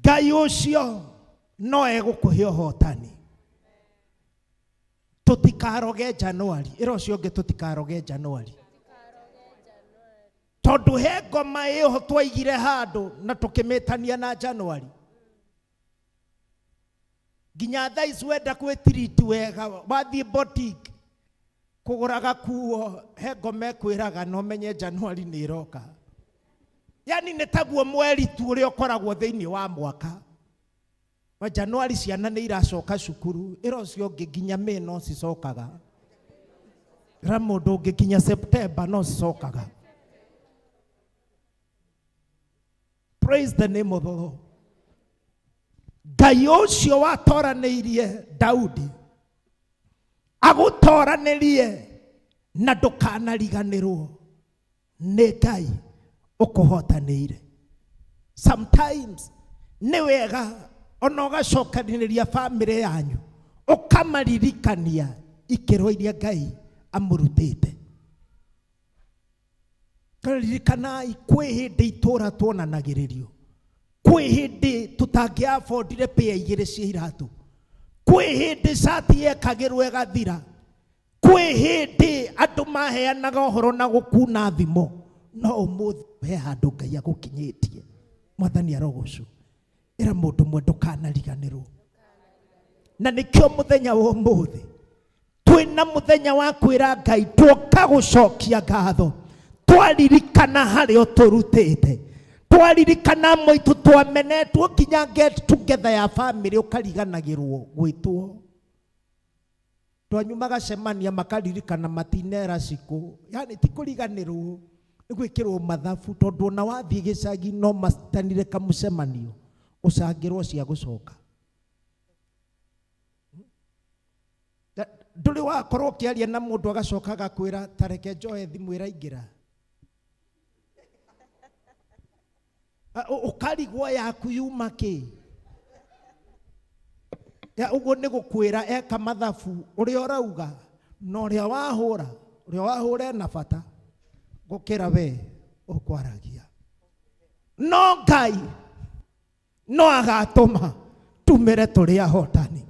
Ngai ũcio no egũkũhe ũhotani. Tũtikaroge Januari, ĩra ũcio ũngĩ tũtikaroge Januari, tondũ he ngoma ĩho twaigire handũ na tũkĩmĩtania na Januari. Nginya thaa ici wenda gwĩtiriti wega wathiĩ boutique kũgũra gakuo he ngoma ĩkwĩraga na ũmenye Januari nĩ ĩroka. Yani nĩ taguo mweri tu ũrĩa ũkoragwo thĩinĩ wa mwaka wa Januari, ciana nĩ iracoka cukuru, ĩra ũcio ũngĩ nginya May no cicokaga, ĩra mũndũ ũngĩ nginya September no cicokaga. Praise the name of the Lord. Ngai ũcio watoranĩirie Daudi agũtoranĩrie na ndũkanariganĩrwo nĩ Ngai ũkũhotanĩire. Sometimes nĩ wega ona ũgacokanĩrĩria famĩlĩ yanyu ũkamaririkania ikĩro iria Ngai amũrutĩte. Karirikanai kwĩ hĩndĩ itũra tuonanagĩrĩrio, kwĩ hĩndĩ tũtangĩabondire pĩa igĩrĩ cia iratũ, kwĩ hĩndĩ cati yekagĩrwo ĩgathira, kwĩ hĩndĩ andũ maheanaga ũhoro na gũkuna thimo, no ũmũthĩ he handũ Ngai agũkinyĩtie. Mwathani arogocwo. Ĩra mũndũ ũmwe ndũkanariganĩrwo. Na nĩkĩo mũthenya wa ũmũthĩ twĩna mũthenya wa kwĩra Ngai twoka gũcokia ngatho, twaririkana harĩa ũtũrutĩte, twaririkana amwe aitũ twamenetwo nginya get together ya family ũkariganagĩrwo gwĩtwo. Andũ anyu magacemania makaririkana matinera cikũ, yani ti kũriganĩrwo, nĩ gwĩkĩrwo mathabu, tondũ ona wathiĩ gĩcagi no matanire kamũcemanio ũcangĩrwo cia gũcoka. Ndũrĩ wakorwo ũkĩaria na mũndũ agacoka agakwĩra ta reke njoe thimũ ĩraingĩra. Ũkarigwo yaku yuma kĩ? Ya, ũguo nĩ gũkwĩra eka mathabu ũrĩa ũrauga na ũrĩa wahũra, ũrĩa wahũra ena bata gũkĩra we ũkwaragia. No Ngai no agatũma tumĩre tũrĩ ahotani,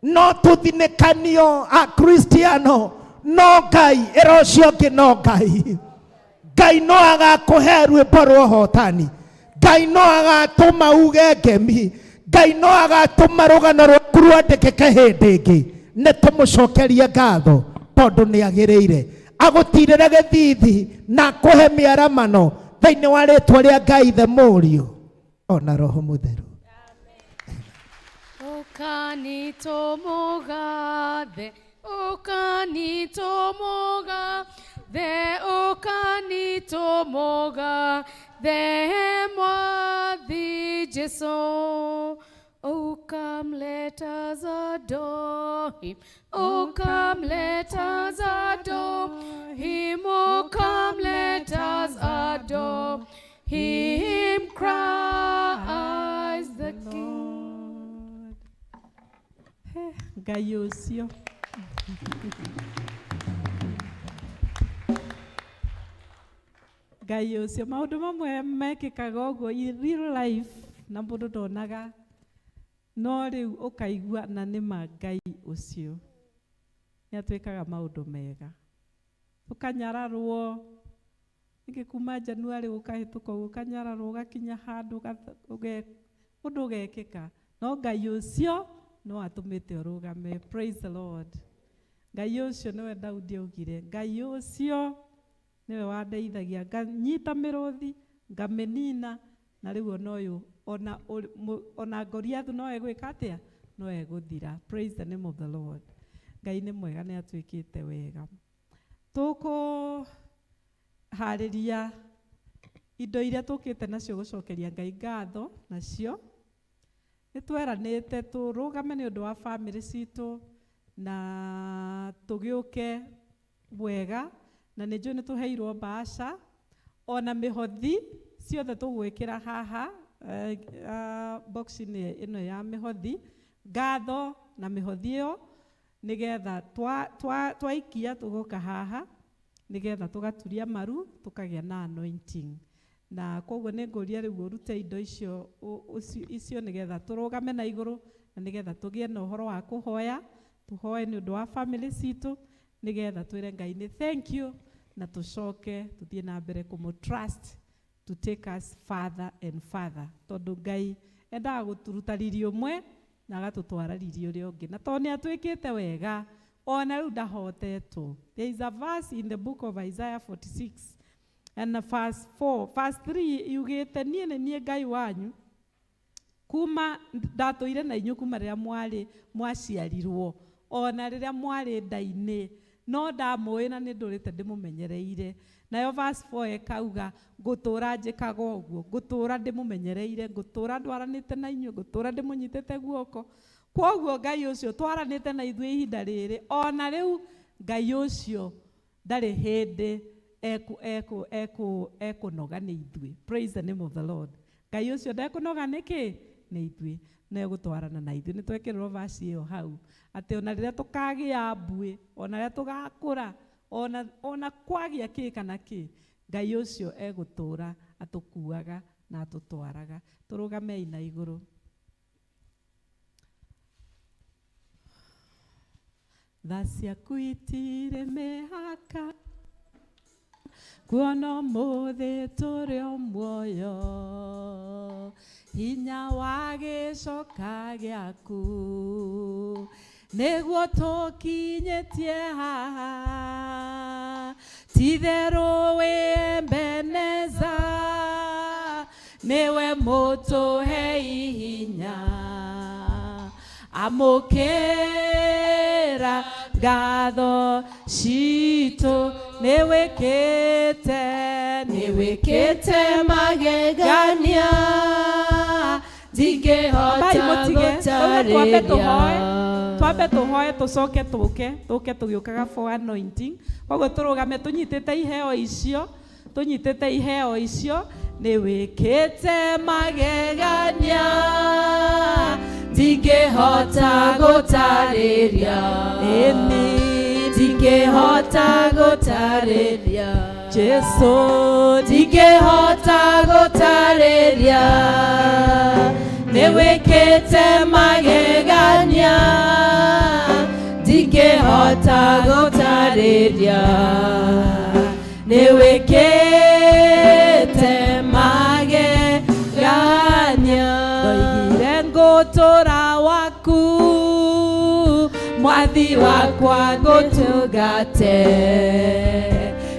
no tũthinĩkanio Akristiano, no Ngai ĩra ũcio ũngĩ, no Ngai. Ngai no agakũhe rwĩmbo rwa ũhotani. Ngai no agatũma uge ngemi. Ngai no agatũma rũgano rwaku rwandĩkĩke hĩndĩ ĩngĩ. Nĩ tũmũcokerie ngatho tondũ nĩ agĩrĩire. Agũtirĩre gĩthithi na akũhe mĩaramano thĩinĩ wa rĩtwa rĩa Ngai the Mũriũ ona Roho Mũtheru. Ũkanitũmũgathe, ũkanitũmũgathe, ũkanitũmũgathe, Mwathi Jesũ. Oh, come, let us adore him. Oh, come, let us adore him. Oh, come, let us adore him. Christ the King. Ngai ũcio. Ngai ũcio, maũndũ mamwe mekĩkaga ũguo in real life na mũndũ ndonaga, no rĩu ũkaigua na nĩ ma Ngai ũcio nĩ atwĩkaga maũndũ mega. Ũkanyararwo ningĩ kuma January gũkahĩtũka ũguo, ũkanyararwo ũgakinya handũ ũndũ ũgekĩka, no Ngai ũcio no atũmĩte ũrũgame. Praise the Lord. Ngai ũcio nĩwe Daudi augire, Ngai ũcio nĩwe wandeithagia, nganyita mĩrũthi ngamĩnina, na rĩu ona ũyũ ona Goliathu no egwĩka atĩa? No egũthira. Praise the name of the Lord. Ngai nĩ mwega, nĩ atuĩkĩte wega. Tũkũharĩria indo iria tũkĩte nacio gũcokeria Ngai ngatho nacio. Nĩ tweranĩte tũrũgame nĩ ũndũ wa bamĩrĩ citũ na tũgĩũke wega, na nĩ njũĩ nĩ tũheirwo mbaca ona mĩhothi ciothe tũgwĩkĩra haha box-inĩ ĩno ya mĩhothi, ngatho na mĩhothi ĩyo, nĩgetha twaikia tũgoka haha nĩgetha tũgaturia maru tũkagĩa na anointing. Na koguo nĩ ngũria rĩu ũrute indo icio icio nĩgetha tũrũgame na igũrũ, na nĩgetha tũgĩe na ũhoro wa kũhoya, tũhoe nĩ ũndũ wa family citũ, nĩgetha twĩre Ngai nĩ thank you, na tũcoke tũthiĩ na mbere kũmũ trust to take us further and further, tondũ Ngai endaga gũtũruta riri ũmwe na agatũtwara riri ũrĩa ũngĩ, na tondũ nĩ atwĩkĩte wega ona rĩu ndahotetwo. There is a verse in the book of Isaiah 46 and verse 4, verse 3 yugĩte, niĩ nĩ niĩ Ngai wanyu, kuma ndatũire na inyuĩ kuma rĩrĩa mwarĩ mwaciarirwo ona rĩrĩa mwarĩ nda-inĩ, no ndamũĩ na nĩ ndũrĩte ndĩmũmenyereire. Nayo verse 4 ĩkauga, ngũtũra njĩkaga ũguo, ngũtũra ndĩmũmenyereire, ngũtũra ndwaranĩte na inyuĩ, ngũtũra ndĩmũnyitĩte guoko. Kwoguo Ngai ũcio twaranĩte na ithuĩ ihinda rĩrĩ, ona rĩu Ngai ũcio ndarĩ hĩndĩ ekũnoga nĩ ithuĩ. Praise the name of the Lord. Ngai ũcio ndekũnoga nĩkĩ? Nĩ ithuĩ. No egũtwarana na ithuĩ. Nĩ twekĩrĩrwo verse ĩyo hau, atĩ ona rĩrĩa tũkagĩa mbuĩ, ona rĩrĩa tũgakũra, ona kwagĩa kĩ kana kĩ, Ngai ũcio egũtũra atũkuaga na atũtwaraga. Tũrũgamei na igũrũ. Tha ciaku itirĩ mĩhaka, kuona ũmũthĩ tũrĩ o muoyo, hinya wa gĩcoka gĩaku nĩguo tũkinyĩtie haha. Ti-itherũ wĩ Ebeneza, nĩwe mũtũhei hinya. Amũkĩra ngatho citũ nĩwĩkĩte nĩwĩkĩte magegania ndingĩhota Ambai mũtige, rĩu twambe tũhoe gũtarĩria twambe tũhoe tũcoke tũke tũke tũgĩũkaga for anointing koguo tũrũgame tũnyitĩte iheo icio tũnyitĩte iheo icio nĩwĩkĩte magegania ndingĩhota gũtarĩria ĩni ndingĩhota gũtarĩria Jesu ndingĩhota gũtarĩria nĩwĩkĩte magegania ndingĩhota gũtarĩria nĩwĩkĩte magegania ndoigire ngũtũra waku mwathi wakwa ngũtungate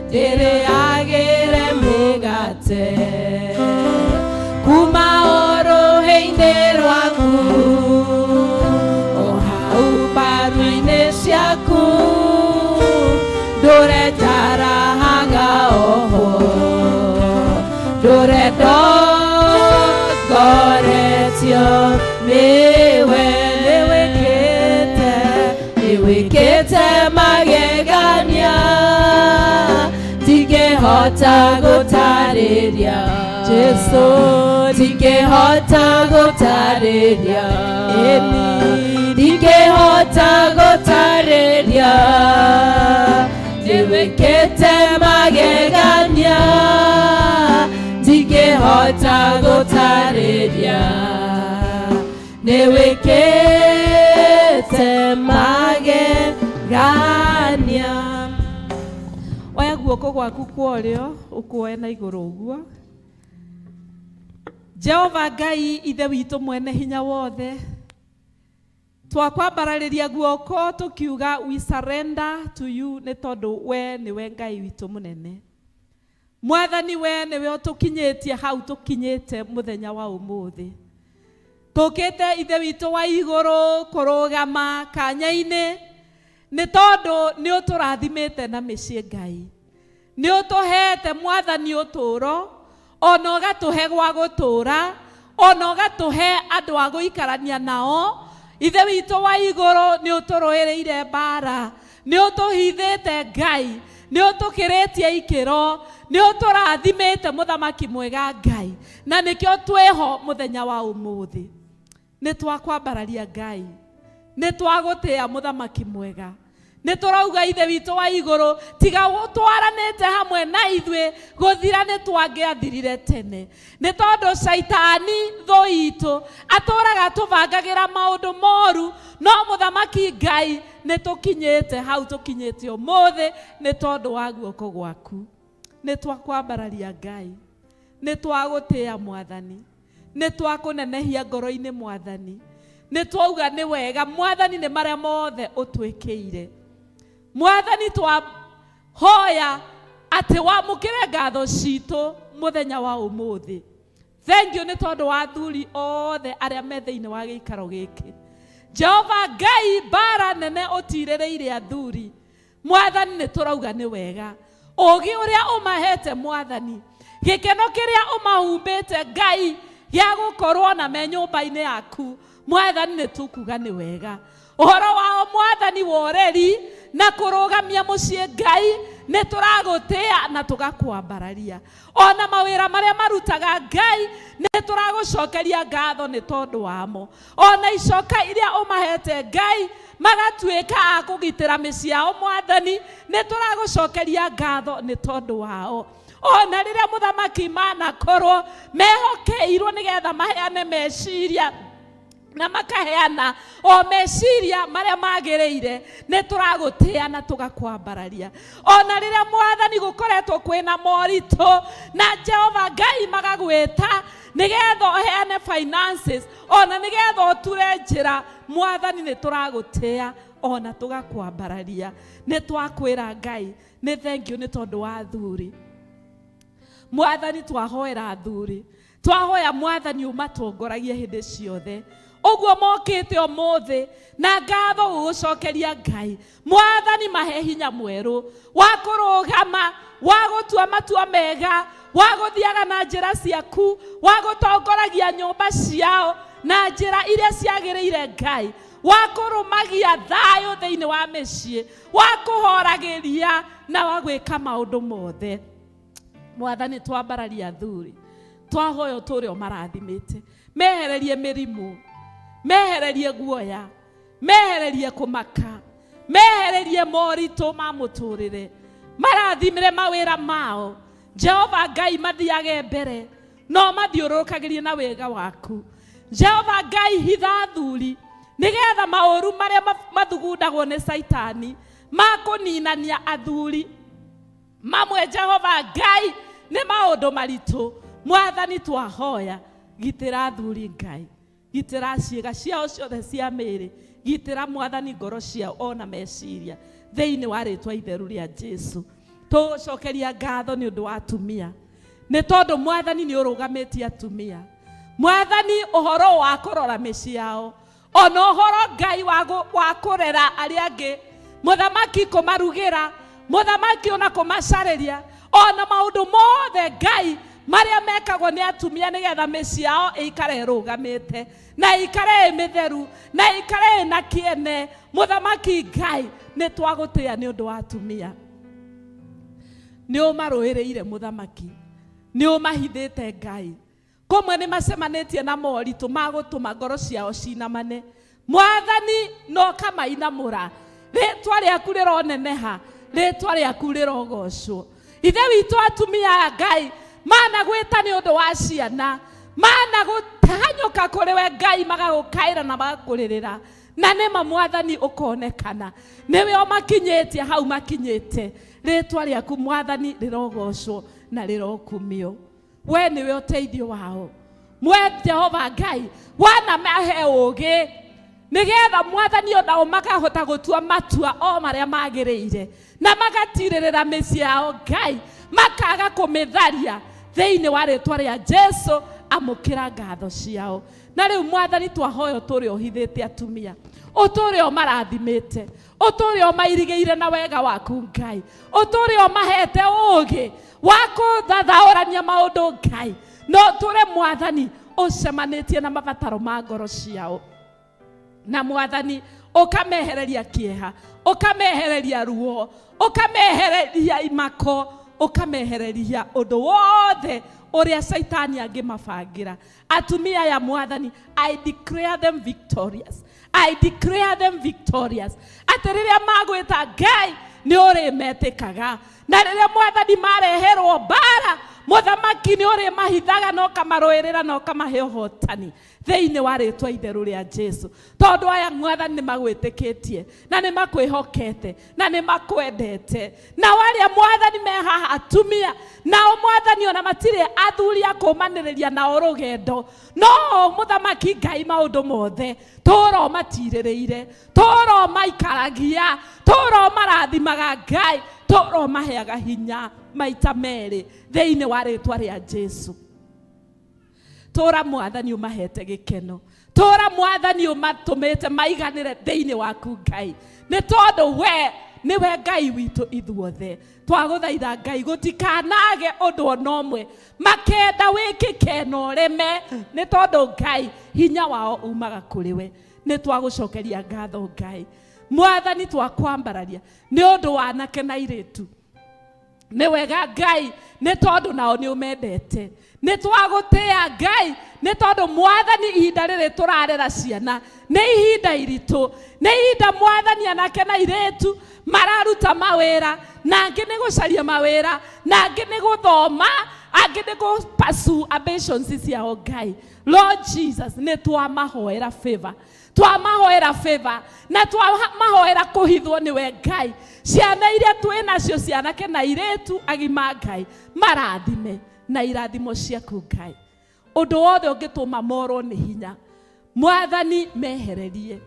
ndĩrĩagĩre mĩgate kuma ũrũhĩ-inĩ rwaku o hau mbaru-inĩ ciaku ndũre njarahaga oho ndũre ndongoretio nĩwe nĩwĩkĩte nĩwĩkĩte magegania ndingĩhota gũtarĩria Jesu ndingĩhota gũtarĩria ĩni ndingĩhota gũtarĩria nĩwĩkĩte magegania ndingĩhota gũtarĩria nĩwĩkĩte magegania oya guoko gwaku kwa ũrĩo ũkuoe na igũrũ ũguo jehova ngai ithe witũ mwene hinya wothe twakwambararĩria guoko tũkiuga we surrender to you nĩ tondũ we nĩwe ngai witũ mũnene mwathani we nĩwe ũtũkinyĩtie hau tũkinyĩte mũthenya wa ũmũthĩ tũkĩte ithe witũ wa igũrũ kũrũgama kanya-inĩ nĩ tondũ nĩ ũtũrathimĩte na mĩciĩ ngai nĩ ũtũheete mwathani ũtũũro ona ũgatũhe gwa gũtũũra ona ũgatũhe andũ a gũikarania nao ithe witũ wa igũrũ nĩ ũtũrũĩrĩire mbara nĩ ũtũhithĩte ngai nĩ ũtũkĩrĩtie ikĩro nĩ ũtũrathimĩte mũthamaki mwega ngai na nĩkĩo twĩho mũthenya wa ũmũthĩ nĩ twakwambararia ngai nĩ twagũtĩa mũthamaki mwega nĩ tũrauga ithe witũ wa igũrũ tiga twaranĩte hamwe na ithuĩ gũthira nĩ twangĩathirire tene nĩ tondũ caitani thũ itũ atũraga tũbangagĩra maũndũ moru no mũthamaki ngai nĩ tũkinyĩte hau tũkinyĩte ũmũthĩ nĩ tondũ wa guoko gwaku nĩ twakwambararia ngai nĩ twagũtĩa mwathani nĩ twakũnenehia ngoro-inĩ mwathani nĩ twauga nĩ wega mwathani nĩ marĩa mothe ũtwĩkĩire mwathani twahoya atĩ wamũkĩre ngatho citũ mũthenya wa ũmũthĩ thengiũ nĩ tondũ wa athuri othe arĩa me thĩinĩ wa gĩikaro gĩkĩ jehova ngai mbara nene ũtirĩrĩire athuri mwathani nĩ tũrauga nĩ wega ũgĩ ũrĩa ũmahete mwathani gĩkeno kĩrĩa ũmahumbĩte ngai gĩa gũkorwo na me nyũmba-inĩ yaku mwathani nĩ tũkuga nĩ wega ũhoro wao mwathani wa ũreri na kũrũgamia mũciĩ ngai nĩ tũragũtĩa na tũgakwambararia ona mawĩra marĩa marutaga ngai nĩ tũragũcokeria ngatho nĩ tondũ wamo ona icoka iria ũmahete ngai magatuĩka a kũgitĩra mĩciĩ yao mwathani nĩ tũragũcokeria ngatho nĩ tondũ wao ona rĩrĩa mũthamaki manakorwo mehokeirwo nĩgetha maheane meciria na makaheana o meciria marĩa magĩrĩire nĩ tũragũtĩa na tũgakwambararia ona rĩrĩa mwathani gũkoretwo kwĩna moritũ na jehova ngai magagwĩta nĩgetha ũheane finances ona nĩgetha ũture njĩra mwathani nĩ tũragũtĩa ona tũgakwambararia nĩ twakwĩra ngai nĩ thengiũ nĩ tondũ wa athuri mwathani twahoera athuri twahoya mwathani ũmatongoragie hĩndĩ ciothe Ũguo mokĩte ũmũthĩ na ngatho gũgũcokeria Ngai. Mwathani mahe hinya mwerũ wa kũrũgama, wa gũtua matua mega, wa gũthiaga na njĩra ciaku, wa gũtongoragia nyũmba ciao na njĩra iria ciagĩrĩire Ngai, wa kũrũmagia thayũ thĩinĩ wa mĩciĩ, wa kũhoragĩria na wa gwĩka maũndũ mothe. Mwathani twambararia athuri, twahoya ũtũũre ũmarathimĩte, mehererie mĩrimũ, mehererie guoya, mehererie kũmaka, mehererie moritũ ma mũtũrĩre, marathimĩre mawĩra mao. Jehova Ngai mathiage mbere no mathiũrũrũkagĩrie na wega waku. Jehova Ngai hitha athuri nĩgetha maũru marĩa mathugundagwo nĩ Caitani ma kũninania athuri mamwe. Jehova Ngai nĩ maũndũ maritũ. Mwathani twahoya gitĩra athuri Ngai, gitĩra ciĩga ciao ciothe cia mĩĩrĩ, gitĩra Mwathani ngoro ciao ona meciria thĩinĩ wa rĩtwa itheru rĩa Jesu. Tũgũcokeria ngatho nĩ ũndũ wa atumia, nĩ tondũ Mwathani nĩ ũrũgamĩtie atumia. Mwathani ũhoro wa kũrora mĩciĩ yao, ona ũhoro Ngai wa kũrera arĩa angĩ, mũthamaki kũmarugĩra, mũthamaki ona kũmacarĩria, ona maũndũ mothe Ngai marĩa mekagwo nĩ atumia nĩgetha mĩciĩ yao ĩikare ĩrũgamĩte na ĩikare ĩ mĩtheru na ĩikare ĩ na kĩene. Mũthamaki Ngai nĩ twagũtĩĩa nĩ ũndũ wa atumia, nĩ ũmarũĩrĩire mũthamaki, nĩ ũmahithĩte Ngai. Kũmwe nĩ macemanĩtie na moritũ ma gũtũma ngoro ciao cinamane, Mwathani no kamainamũra. Rĩtwa rĩaku rĩroneneha, rĩtwa rĩaku rĩrogocwo. Ithe witũ atumia aya Ngai managwĩta nĩ ũndũ wa ciana, managũtahanyũka kũrĩ we Ngai, magagũkaĩra na magakũrĩrĩra, na nĩma Mwathani ũkonekana nĩwe ũmakinyĩtie hau makinyĩte. Rĩtwa rĩaku Mwathani rĩrogocwo na rĩrokumio. We nĩwe ũteithio wao. Mwe Jehova Ngai wanamahe ũũgĩ nĩgetha Mwathani onao makahota gũtua matua o marĩa magĩrĩire na magatirĩrĩra mĩciĩ yao Ngai, makaga kũmĩtharia thĩinĩ wa rĩtwa rĩa Jesu. Amũkĩra ngatho ciao. Na rĩu Mwathani twahoya ũtũũre ũhithĩte atumia, ũtũũre ũmarathimĩte, ũtũũre ũmairigĩire na wega waku Ngai, ũtũũre ũmahete ũũgĩ wa kũthathaũrania maũndũ Ngai, na ũtũũre Mwathani ũcemanĩtie na mabataro ma ngoro ciao, na Mwathani ũkamehereria kĩeha, ũkamehereria ruo, ũkamehereria imako, ũkamehereria ũndũ wothe ũrĩa Caitani angĩmabangĩra. Atumia aya Mwathani, I declare them victorious, I declare them victorious, atĩ rĩrĩa magwĩta Ngai nĩ ũrĩmetĩkaga, na rĩrĩa Mwathani mareherwo mbara, mũthamaki nĩ ũrĩmahithaga na ũkamarũĩrĩra na ũkamahe ũhotani thĩinĩ wa rĩtwa itheru rĩa Jesu. Tondũ aya Mwathani nĩ magwĩtĩkĩtie na nĩ makwĩhokete na nĩ makwendete. Nao arĩa Mwathani me haha atumia, nao Mwathani ona matirĩ athuri a kũmanĩrĩria nao rũgendo, no mũthamaki Ngai maũndũ mothe tũra ũmatirĩrĩire, tũra ũmaikaragia, tũra ũmarathimaga Ngai, tũra ũmaheaga hinya maita merĩ thĩinĩ wa rĩtwa rĩa Jesu. Tũra Mwathani ũmahete gĩkeno, tũra Mwathani ũmatũmĩte maiganĩre thĩinĩ waku Ngai, nĩ tondũ we nĩwe Ngai witũ ithuothe. Twagũthaitha Ngai gũtikanage ũndũ ona ũmwe makenda wĩkĩke na ũreme, nĩ tondũ Ngai hinya wao umaga kũrĩ we. Nĩ twagũcokeria ngatho Ngai. Mwathani twakwambararia nĩ ũndũ wa anake na airĩtu. Nĩ wega Ngai nĩ tondũ nao nĩ ũmendete. Nĩ twagũtĩĩa Ngai nĩ tondũ Mwathani ihinda rĩrĩ tũrarera ciana nĩ ihinda iritũ, nĩ ihinda Mwathani anake na airĩtu mararuta mawĩra, na angĩ nĩ gũcaria mawĩra, na angĩ nĩ gũthoma, angĩ nĩ gũ pursue ambitions ciao Ngai. Lord Jesus, nĩ twamahoera favor, twamahoera favor na twamahoera kũhithwo nĩwe Ngai. Ciana iria twĩ nacio cianake na airĩtu agima Ngai marathime na irathimo ciaku Ngai. Ũndũ wothe ũngĩtũma morwo nĩ hinya Mwathani mehererie.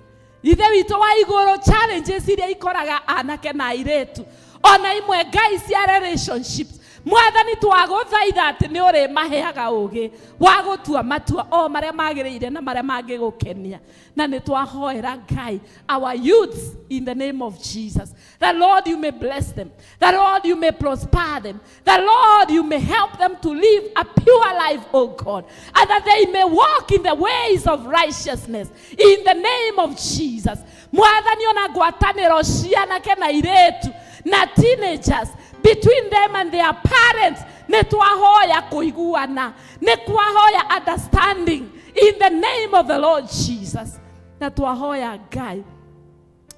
Ithe witũ wa igũrũ, challenges iria ikoraga anake na airĩtu ona imwe Ngai cia relationships, Mwathani twagũthaitha atĩ nĩ ũrĩmaheaga ũũgĩ wa gũtua matua o marĩa magĩrĩire na marĩa mangĩgũkenia. Na nĩ twahoera Ngai our youths in the name of Jesus. The Lord, you may bless them. The Lord, you may prosper them. The Lord, you may help them to live a pure life, O God, and that they may walk in the ways of righteousness in the name of Jesus. Mwathani ona ngwatanĩro cianake na irĩtu na teenagers between them and their parents, nĩ twahoya kũiguana, nĩ twahoya understanding in the name of the Lord Jesus. Na twahoya Ngai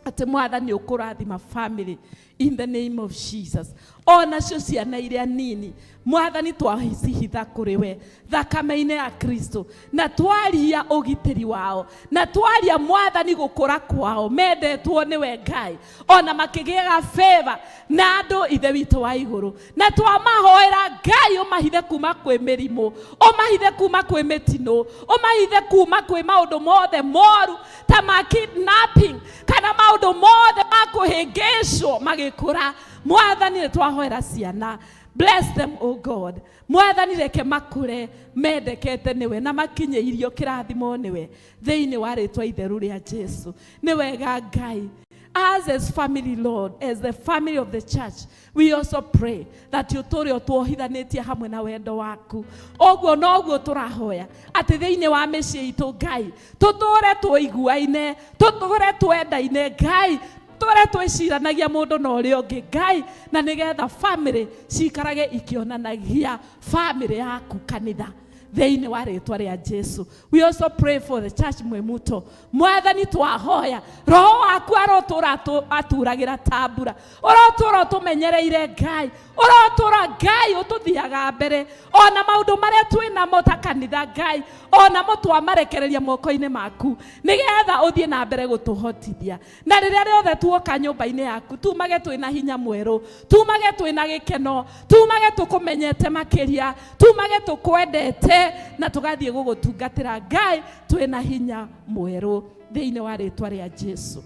atĩ Mwathani ũkũrathima family in the name of Jesus. Onacio ciana iria nini, Mwathani twacihitha kũrĩ we thakame-inĩ ya Kristo, na twaria ũgitĩri wao, na twaria Mwathani gũkũra kwao mendetwo nĩwe Ngai, ona makĩgĩaga favor na andũ Ithe witũ wa igũrũ. Na twamahoera Ngai ũmahithe kuma kwĩ mĩrimũ, ũmahithe kuma kwĩ mĩtino, ũmahithe kuma kwĩ maũndũ mothe moru ta ma kidnapping kana maũndũ mothe ma kũhĩngĩcwo magĩkũra. Mwathani nĩ twahoera ciana, bless them, O God. Mwathani reke makũre mendekete nĩwe na makinyĩirio kĩrathimo nĩwe thĩinĩ wa rĩtwa itheru rĩa Jesu. Nĩ wega Ngai. Us as family, Lord, as the family of the church, we also pray that ũtũre ũtuohithanĩtie hamwe na wendo waku. Ũguo noguo tũrahoya atĩ thĩinĩ wa mĩciĩ itũ Ngai tũtũre tũiguaine, tũtũre twendaine Ngai, tũre twĩciranagia mũndũ na ũrĩa ũngĩ Ngai, na nĩgetha family ciikarage ikĩonanagia family yaku kanitha thĩinĩ wa rĩtwa rĩa Jesu. We also pray for the church Mwimuto. Mwathani twahoya roho waku arotũra aturagĩra ta mbura, ũrotũra ũtũmenyereire Ngai, ũrotũra Ngai ũtũthiaga mbere ona maũndũ marĩa twĩ namo ta kanitha Ngai, onamo twamarekereria moko-inĩ maku nĩgetha ũthiĩ na mbere gũtũhotithia. Na rĩrĩa rĩothe tuoka nyũmba-inĩ yaku tumage twĩna hinya mwerũ, tumage twĩna gĩkeno, tumage tũkũmenyete makĩria, tumage tũkwendete na tũgathiĩ gũgũtungatĩra Ngai twĩna hinya mwerũ thĩinĩ wa rĩtwa rĩa Jesu.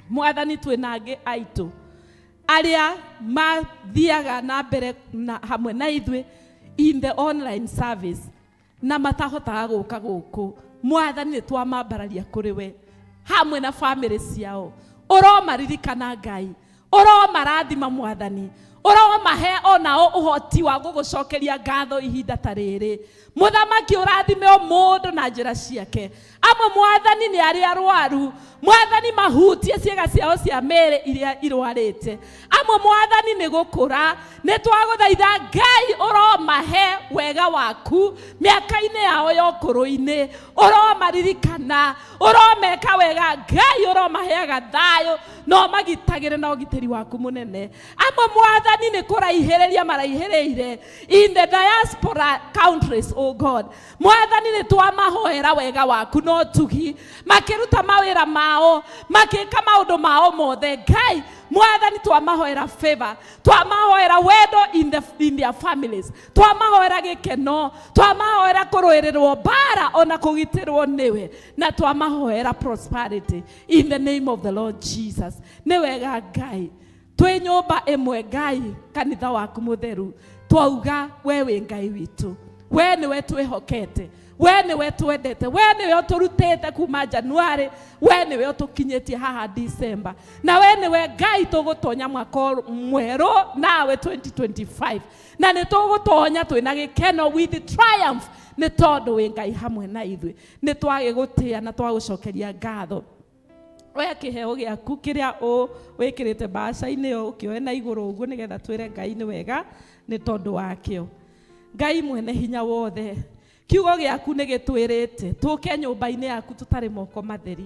Mwathani twĩna angĩ aitũ arĩa mathiaga na mbere na hamwe na ithuĩ in the online service na matahotaga gũka gũkũ. Mwathani nĩ twamambararia kũrĩ we hamwe na family ciao. Ũromaririkana Ngai, ũromarathima Mwathani, ũromahe onao ũhoti wa gũgũcokeria ngatho ihinda ta rĩrĩ. Mũthamaki ũrathime o mũndũ na njĩra ciake. Amwe Mwathani nĩ arĩa arwaru, Mwathani mahutie ciĩga ciao cia mĩĩrĩ iria irwarĩte. Amwe Mwathani nĩ gũkũra, nĩ twagũthaitha Ngai ũromahe wega waku mĩaka-inĩ yao ya ũkũrũ-inĩ, ũromaririkana, ũromeka wega Ngai, ũromaheaga thayũ na ũmagitagĩre na ũgitĩri waku mũnene. Amwe Mwathani nĩ kũraihĩrĩria maraihĩrĩire in the diaspora countries, oh God. Mwathani nĩ twamahoera wega waku na ũtugi, makĩruta mawĩra mao, makĩka maũndũ mao mothe Ngai. Mwathani twamahoera favor, twamahoera wendo in their families, twamahoera gĩkeno, twamahoera kũrũĩrĩrwo mbara ona kũgitĩrwo nĩwe, na twamahoera prosperity in the name of the Lord Jesus. Nĩ wega Ngai twĩ nyũmba ĩmwe Ngai, kanitha waku mũtheru, twauga we wĩ Ngai witũ, we nĩwe twĩhokete, we nĩwe twendete, we nĩwe ũtũrutĩte kuma January, we nĩwe ũtũkinyĩtie haha December, na we nĩwe Ngai tũgũtonya mwaka mwerũ nawe 2025, na nĩ tũgũtonya twĩna gĩkeno with triumph, nĩ tondũ wĩ Ngai hamwe na ithuĩ. Nĩ twagĩgũtĩa na twagũcokeria ngatho. Oya kĩheo gĩaku kĩrĩa wĩkĩrĩte mbaca-inĩ ĩyo, ũkĩoe na igũrũ ũguo nĩgetha twĩre Ngai nĩ wega nĩ tondũ wakĩo. Ngai mwene hinya wothe, kiugo gĩaku nĩ gĩtwĩrĩte tũke nyũmba-inĩ yaku tũtarĩ moko matheri,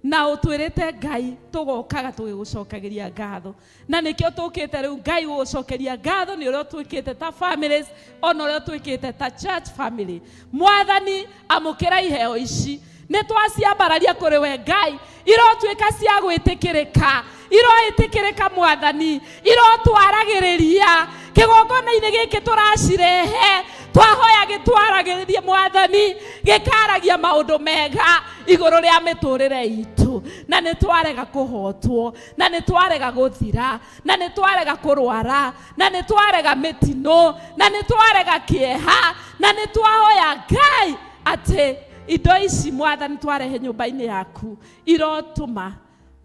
na ũtwĩrĩte Ngai tũgokaga tũgĩgũcokagĩria ngatho, na nĩkĩo tũkĩte rĩu Ngai gũgũcokeria ngatho nĩ ũrĩa ũtwĩkĩte ta families, ona ũrĩa ũtwĩkĩte ta church family. Mwathani amũkĩra iheo ici, nĩ twaciambararia kũrĩ we Ngai, irotuĩka cia gwĩtĩkĩrĩka, iroĩtĩkĩrĩka Mwathani, irotwaragĩrĩria kĩgongona-inĩ gĩkĩ tũracirehe, Twahoya gĩtwaragĩrĩrie Mwathani, gĩkaragia maũndũ mega igũrũ rĩa mĩtũrĩre itũ. Na nĩ twarega kũhotwo, na nĩ twarega gũthira, na nĩ twarega kũrwara, na nĩ twarega mĩtino, na nĩ twarega kĩeha, na nĩ twahoya Ngai atĩ indo ici Mwathani twarehe nyũmba-inĩ yaku irotũma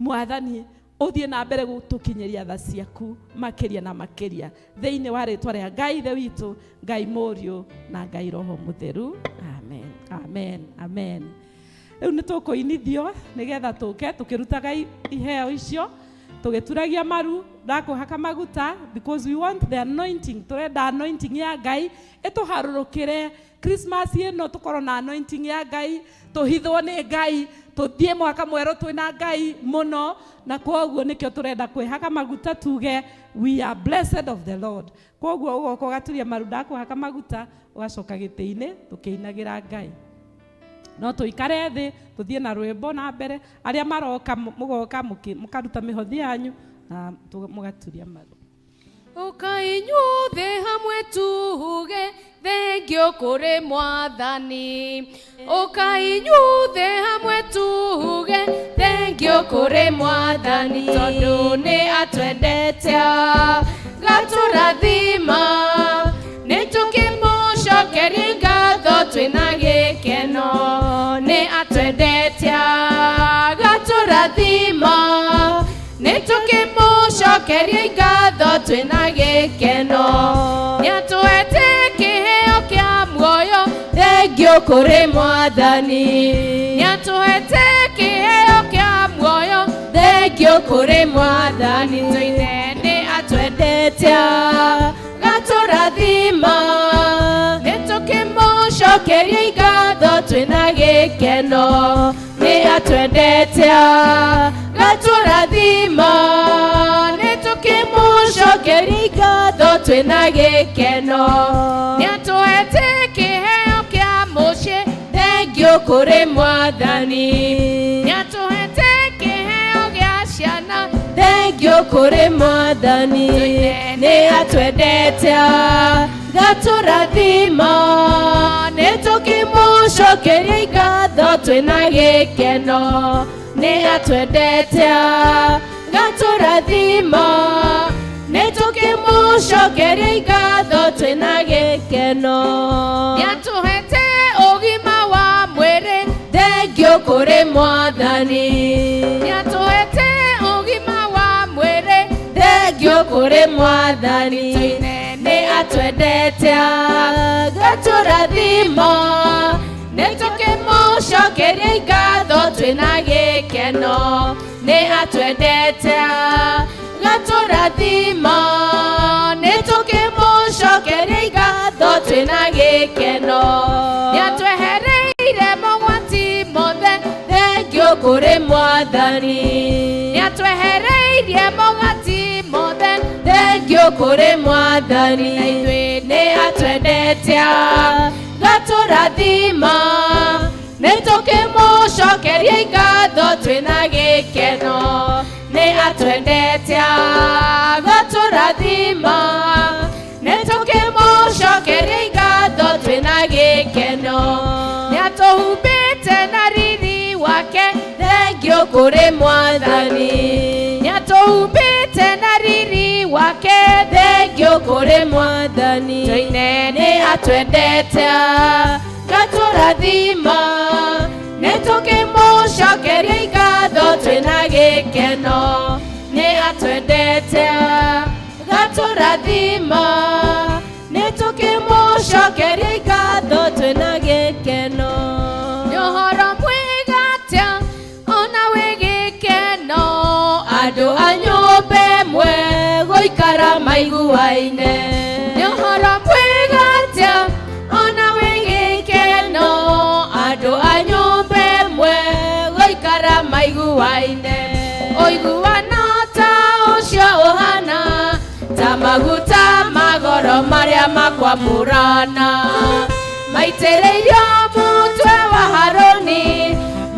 Mwathani ũthiĩ na mbere gũtũkinyĩria tha ciaku makĩria na makĩria, thĩinĩ wa rĩtwa rĩa Ngai Ithe witũ, Ngai Mũriũ na Ngai Roho Mũtheru. Amen, amen, amen. Rĩu nĩ tũkũinithio nĩgetha tũke tũkĩrutaga iheo icio, tũgĩturagia maru ndakũhaka maguta, because we want the anointing. Tũrenda anointing ya Ngai ĩtũharũrũkĩre Christmas ĩno, tũkorwo na anointing ya Ngai, tũhithwo nĩ Ngai, tũthiĩ mwaka mwerũ twĩna Ngai mũno. Na kwoguo nĩkĩo tũrenda kwĩhaka maguta, tuge we are blessed of the Lord. Kwoguo ũgoka ũgaturia maru ndakũhaka maguta, ũgacoka gĩtĩ-inĩ tũkĩinagĩra Ngai. No tũikare thĩ tũthiĩ na rwĩmbo na mbere. Arĩa maroka mũgoka mũkaruta mĩhothi yanyu na mũgaturia maru. Ũka inyuothe hamwe tuge thengio kũrĩ Mwathani. Ũka inyuothe hamwe tuge thengio kũrĩ Mwathani, tondũ nĩ atwendete gatũrathima. Nĩ tũkĩmũcokeria ngatho twĩna gĩkeno, nĩ atwendete gatũrathima. Nĩ tũkĩmũcokeria ngatho twĩna gĩkeno, nĩ atũhete kĩheo kĩa muoyo, thengio kũrĩ Mwathani. Nĩ atũhete kĩheo kĩa muoyo, thengio kũrĩ Mwathani. Tũine nĩ atwendete gatũrathima, nĩ tũkĩmũcokeria ngatho twĩna gĩkeno, nĩ atwendete gatũrathima. Nĩ tũkĩmũcokeria ngatho twĩna gĩkeno, nĩ atũhete kĩheo kĩa mũciĩ, thengio kũrĩ Mwathani. Nĩ atũhete kĩheo gĩa ciana, thengio kũrĩ Mwathani. Nĩ atwendete gatũrathima, nĩ tũkĩmũcokeria ngatho twĩna gĩkeno, nĩ atwendete gatũrathima. Nĩ tũkĩmũcokeria ngatho twĩna gĩkeno, nĩ atũhete ũgima wa mwĩrĩ, thengio kũrĩ Mwathani. Nĩ atũhete ũgima wa mwĩrĩ, thengio kũrĩ Mwathani. Nĩ atwendete gatũrathima, nĩ tũkĩmũcokeria ngatho twĩna gĩkeno, nĩ atwendete gatũrathima. Nĩ tũkĩmũcokeria ngatho twĩna gĩkeno, nĩ atwehereire mogwati mothe, thengio kũrĩ Mwathani. Nĩ atwehereirie mogwati mothe, thengio kũrĩ Mwathani. Na ithuĩ nĩ atwendete gatũrathima, nĩ tũkĩmũcokeria ngatho twĩna gĩkeno, nĩ atwendete gatũrathima. Nĩ tũkĩmũcokeria ngatho twĩna gĩkeno, nĩ atũhumbĩte na riri wake, thengio kũrĩ Mwathani. Nĩ atũhumbĩte na riri wake, thengio kũrĩ Mwathani. Tũine nĩ atwendete gatũrathima, nĩ tũkĩmũcokeria ngatho twĩna gĩkeno, nĩ atwendete gatũrathima. Nĩ tũkĩmũcokeria ngatho twĩna gĩkeno. Nĩ ũhoro mwega atĩa ona wĩ gĩkeno, andũ a nyũmba ĩmwe gũikara maiguaine. Nĩ ũhoro mwega atĩa ona wĩ gĩkeno, andũ a nyũmba ĩmwe gũikara maiguaine. Ũiguano ta ũcio ũhana ta maguta magoro marĩa makwamũrana, maitĩrĩirio mũtwe wa Harũni,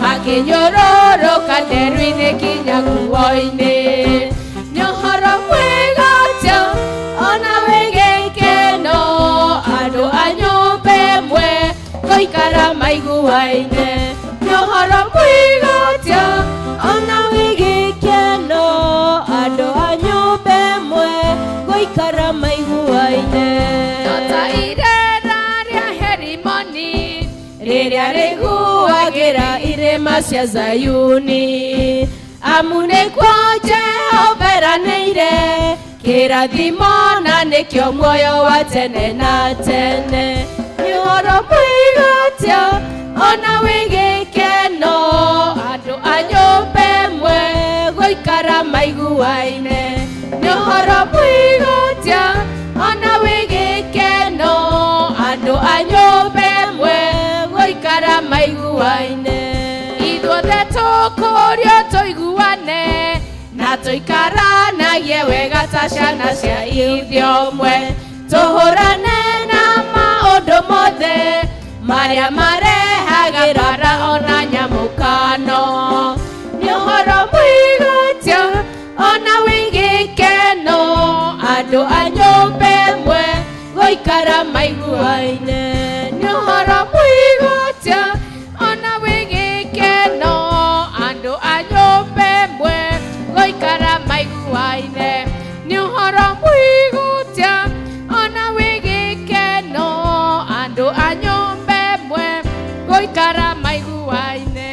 makĩnyũrũrũka nderu-inĩ nginya nguo-inĩ. Nĩ ũhoro mwega atĩa ona wĩ gĩkeno, andũ a nyũmba Ngarĩiguagĩra irĩma cia Zayuni, amu nĩkuo Jehova eranĩire kĩrathimo na nĩkĩo muoyo wa tene na tene. Nĩ ũhoro mwega atĩa ona wĩ gĩkeno, andũ a nyũmba ĩmwe gũikara maiguaine. Nĩ ũhoro mwega atĩa ona wĩ gĩkeno, andũ a nyũmba ĩmwe gũikara maiguaine. Ithuothe tũkũrio tũiguane na tũikaranagie wega ta ciana cia ithe ũmwe, tũhũrane na maũndũ mothe marĩa marehaga mbara ona nyamũkano. Nĩ ũhoro mwega atĩa ona wĩ gĩkeno, andũ a nyũmba ĩmwe gũikara maiguaine. Nĩ ũhoro mwega atĩa ona wĩ gĩkeno, andũ a nyũmba ĩmwe gũikara maiguaine. Nĩ ũhoro mwega atĩa ona wĩ gĩkeno, andũ a nyũmba ĩmwe gũikara maiguaine.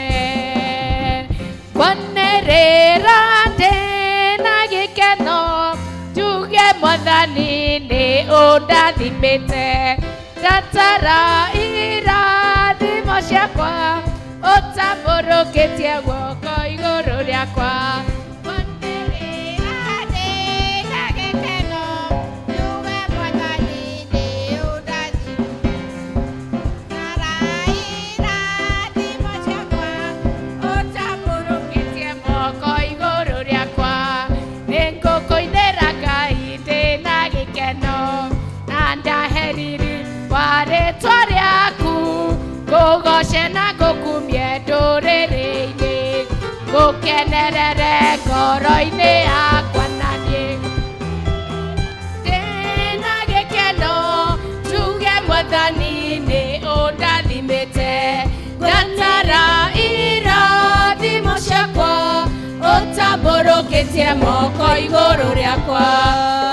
Kwanĩrĩra ndĩna gĩkeno, njuge Mwathani nĩ ũndathimĩte, ndatara irathimo ciakwa, ũtambũrũkĩtie guoko igũrũ rĩakwa. Kwanĩrĩra ndĩna gĩkeno, njuge Mwathani nĩ ũndathimĩte, irathimo ciakwa, ũtambũrũkĩtie moko igũrũ rĩakwa. Nĩngũkũinĩra Ngai ndĩna gĩkeno, na ndahe riri wa rĩtwa rĩaku, ngũgoce na ngũkumie ndũrĩrĩ-inĩ, ngũkenerere ngoro-inĩ yakwa na niĩ ndĩna gĩkeno, njuge Mwathani nĩ ũndathimĩte, ndatara irathimo ciakwa, ũtambũrũkĩtie moko igũrũ rĩakwa.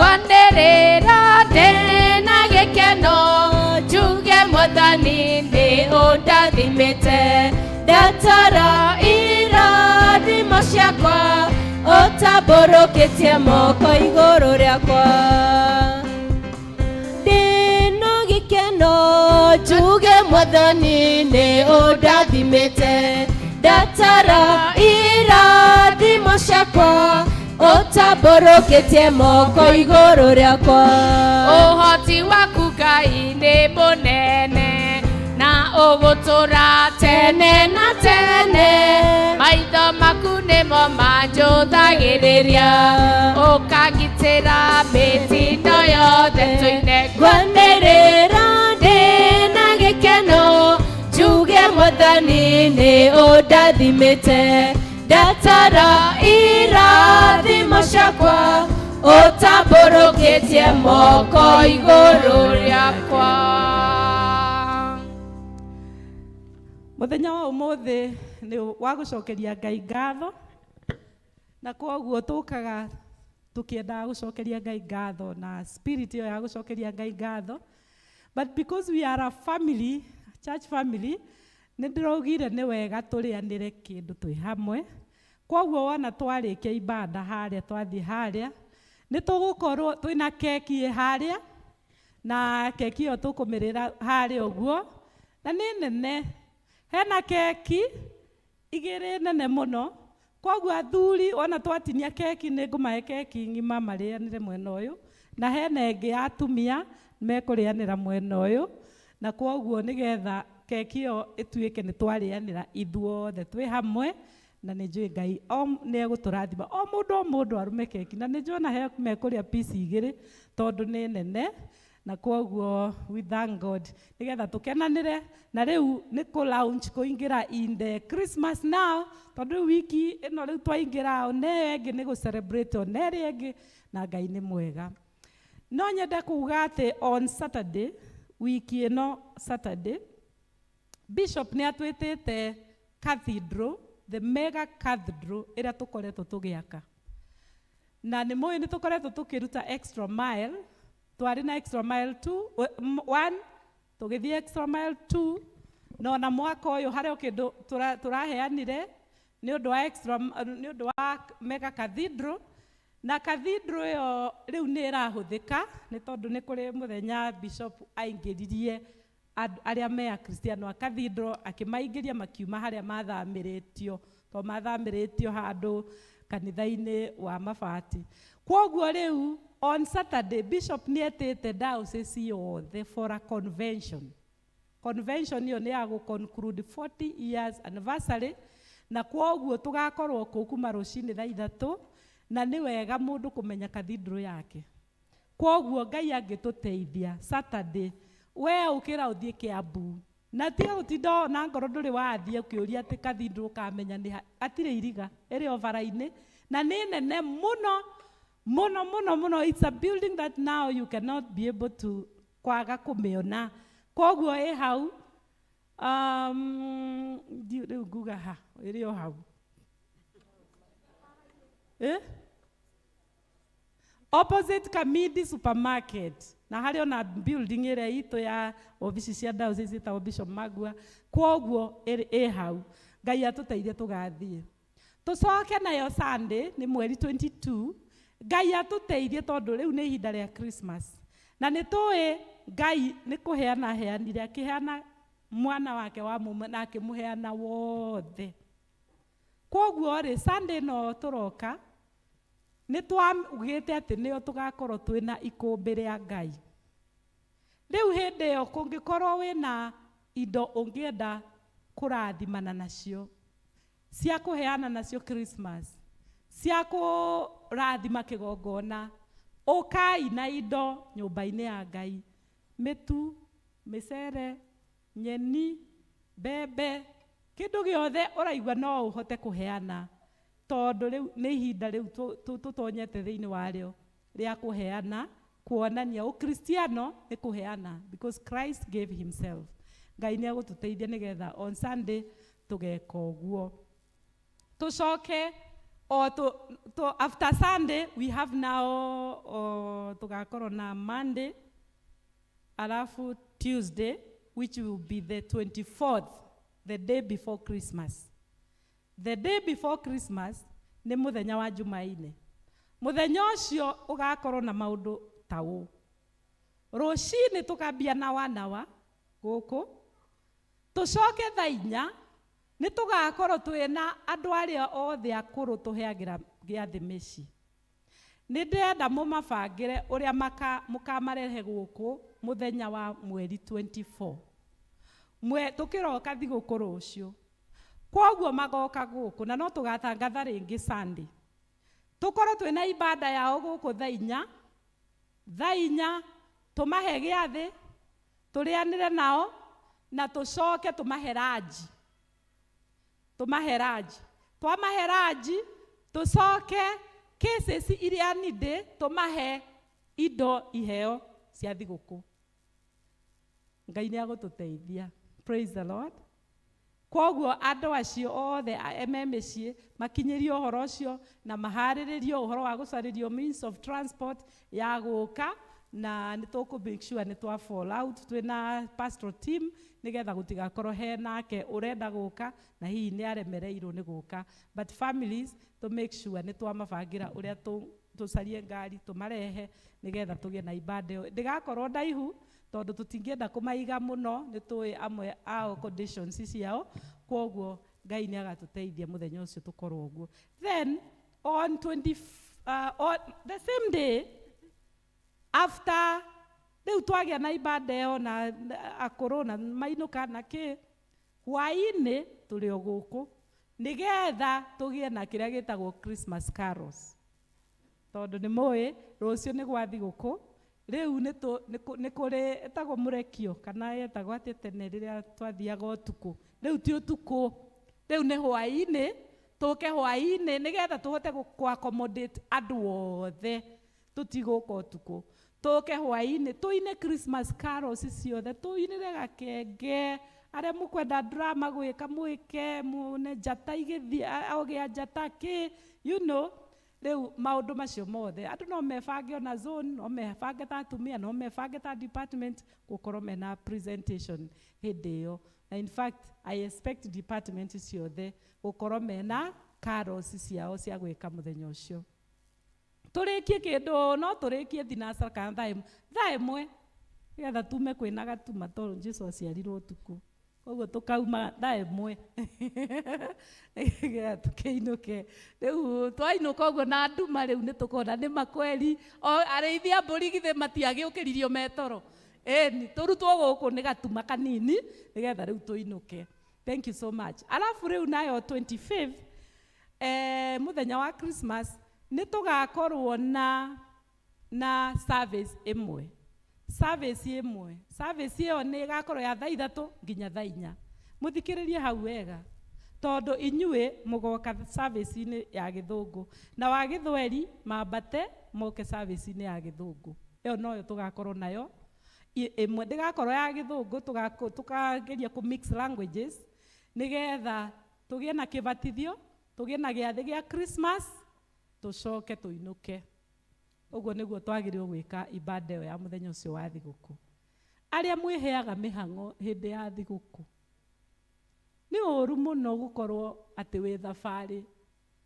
Kwanĩrĩra ndĩna gĩkeno, njuge Mwathani nĩ ũndathimĩte, ndatara irathimo ciakwa, ũtambũrũkĩtie moko igũrũ rĩakwa. Ndĩna gĩkeno, njuge Mwathani nĩ ũndathimĩte, ndatara irathimo ciakwa, ũtambũrũkĩtie moko igũrũ rĩakwa. Ũhoti waku Ngai nĩ mũnene, na ũgũtũra tene na tene, maitho maku nĩmo manjũthagĩrĩria, ũkangitĩra mĩtino yothe tũine. Ngwanĩrĩra ndĩna gĩkeno, njuge Mwathani nĩ ũndathimĩte, ndatara irathimo ciakwa, ũtambũrũkĩtie moko igũrũ rĩakwa. Muthenya wa umuthi ni wa gucokeria Ngai ngatho, na koguo tukaga tukiendaga gucokeria Ngai ngatho na spirit iyo ya gucokeria Ngai ngatho. But because we are a family, church family, nĩ ndĩraugire nĩ wega tũrĩanĩre kĩndũ twĩ hamwe. Koguo wona twarĩkia ibada harĩa, twathiĩ harĩa, nĩ tũgũkorwo twĩna keki ĩ harĩa, na keki ĩyo tũkũmĩrĩra harĩa ũguo, na nĩ nene. Hena keki igĩrĩ nene mũno, koguo athuri wona twatinia keki nĩ ngũmahe keki ng'ima marĩanĩre mwena ũyũ, na hena ĩngĩ ya atumia mekũrĩanĩra mwena ũyũ, na koguo nĩgetha keki ĩyo ĩtuĩke nĩ twarĩanĩra ithuothe twĩ hamwe, na nĩ njũĩ Ngai o nĩ egũtũrathima, o mũndũ o mũndũ arũme keki, na nĩ njũĩ ona he mekũrĩa piece igĩrĩ tondũ nĩ nene, na koguo we thank God nĩgetha tũkenanĩre. Na rĩu nĩ kũ launch kũingĩra in the Christmas now, tondũ rĩu wiki ĩno rĩu twaingĩra ona ĩyo ĩngĩ nĩ gũ celebrate ona ĩrĩa ĩngĩ, na Ngai nĩ mwega. No nyende kuga atĩ on Saturday, wiki ĩno Saturday, Bishop nĩ atwĩtĩte cathedral, the mega cathedral ĩrĩa tũkoretwo tũgĩaka. Na nĩ mũĩ nĩ tũkoretwo tũkĩruta extra mile, twarĩ na extra mile 2, 1, tũgĩthiĩ extra mile 2, Na ona mwaka ũyũ harĩ o kĩndũ tũraheanire nĩ ũndũ wa extra, nĩ ũndũ wa mega cathedral. Na cathedral ĩyo rĩu nĩ ĩrahũthĩka nĩ tondũ nĩ kũrĩ mũthenya bishop aingĩririe arĩa me akristiano a cathedral, akĩmaingĩria makiuma harĩa mathamĩrĩtio, tondũ mathamĩrĩtio handũ kanitha-inĩ wa mabati. Kwoguo rĩu on Saturday bishop nĩ etĩte diocese yothe for a convention. Convention ĩyo nĩ ya gũ conclude 40 years anniversary, na kwoguo tũgakorwo kũu kuma rũcinĩ thaa 3, na nĩ wega mũndũ kũmenya cathedral yake. Kwoguo Ngai angĩtũteithia Saturday we ũkĩra ũthiĩ Kiambu, na tiga gũtinda na ngoro ndũrĩ wathiĩ ũkĩũria atĩ cathedral ũkamenya nĩ ha, hatirĩ iriga, ĩrĩ o bara-inĩ na nĩ nene mũno mũno mũno mũno. It's a building that now you cannot be able to kwaga kũmĩona. Kwoguo ĩ hau, rĩu nguga ha, ĩrĩ o hau. Opposite Kamidi supermarket, na harĩ ona building ĩrĩa itũ ya obici cia diocese ĩtagwo Bishop Magua. Kwoguo ĩ hau. Ngai atũteithie tũgathiĩ. Tũcoke nayo Sunday nĩ mweri 22. Ngai atũteithie tondũ rĩu nĩ ihinda rĩa Christmas, na nĩ tũĩ Ngai nĩ kũheana aheanire, akĩheana mwana wake wa mũmwe na akĩmũheana wothe. Kwoguo rĩ, Sunday no tũroka nĩ twaugĩte atĩ nĩyo tũgakorwo twĩna ikũmbĩ rĩa Ngai. Rĩu hĩndĩ ĩyo kũngĩkorwo wĩna indo ũngĩenda kũrathimana nacio, cia kũheana nacio Christmas, cia kũrathima kĩgongona, ũkai na indo nyũmba-inĩ ya Ngai, mĩtu, mĩcere, nyeni, mbembe, kĩndũ gĩothe ũraigua no ũhote kũheana, tondũ rĩu nĩ ihinda rĩu tũtonyete thĩinĩ warĩo rĩa kũheana, kuonania ũkristiano nĩ kũheana, because Christ gave himself. Ngai nĩ agũtũteithia nĩgetha on Sunday tũgeka ũguo. Tũcoke o after Sunday we have now tũgakorwo na Monday, alafu Tuesday, which will be the 24th, the day before Christmas. The day before Christmas nĩ mũthenya wa Jumaine. Mũthenya ũcio ũgakorwo na maũndũ ta ũũ. Rũcinĩ tũkambia na wanawa gũkũ, tũcoke thaa 4 nĩ tũgakorwo twĩna andũ arĩa othe akũrũ tũheagĩra gĩathĩ mĩciĩ. Nĩ ndĩrenda mũmabangĩre ũrĩa mũkamarehe gũkũ mũthenya wa mweri 24. Tũkĩroka thigũkũ rũciũ. Kwoguo magoka gũkũ na no tũgatangatha rĩngĩ Sunday. Tũkorwo twĩna ibada yao gũkũ thaa 4, thaa 4 tũmahe gĩathĩ, tũrĩanĩre nao na tũcoke tũmahe ranji. Tũmahe ranji. Twamahe ranji, tũcoke cases iria nindĩ tũmahe indo iheo cia thigũkũ. Ngai nĩ agũtũteithia. Praise the Lord. Kwoguo andũ acio othe me mĩciĩ makinyĩrio ũhoro ũcio na maharĩrĩrio ũhoro wa gũcarĩrio means of transport ya gũka, na nĩ tũkũ make sure nĩ twa fall out twĩna pastoral team nĩgetha gũtigakorwo he nake ũrenda gũka na hihi nĩ aremereirwo nĩ gũka, but families to make sure nĩ twamabangĩra ũrĩa tũcarie ngari tũmarehe nĩgetha tũgĩe na ibada ĩyo. Ndĩgakorwo ndaihu tondũ tũtingĩenda kũmaiga mũno, nĩ tũĩ amwe ao conditions ciao. Kwoguo Ngai nĩ agatũteithia mũthenya ũcio tũkorwo ũguo. Then on twenty, on the same day after rĩu twagĩa na ibada ĩyo na akũrũ na mainũka na kĩ, hwaĩ-inĩ tũrĩ o gũkũ nĩgetha tũgĩe na kĩrĩa gĩtagwo Christmas carols, tondũ nĩ mũĩ rũciũ nĩ gwa thigũkũ. Rĩu nĩ kũrĩ ĩtagwo mũrekio kana yetagwo atĩ tene rĩrĩa twathiaga ũtukũ, rĩu ti ũtukũ, rĩu nĩ hwaĩ-inĩ. Tũke hwaĩ-inĩ nĩgetha tũhote kũ accommodate andũ othe, tũtigũka ũtukũ, tũke hwaĩ-inĩ tũine Christmas carols ciothe, tũinĩre gakenge, arĩa mũkwenda drama gwĩka mwĩke, muone njata igĩthiĩ, ogĩa njata kĩ, you know. Rĩu maũndũ macio mothe andũ no mebange ona zone, no mebange ta atumia, no mebange ta department gũkorwo mena presentation hĩndĩ ĩyo. Na in fact I expect department ciothe gũkorwo mena carols ciao cia gwĩka mũthenya ũcio. Tũrĩkie kĩndũ no tũrĩkie thinacara kana thaa ĩmwe nĩgetha tume kwĩna gatuma tondũ Jesũ aciarirwo ũtukũ. Koguo tũkauma thaa ĩmwe nĩgetha tũkĩinũke. Rĩu twainũka ũguo na nduma rĩu nĩ tũkona nĩ makweri o arĩithi a mbũri githĩ matiagĩũkĩririo me toro. Ĩni tũrutwo gũkũ nĩ gatuma kanini nĩgetha rĩu tũinũke. Thank you so much. Alafu rĩu nayo 25th mũthenya wa Christmas nĩ tũgakorwo na service ĩmwe. Service ĩmwe. Service ĩyo nĩ ĩgakorwo ya thaa ithatũ nginya thaa inya. Mũthikĩrĩrie hau wega tondũ inyuĩ mũgoka service-inĩ ya gĩthũngũ na wa gĩthweri mambate moke service-inĩ ya gĩthũngũ. Ĩyo noyo tũgakorwo nayo ĩmwe ndĩgakorwo ya gĩthũngũ tũkageria kũ mix languages nĩgetha tũgĩe na kĩbatithio, tũgĩe na gĩathĩ gĩa Christmas, tũcoke tũinũke. Ũguo nĩguo twagĩrĩirwo gwĩka ibada ĩyo ya mũthenya ũcio wa thigũkũ. Arĩa mwĩheaga mĩhang'o hĩndĩ ya thigũkũ, nĩ ũru mũno gũkorwo atĩ wĩ thabarĩ,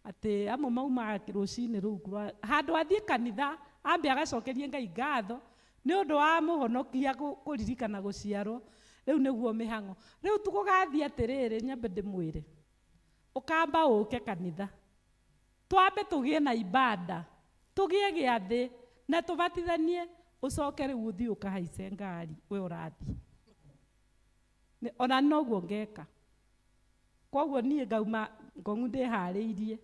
atĩ amwe maumaga rũcinĩ rũu handũ athiĩ kanitha ambe agacokerie Ngai ngatho nĩ ũndũ wa mũhonokia kũririkana gũciarwo. Rĩu nĩguo mĩhang'o. Rĩu tũgũgathiĩ atĩrĩrĩ, nyambe ndĩmwĩre, ũkamba ũke kanitha, twambe tũgĩe na ibada, tũgĩe gĩathĩ na tũbatithanie, ũcoke rĩu ũthiĩ ũkahaice ngari we ũrathiĩ. Ona noguo ngeka. Koguo niĩ ngauma Ngong'u ndĩharĩirie,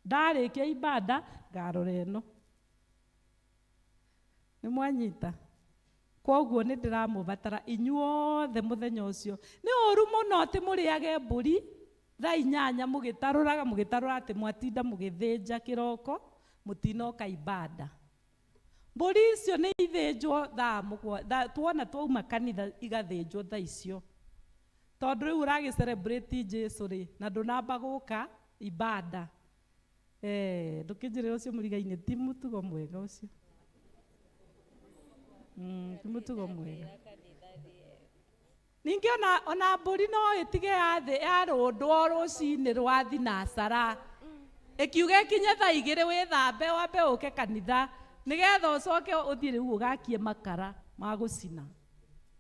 ndarĩkia ibada ngarora ĩno. Nĩ mwanyita? Koguo nĩ ndĩramũbatara inyuothe mũthenya ũcio. Nĩ ũru mũno atĩ mũrĩage mbũri thaa inyanya mũgĩtarũraga mũgĩtarũra atĩ mwatinda mũgĩthĩnja kĩroko mũtinoka ibada. Mbũri icio nĩ ithĩnjwo thaa mũgwanja, tuona twauma kanitha igathĩnjwo thaa icio. Tondũ rĩu ũragĩ celebrate Jesũ rĩ, na ndũnamba gũka ibada. Ndũkĩnjĩre ũcio mũrigainĩ ti mũtugo mwega ũcio. Ti mũtugo mwega. Ningĩ ona mbũri no ĩtige ya thĩ yarũndwo rũcinĩ rwa thinacara. Ĩkiuga ĩkinye thaa igĩrĩ wĩthambe wambe ũke kanitha nĩgetha ũcoke ũthiĩ rĩu ũgakie makara ma gũcina.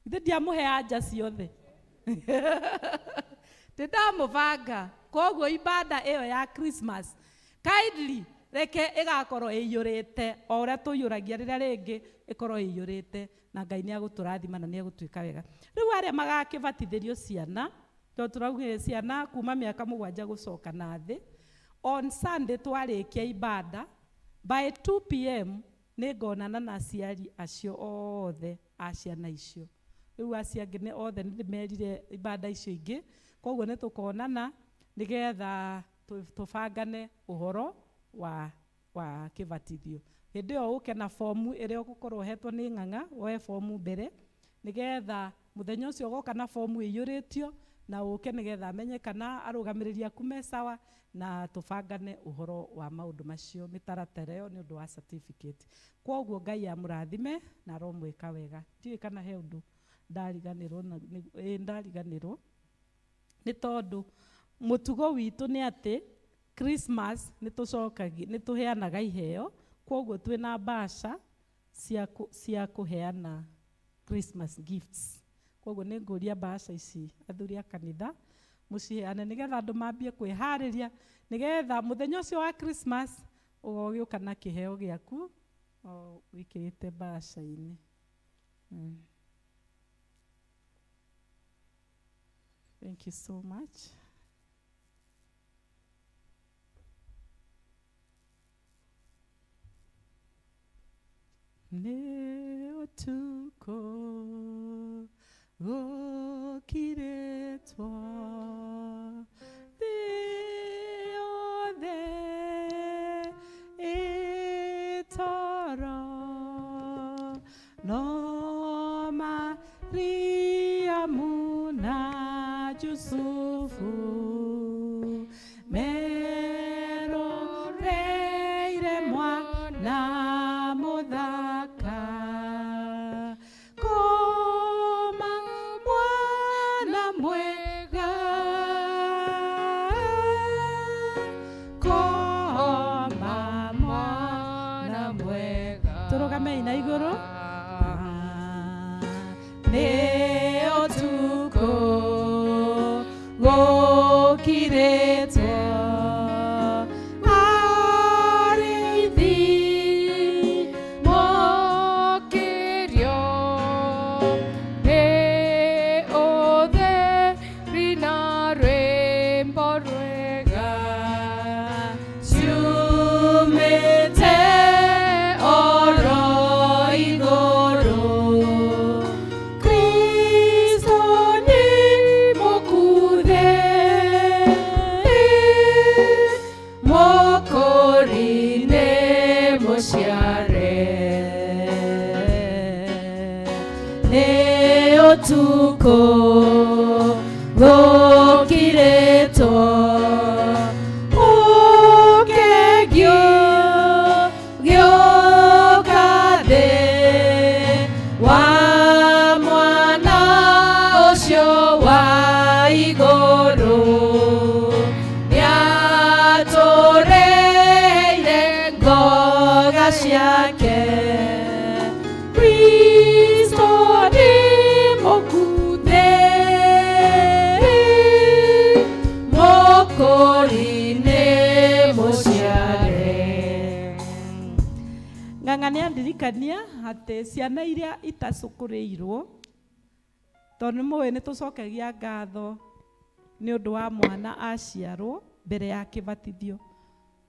Ithe ndiamũhe anja ciothe. Ndĩndamũbanga. Koguo ibada ĩyo ya Christmas kindly reke ĩgakorwo ĩiyũrĩte o ũrĩa tũiyũragia rĩrĩa rĩngĩ ĩkorwo ĩiyũrĩte, na Ngai nĩ agũtũrathima na nĩ egũtuĩka wega. Rĩu arĩa magakĩbatithĩrio ciana, tondũ tũraugire ciana kuma mĩaka mũgwanja gũcoka na thĩ, on Sunday twarĩkia ibada by 2 p.m. nĩ ngonana na aciari acio othe a ciana icio. Rĩu acio angĩ nĩ othe nĩ ndĩmerire ibada icio ingĩ, koguo nĩ tũkonana nĩgetha tũbangane ũhoro wa kĩbatithio. Hĩndĩ ĩyo ũke na fomu ĩrĩa ũgũkorwo ũhetwo nĩ ng'ang'a, woe fomu mbere nĩgetha mũthenya ũcio ũgoka na fomu ĩiyũrĩtio na ũke nĩgetha amenye kana arũgamĩrĩri aku me sawa, na tũbangane ũhoro wa maũndũ macio mĩtaratara ĩyo nĩ ũndũ wa certificate. Koguo Ngai amũrathime na aromwĩka wega. Ndiũĩ kana he ũndũ ndariganĩrwo na ndariganĩrwo nĩ tondũ mũtugo witũ nĩ atĩ Christmas nĩ tũcokagia, nĩ tũheanaga iheo, koguo twĩna mbaca cia kũheana Christmas gifts. Koguo nĩ ngũria mbaca ici athuri a kanitha mũciheane nĩgetha andũ mambie kwĩharĩria nĩgetha mũthenya ũcio wa Christmas ũgagĩũka na kĩheo gĩaku o wĩkĩrĩte mbaca-inĩ. Thank you so much. Nĩ ũtukũ gũkirĩtwo thĩ yothe ĩtoro, no Mariamu na Jusufu meroreire mwana mũthaka, koma mwana mwega. Tũrũgamei na igũrũ. Nĩ ũtukũ gũkirĩtwo, arĩithi Mokĩrio nĩ ũtheri na rwĩmbo rwega ciumĩte oro igũrũ. Kristo nĩ mũkuthe, Mũkũri nĩ mũciare. Nĩ ũtukũ gũkirĩtwo, ũkĩgio gĩũka thĩ wa mwana ũcio wa igũrũ, nĩatũreire ngoga ciake. Kristo nĩ mũkuthe, Mũkũri nĩ mũciare. Ng'ang'a nĩ andirikania atĩ ciana iria itacũkũrĩirwo, tondũ nĩ mũĩ nĩ tũcokagia ngatho nĩ ũndũ wa mwana aciarwo mbere ya kĩbatithio,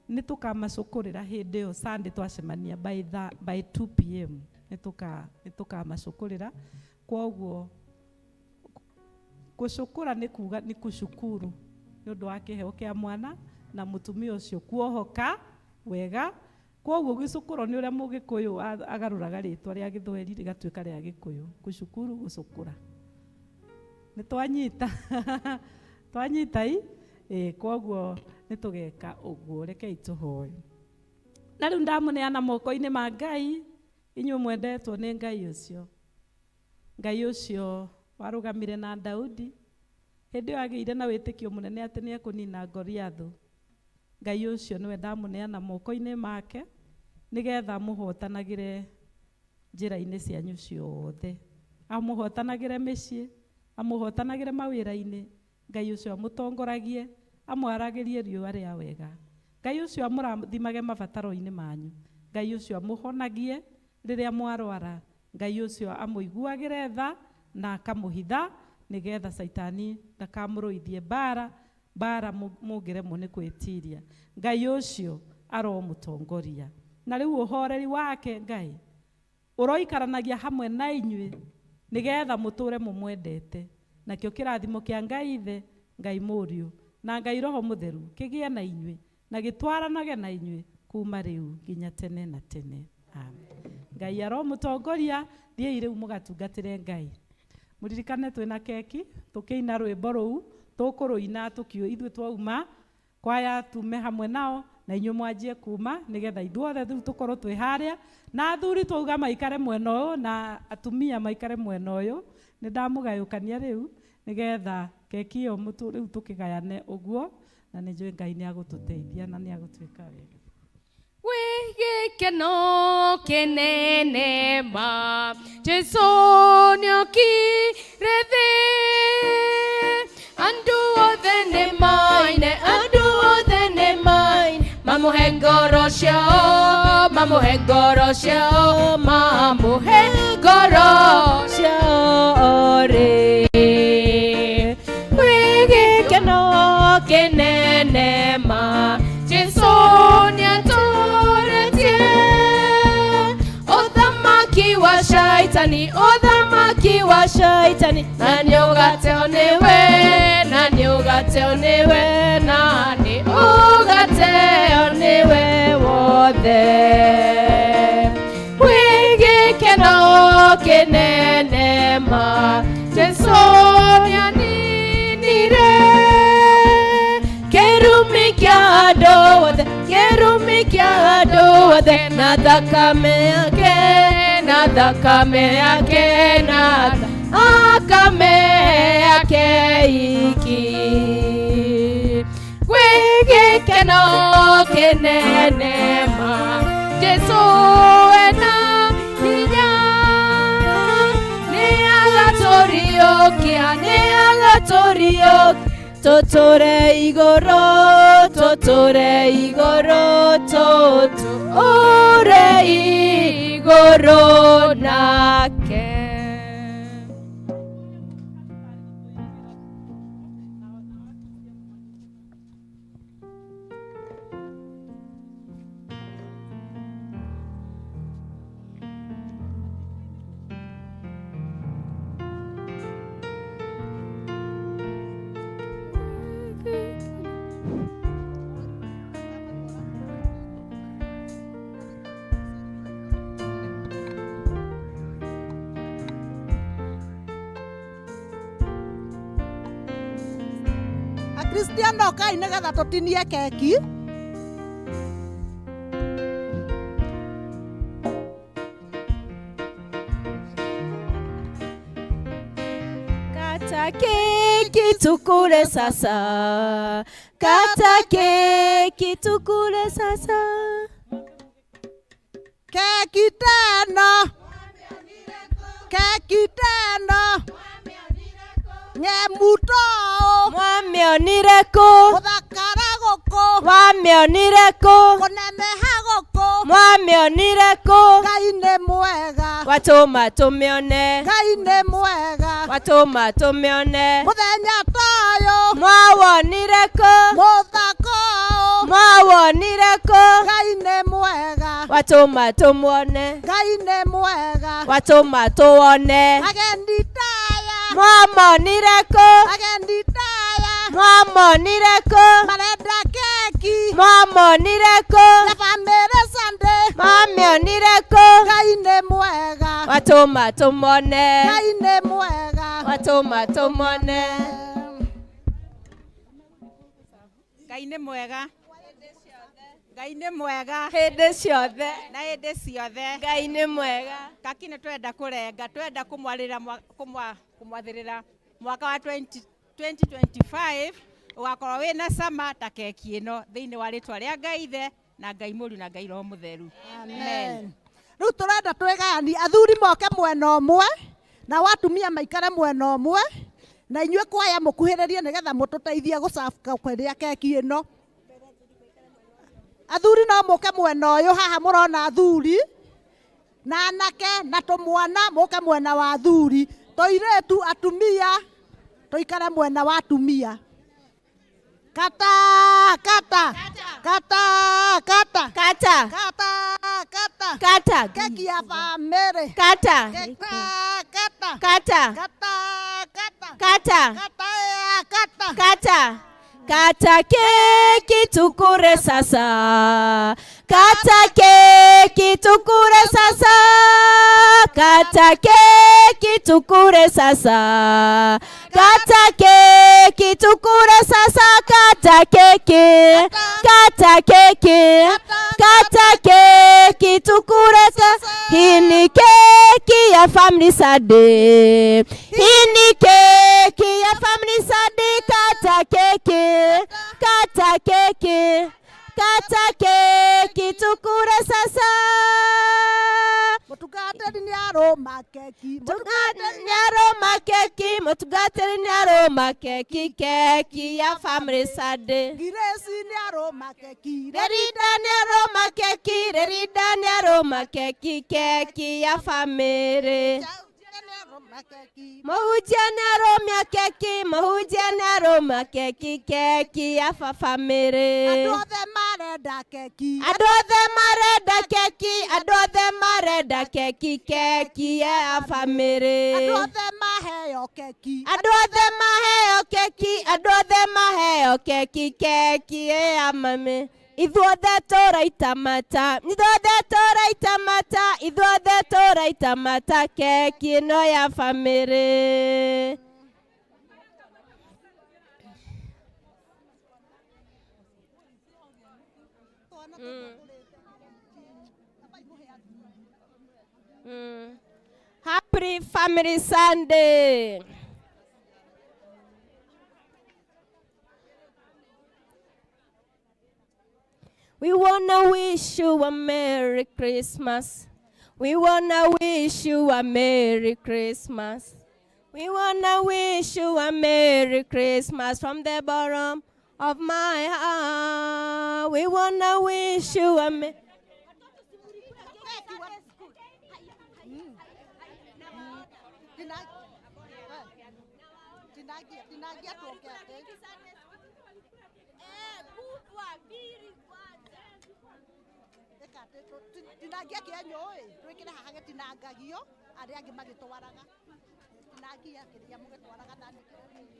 nĩ tũkamacũkũrĩra hĩndĩ ĩyo Sunday twacemania by 2 pm, nĩ tũkamacũkũrĩra. Kwoguo gũcũkũra nĩ kuga nĩ kũcukuru nĩ ũndũ wa kĩheo kĩa mwana na mũtumia ũcio kuohoka wega. Kwoguo gĩcũkũro nĩ ũrĩa mũgĩkũyũ agarũraga rĩtwa rĩa gĩthweri rĩgatuĩka rĩa gĩkũyũ. Kũcukuru, gũcũkũra. Nĩ twanyita twanyita i ĩ, kwoguo nĩ tũgeka ũguo. Rekei tũhoe. Na rĩu ndamũneana moko-inĩ ma Ngai, inyuĩ mwendetwo nĩ Ngai ũcio. Ngai ũcio warũgamire na Daudi hĩndĩ ĩyo agĩire na wĩtĩkio mũnene atĩ nĩ ekũnina Goliathũ. Ngai ũcio nĩwe ndamũneana moko-inĩ make nĩgetha amũhotanagĩre njĩra-inĩ cianyu ciothe, amũhotanagĩre mĩciĩ, amũhotanagĩre mawĩra-inĩ. Ngai ũcio amũtongoragie, amwaragĩrie riũa rĩa wega. Ngai ũcio amũrathimage mabataro-inĩ manyu. Ngai ũcio amũhonagie rĩrĩa mwarwara. Ngai ũcio amũiguagĩre tha na akamũhitha nĩgetha caitani ndakamũrũithie mbara mbara mũngĩremwo nĩ gwĩtiria. Ngai ũcio aromũtongoria. Na rĩu ũhoreri wake Ngai ũroikaranagia hamwe na inyuĩ nĩgetha mũtũre mũmwendete. Nakĩo kĩrathimo kĩa Ngai Ithe, Ngai Mũriũ na Ngai Roho Mũtheru kĩgĩe na inyuĩ na gĩtwaranage na inyuĩ kuma rĩu nginya tene na tene. Amen. Ngai aromũtongoria. Thiĩi rĩu mũgatungatĩre Ngai. Mũririkane twĩna keki, tũkĩina rwĩmbo rũu tũkũrũina tũkiũ ithuĩ twauma kwaya tume hamwe nao na inyuĩ mwanjie kuma nĩgetha ithuothe rĩu tũkorwo twĩ harĩa, na athuri twauga maikare mwena ũyũ na atumia maikare mwena ũyũ. Nĩ ndamũgayũkania rĩu nĩgetha keki ĩyo rĩu tũkĩgayane ũguo, na nĩ njũĩ Ngai nĩ agũtũteithia na nĩ agũtwĩka wega. Gwĩ gĩkeno kĩnene ma Jesũ nĩokire thĩ, andũ othe nĩ maine, andũ othe nĩ maine, mamũhe ngoro ciao, mamũhe ngoro ciao, mamũhe ngoro ciao rĩ. Gwĩ gĩkeno kĩnene ma Jesũ nĩatũretie ũthamaki wa shaitani, ũthamaki wa shaitani, na nĩũgateo nĩwe, na nĩũgateo nĩwe, na nĩũgateo nĩwe wothe. Gwĩ gĩkeno kĩnene ma Jesũ nĩaninire kĩrumi kĩa andũ othe, kĩrumi kĩa andũ othe, na thakame yake, na thakame yake, na thakame yake iki. Gwĩ gĩkeno kĩnene ma Jesũ ena Tũtũre igũrũ, tũtũre igũrũ, tũtũre igũrũ nake. Akristiano kai nĩgetha tũtinie keki. Kata keki tukule sasa, kata keki tukule sasa. Keki tena, keki tena, nyemuto Mwamĩonire kũ? Gũthakara gũkũ, Mwamĩonire kũ? Kũneneha gũkũ, Mwamĩonire kũ? Ngai nĩ mwega, Watũma tũmĩone, Ngai nĩ mwega, watũma tũmĩone. Mũthenya ta ũyũ, Mwawonire kũ? Mũthako ũyũ, Mwawonire kũ? Ngai nĩ mwega, Watũma tũmuone, Ngai nĩ mwega, watũma tũwone. Agendi taya, Mwamonire kũ? Agendi taya, Mwamonire kũ? Marenda keki, Mwamonire kũ? Ya family Sunday, Mwamĩonire kũ? Ngai nĩ mwega, Watũma tũmone, Ngai nĩ mwega, watũma tũmone. Ngai nĩ mwega, Ngai nĩ mwega hĩndĩ ciothe, na hĩndĩ ciothe. Ngai nĩ mwega. Kaki nĩ twenda kũrenga, twenda kũmwarĩra kũmwathĩrĩra mwaka wa 2025 ũgakorwo wĩna cama ta keki ĩno thĩinĩ wa rĩtwa rĩa Ngai Ithe na Ngai Mũriũ na Ngai Roho Mũtheru. Amen. Rĩu tũrenda twĩgayani athuri moke mwena ũmwe na atumia maikare mwena ũmwe na inyuĩ kwaya mũkuhĩrĩrie nĩgetha mũtũteithie gũcabka kũrĩa keki ĩno. Athuri no mũke mwena ũyũ haha mũrona athuri na anake na tũmwana mũke mwena wa athuri, tũirĩtu atumia tũikare mwena wa atumia. Kata kata kata kata kata kata kata kata keki ya family kata kata kata kata kata kata kata kata kata kata keki tukure sasa, kata keki tukure sasa, kata keki tukure sasa, kata keki tukure sasa, kata keki, kata keki, kata keki tukure sasa. Hii ni keki ya family Sunday, hii ni keki ya family Sunday. Kata keki, kata keki, kata keki tukure sasa. Mũtungatĩri nĩ arũma keki, Mũtungatĩri nĩ arũma keki, mũtungatĩri nĩ arũma keki, keki ya family Sunday. Grace nĩ arũma keki, Rerida nĩ arũma keki, Rerida nĩ arũma keki, keki ya family. Mũhunjia nĩ arũmia keki, mũhunjia nĩ arũma keki, keki ya family. Andũ othe marenda keki, Andũ othe marenda keki, andũ othe marenda keki, keki ya family. Andũ othe maheo keki, Andũ othe maheo keki, andũ othe maheo keki, keki ya mami. Ithuothe tũraita mata, ithuothe tũraita mata, ithuothe tũraita mata, keki ĩno ya family. Happy Family Sunday. We wanna wish you a Merry Christmas. We wanna wish you a Merry Christmas. We wanna wish you a Merry Christmas from the bottom of my heart. We wanna wish you a Merry Tinangia tuoke atĩ. Ĩka atĩ, tinangia kĩenyũ ĩ, twĩkĩre haha gĩtinangagio, arĩa angĩ magĩtwaraga. Tinangia kĩrĩa mũgĩtwaraga thani kĩrĩa nini.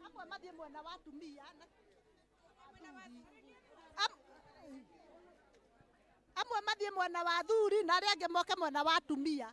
Amwe mathiĩ mwena wa atumia na athuri. Amwe mathiĩ mwena wa athuri na arĩa angĩ moke mwena wa atumia.